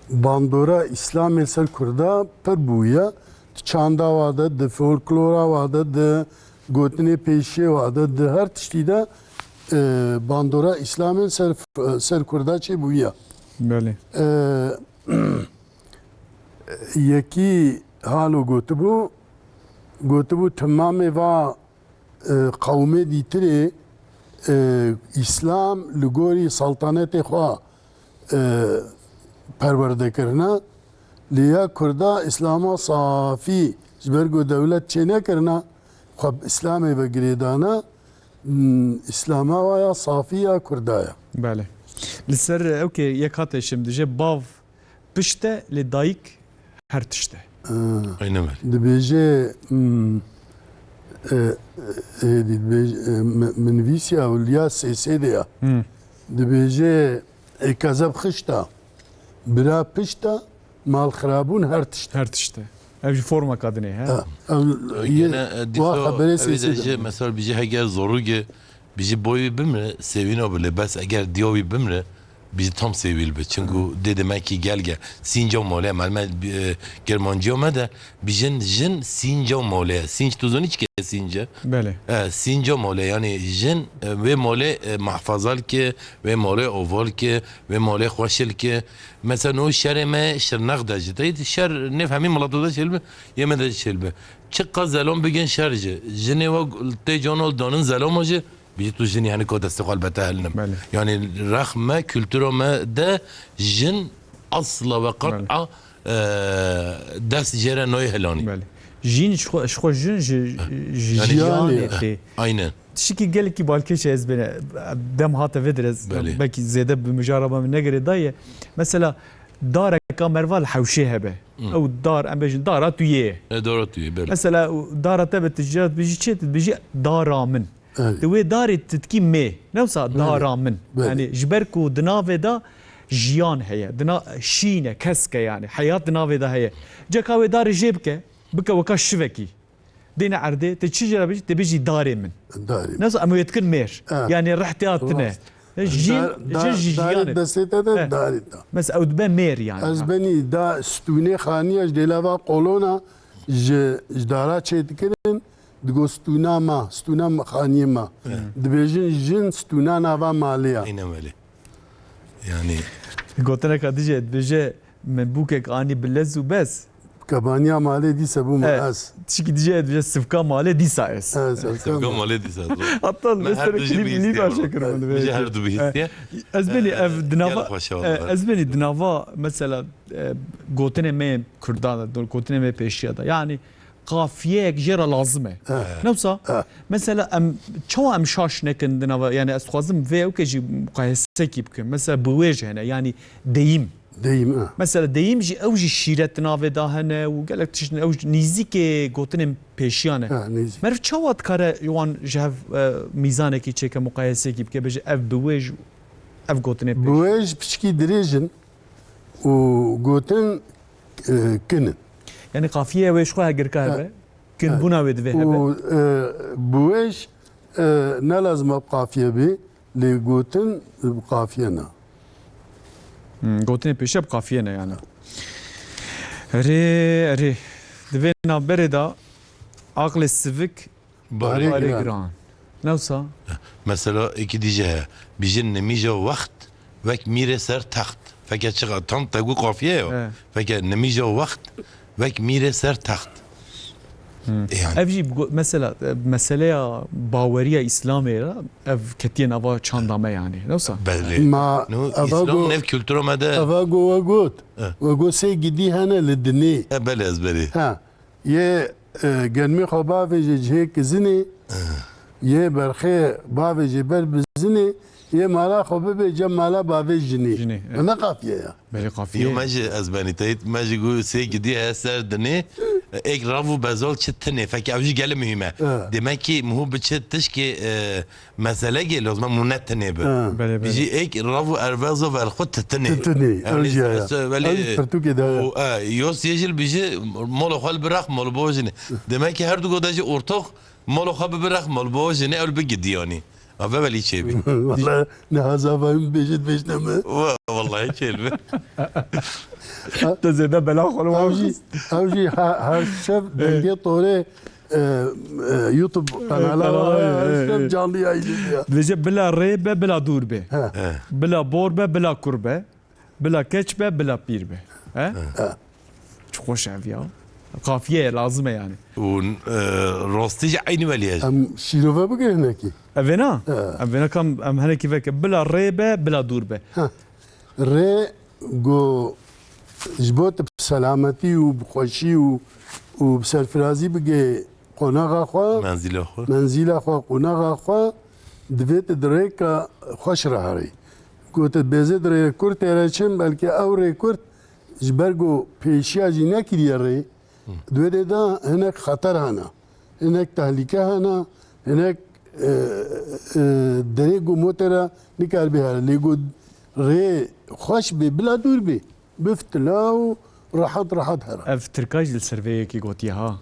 bandora Îslamê ser Kurda pir bûye. Di çanda wa de, di folklora wa de, di gotinê pêşiyê wa de, di her tiştî de, e, bandora Îslamê ser, ser Kurda çêbûye. Belê. E, yekî halo gotibû, gotibû timamê va, e, qewmê dîtirê, e, Îslam li gorî saltanetê xwe, e, perwerde kirine. Lê ya Kurda Îslama safî ji ber ku dewlet çênekirine, xwe bi Îslamê ve girêdane, m, Îslama wa ya safî ya Kurda ye. Belê. Li ser, ok, yek hate şimdi, jê bav pişt e, lê dayik her tişt e. Ha. Aynen öyle. Dibêje, m, e, e, dibêje, e, mi-, min nivîsiya Ewliya Sêsê de ya. Hmm. Dibêje, ê kezeb xişt e, bira pişt e, mal xirabûn her tişt e. Her tişt e. Ev jî forma kadinê, he? Ha, ev, Gene, e, wa dîsa xeberê evê de Sêsê de. Jî, mesela, bijî heger zorûge, bijî boy wî bimre, sêwîna bile, bes eger diya wî bimre, bijî tam sêwîl bi. Çinku dê demekî gelge, sînca male, melme, e, Germanciya me de, bijin jin sînca male. Sînc tu zonî çike sînce? Belê. E, sînca male, yani jin, e, vê male, e, mahfazal ke, vê male oval ke, vê male xweşil ke. Mesela no şerê me Şirnex de jî. Tey şer nêv hemî milata de şêl bi, yê me de şêl bi. Çiqa zelom bigin şer jî. Jinê we tê cana danin zeloma jî, bijî tu jinî, yani, ko destê xwe elbette helinim. Belê. Yani, rex me, kultura me de jin asla ve qet'a, Belê. e, dest jê re nayê hilanî. Belê. Jîn ji xwe, ji xwe jin ji, ji Yani, jiyanê tê. Aynen. Tişikî gelekî balkêş e, ez bêne, dem hate vê dir ez Belê. belkî zêde bi mijara me negirê daye. Mesela dareka merva li hewşê hebe. Hı. Ew dar, em bêjin dara tu yê. E, dara tu yê, belê. Mesela dara te be tu ji dibêjî çê, tu dibêjî dara min. Evet. Di wê darê tu dikî mê. Ne wisa Belê. dara min. Belê. Yani ji ber ku di navê de jiyan heye. Di na-, şîn e, kesk e yani. Heyat di navê de heye. Ceka wê darê jê bike, bike weka şivekî. Dêne erdê, te çi jê re bijî? Te bijî darê min. Darê min. Nasıl? Em wê dikin mêr. Evet. Yani rehtiya tine. Rast. E, jin, Dar-, jin dar-, ji darê jiyanê. destê te de Eh. darê te. Mesela ew dibe mêr yani. Ez benî da stûnê xaniya ji dêlava kolona ji, ji dara çê dikirin, digo stûna ma, stûna ma, xaniyê ma. Evet. Dibêjin jin stûna nava malê ya. Aynen öyle. Yani Gotineka dijî dibêje, min bûkek anî bi lez û bes. Kebaniya malê dîse bûme Eh, ez. Tişikî dijî dibêje sivka malê dîsa ez. Ez, ez, Sivka tamam. malê dîsa ez. Hatta Me her vêsterê du jî klîp, bihîstiye klîp bana. aşe kirin Me, min me jî her dibêje. du bihîstiye. Eh, ez benî ev dinava, Gelek xweş e, oldu. eh, ez benî dinava mesela, eh, gotinê me kurdan, gotinê me pêşiya da. Yani qafiyeyek jê re lazim e. Eh. Ne wisa? Eh. Mesela em, çawa em şaş nekin di nava, yani ez dixwazim vê ewke jî muqayesekî bikim. Mesela biwêj hene, yani deyîm. Deyîm, eh. Mesela deyîm jî, ew jî şîret di navê de hene û gelek tişt, ew jî nîzîkê gotinên pêşiyan e. Eh, nîzîk. Meriv çawa dikare wan ji hev, e, mîzanekî çêke, muqayesekî bike, bêje ev biwêj, ev gotinên pêşiyan? Biwêj piçkî dirêj in. û gotin, e, kin in. Yani qafiye wê ji xwe hegirka hebe, E, kinbûna wê divê hebe. Û, e, biwêj, e, ne lazim e bi qafiye bê, lê gotin bi qafiye ne. Hmm, gotinê pêşe bi qafiye ne yani. Erê, erê. Di vê navberê de aqlê sivik Barê Barê giran. giran. Ne wisa? Mesela êkî dîje heye. Bijin nimîja wext wek mîrê ser text. Feke çiqa tam te got qafiye ya. He. Feke nimîja wext wek mîrê ser text. Hmm. E, yani. Ev jî go-, mesela, e, meseleya baweriya Îslamê re ev ketiye nava çanda me yani. Ne wisa? Belê. Ma No, eva Îslam go-, nev kultura me de. Eva go we got. He. We got sê gidî hene li dinê. E, belê ez berê. Ha. Yê, e, genmê xwe bavêje cihê kizinê, yê berxê bavêje ber bizinê, yê mala xwe bibê cem mala bavê jinê. Jinê, evet. Ev ne qafiye ya. Belê qafiye. Yo, me jî ez benî teyit, me jî gu sê gidî he ser dinê, ek rav û bezal çi tinê, fekî ew jî gelê muhîm e. Evet. Demek ki mihu bi çi tişkê, e, Meselekê lazim e mûne tinê bi. Ha. Belê, belê. Bijî êk rav û erveza vel xwe titinê. Titinê, Ew ew jî heye. Ew jî pirtûkê de heye. Û, e, yos yê jî bijî molo xwe li birax mol bo jinê. Demek ki her du goda jî ortox molo xwe bi birax mol bo jinê ew li bi gidiyanî. A ve velî çê bî. Wala ne hazava min bêjit bêjne mi? Wa-, Wallahî çêl bi. Te zêde bela xwe li wan Ew jî, xist. Ew jî ha-, her şev dengê torê e, e, YouTube kanala kanala, var ya, e, e, e. Canlı yayın ya. Dibêje bila rê be, bila dûr be. He. He. Bila bor be, bila kur be. Bila keç be, bila pîr be. He? He. Çi xweş ev ya. Kafiye ye, lazim e yani. Û, e, rastî jî eynî welî ye. Em şîrove bigire hinekî. Ev vêna? He. Ev vêna kam em hinekî veke. Bila rê be, bila dûr be. He. Rê ku ji bo tu bi selametî û bi xweşî û, û bi serfirazî bigê qonaxa xwe, Menzîla xwe. menzîla xwe, qonaxa xwe, divê tu di rêka xweş re herî. Ku tu bêzê di rêya kurt tê re çin, belkî ew rê kurt ji ber ku pêşiya jî nekiriye rê, Hı. di wê dê de hinek xeter hene. Hinek tehlîke hene, hinek, e, e, derê ku motora nikaribe here. Lê ku rê xweş bê, bila dûr bê. Bifitila û rehet rehet here. Ev Tirka jî li ser vê yekê gotiye ha.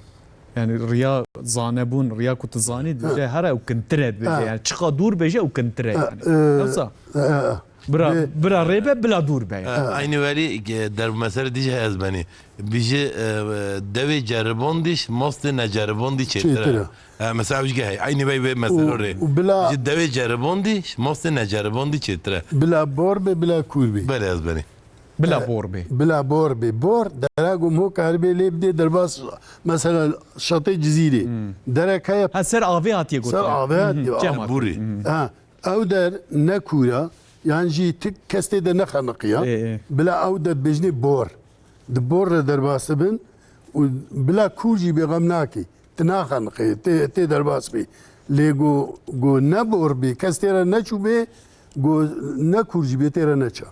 Yani riya zanebûn, riya ku tu zanî, Ha. dibêje here û kintir e dibêje. Ha. Yani çiqa dûr bêje û kintir e Ha, yani. e, Yoksa ha, ha. bira, Bê- bira rê be, bila dûr be yani. Ha. Aynî welî, e, derb mesele dîje ez benî. Bijî, e, dewê ceribondî ji mostê neceribondî çêtir e. Çêtir e. E, mesela ew jî heye. Eynî vey vê mesela Û, rê. û bila Ji dewê ceribondî ji mostê neceribondî çêtir e. Bila bor be, bila kûr be. Belê ez benî. Bila E, bor be. Bila bor be. Bor, dera ku ho karibê lê bidê derbas, mesela şatê Cizîrê. Hmm. Derek heye Ha, ser avê hatiye gotin. Ser avê hatiye, Hı hı, cem avê. hatiye. Bûrî. Hı hı. Ha, ew der ne kûr e, yan jî tik kes tê de nexeniqiya. Ê, ê. Bila ew der bêjinê bor. Di bor re derbas dibin û bila kûr jî bêxem nakê. Tu naxeniqê, tê, tê derbas bê. Lê go, go ne bor bê, kes tê re neçû bê, go ne kûr jî bê tê re neça.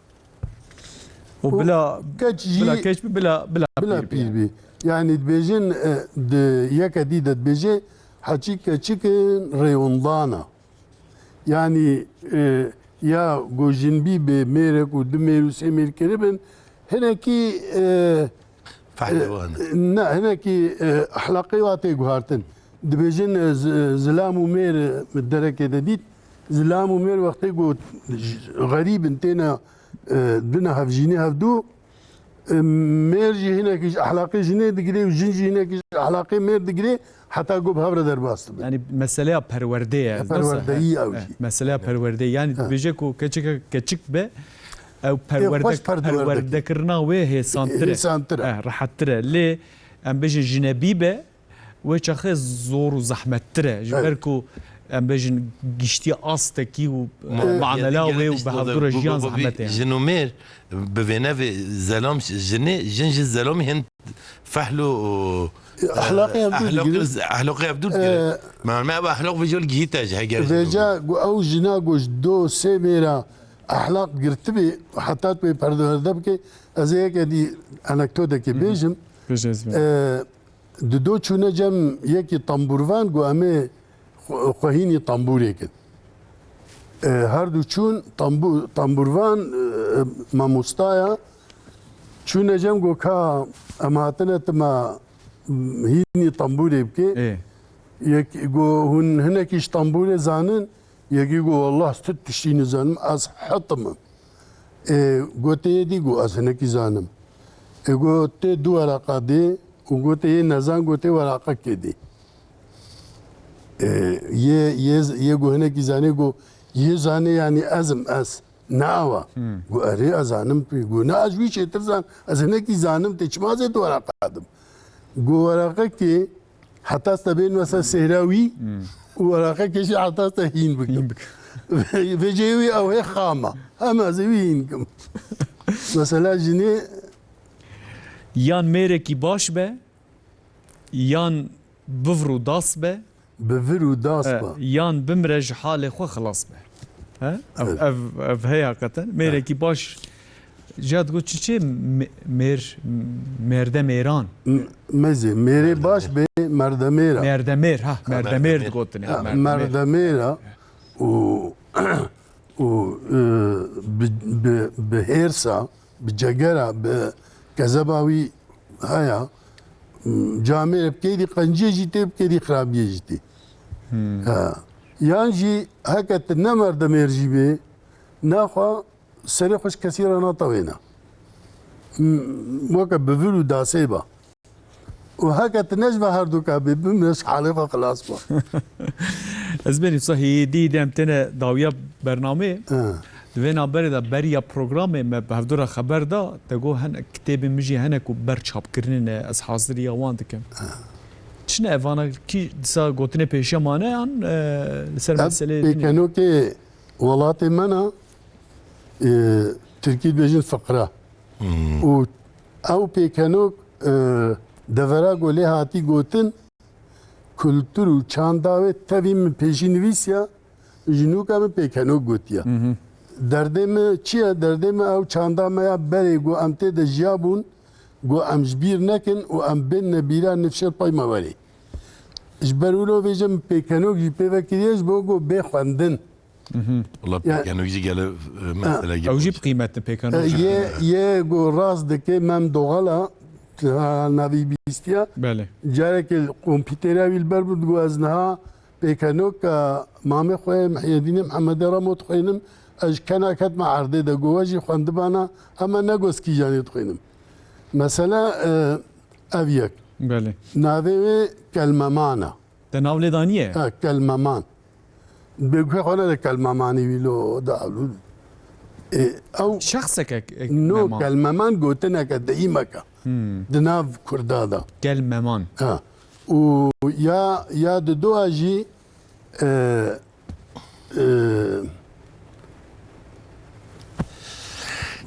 Û Û bila, keç jî bila keç bi, bila, bila bila pîr pîr bî. Bî. Yani dibêjin, e, di yeke dî de dibêje, heçî keçikin rêwindana. Yani, e, ya go jinbî bê mêrek û du mêr û sê mêr kiribin, hinekî, e, Fehlê e, wan. Ne, hinekî, e, ehlaqê wa tê guhartin. Dibêjin, e, z-, zilam û mêr, e, derekê de dît. Zilam û mêr wextê ku j-, xerîb in, têne, e, dibine hevjînê hevdû, e, mêr jî hinekî ji ehlaqê jinê digirê û jin jî hinekî ji ehlaqê mêr digirê, heta ku bi hev re derbas dibe. Yani meseleya perwerdê ye, Ya, nasıl? Perwerdeyî ew Eh, jî. Meseleya perwerdê. Yani Ha. dibêje ku keçika keçik be, ew Ê, perwerde-, xweş perwerde perwerdekirina wê hêsantir e. Hêsantir e. Eh, rehettir e. Lê em bêjin jinebî be, wê çaxê zor û zehmettir e. Ji Evet. ber ku em bêjin giştî astekî û, Ma-, eh, manela yani wê û işte bi hevdû re jiyan bu, bu, bu bir zehmet e. Jin û mêr bi vêne ve zelam jinê, jin ji zelamî hin fehlo, Ehlaqê ev dûr ehlaqê, digire. Ehlaqê ev dûr digire. Eh, Me, me ev ehlaq ve jol gihîte ji heger jin û Vêca mêr. Gu ew jina gu ji do sê mêra ehlaq girtibî, heta tu wê perdewerde bike, ez ê yeke dî anekdoteke Hı hı. bêjim. Bêje ez bêjim. Eh, Di do çûne cem yekî tembûrvan, got, "Em ê xwe-, xwe hînî tembûrê kin." E, her du çûn tembû-, tembûrvan, e, mamosta ya. Çûne cem, got, "Ka em hatine, tu me hînî tembûrê bike." Ê. Yek, got, "Hûn hinekî ji tembûrê zanin?" Yekî got, "Wallah, ez tu tiştî nizanim, ez hitim im." Ê, gotê yê dî got, "Ez hinekî zanim." Ê, gotê du weraqa dê û gotê yê nezan, gotê weraqekê dê. Ê, yê, yê, yê got hinekî zanê, got, "Yê zanê, yanî ez im, ez, ne ew e." Hmm. Got, "Erê, ez zanim." Got, "Ne, ez wî çêtir zan, ez hinekî zanim, tê çima ez ê du weraqa dim?" Got, "Weraqekê heta te bên wese sêhra wî Hmm. û weraqekê jî heta te hîn bikim." Hîn bikim. Vê cihê wî ew hê xam e. Hema ez ê wî hîn kim. Mesela jinê Yan mêrekî baş be, yan bi vir û das be, Bi vir û das e, be. yan bimre ji halê xwe xilas be. He? Ev, Evet. ev, ev heye hakikaten. Mêrekî baş Cihat got çi çi? Me-, mêr, merde mêran. M-, mezê, mêrê baş bê, merde mêra. Merde mêr, ha, Ha, merde mêr merde mêr. digotin ya, Ha, merde mêr. Merde mêra û, û, e, bi, bi, bi hêrsa, bi cegera, bi kezeba wî haya, m, camêrê bi kêdî qenciyê jî tê, bi kêdî xirabiyê jî tê. Hmm. Ha. Yan jî heke tu ne merde mêr jî bê, naxwe serê xwe ji kesî re natewêne. M-, weke bi vir û dasê be. Û heke tu ne ji ve herduka bê, bimre ji halê xwe xilas be. Ez benî wisa hêdî de em têne dawiya bernameyê. He. Di vê navberê de beriya programê me bi hevdû re xeber da, te got hin-, kitêbê min jî hene ku ber çapkirinê ne, ez haziriya wan dikim. He. Çi ne evana kî disa gotinê pêşiya mane yan, e, li ser Ev meseleyê din e? Pêkenokê welatê me ne, e, Tirkî dibêjin fiqra. Hmm. Û ew pêkenok, e, devera ku lê hatî gotin, kultur û çanda wê tevî min pêşî nivîsiya, ji nûka min pêkenok gotiya. Hı hı. Derdê min çi ye? Derdê min ew çanda me ya berê ku em tê de jiyabûn, ku em ji bîr nekin û em bênine bîra nifşê pey me werê. Ji ber wilo vêje min pêkenok jî pê ve kiriye, ji bo ku bê xwendin. Mhm. Wala Ya- pêkenok jî gele, e, mesele Ew jî bi qîmet in, pêkenok E, jî bi yê, qîmet. Yê ku rast dike, Mem Doxala, ha, navî bîstiya. Belê. Carekê kompîtera wî li ber bû, digot, "Ez niha pêkenoka mamê xwe Mihyedînê Mihemedê Remo dixwînim, ez ji kena ketme erdê de." Got, "We jî xwendibana, hema ne got kîjanê dixwînim." Mesela, e, ev yek. Belê. Navê wê Kelmeman e. Te nav lê daniye? Ha, Kelmeman. Bê guhê xwe nede Kelmemanî wî lo da. E, ew Şexseke, e, No, Meman. Kelmeman gotineke deyîmeke. Hmm. Di nav Kurda da. Kelmeman. Ha. Û ya, ya di dua jî, e, e,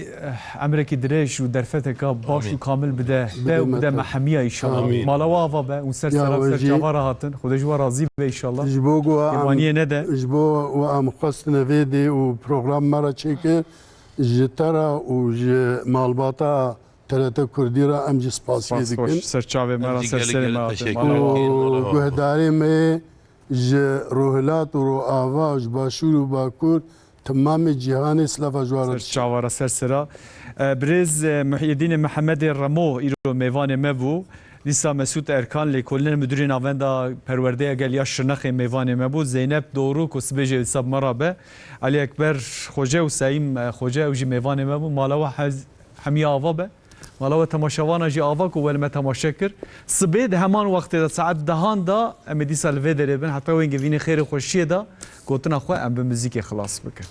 eh, emrekî dirêj û derfeteka baş Amîn. û kamil bide. Bide Te û bide me me te. hemiya înşallah. Amîn. Mala we ava be, hûn ser Ya sera, we ser jî çava re hatin. Xwedê ji we razî be înşallah. Ji bo ku em, Mêvaniyê nede. Ji bo ku em xwestine vê dê û program me re çêkir, ji te re û ji malbata T R T Kurdî re em jî spasiyê Spas dikin. Xweş. Ser çavê me Em re, jî ser gelek serê gelek me re hatin. teşekkür Mala we ava. edin. Û Mala we ava. guhdarê me ji Rûhilat û Rûava, ji Başûr û Bakur, temamê cîhanê silava ji we re Ser diçe. çava re, ser sera. E, birêz, e, Muhyiddînê Mihemedê Remo îro mêvanê me bû. Dîsa Mesûd Erkan, lêkolînê Midûrê Navenda Perwerdeya Gel ya Şirnexê mêvanê me bû. Zeynep Doğru ku sibê jî dîsa bi me re be. Elî Ekber Xoce û Seîm, e, Xoce, ew jî mêvanê me bû. Mala we hez-, hemiya ava be. Mala we temaşevana jî ava ku we li me temaşe kir. Sibê di heman wextê de saet dehan de em ê dîsa li vê derê bin. Heta wê hingê vînê xêrê xweşiyê de gotina xwe em bi muzîkê xilas bikin.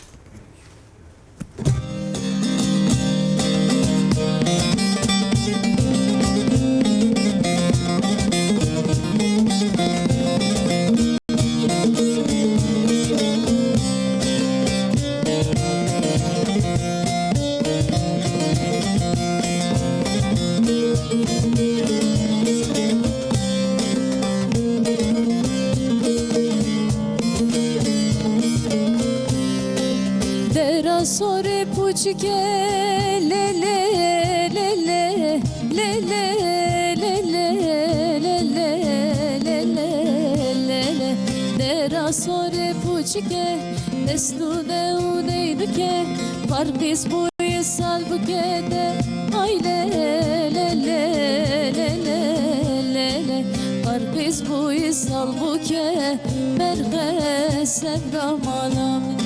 Dera sorê pûçike, lê, lê, lê, lê. Dera sorê pûçike, dest û de û dey bike, parqîz bûyî sal bike te. Ay lê, lê, lê, lê, lê, lê, lê. Parqîz bûyî sal bûke, berxe sevda mala min.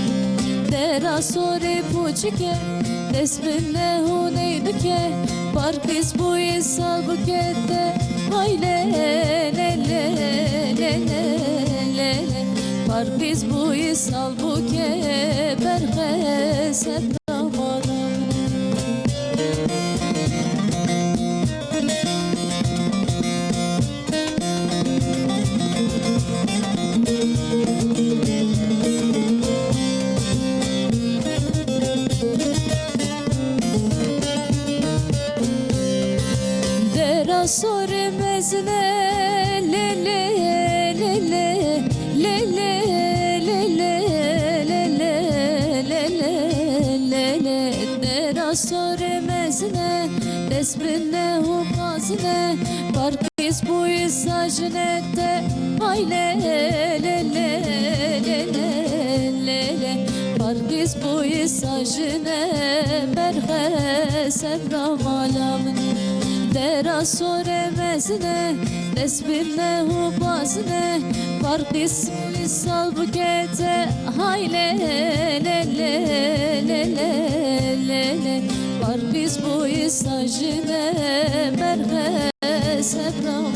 Dera sorê pûçike, dest bi neh û ney dike, parqîz bûyî sal bûke te. Ay lê, lê, lê, lê, lê, lê, lê. Parqîz bûyî sal bûke, berxe sevda mala min. Dera sorê mezin e, lê, lê, lê, lê, lê, lê, lê, lê, lê, lê, lê, lê, lê, lê, lê. Dera sorê mezin e, dest bi neh û bazin e, parqîz bûyî sajine te. Ay lê, lê, lê, lê, lê, lê, lê. Parqîz bûyî sajine, berxe sevda mala min. Dera sorê mezin e, dest bi neh û bazin e, Parqîs bû îsal bû kete, hay lê lê lê lê lê lê lê. Parqîs bû îsal ji me berxe sebra.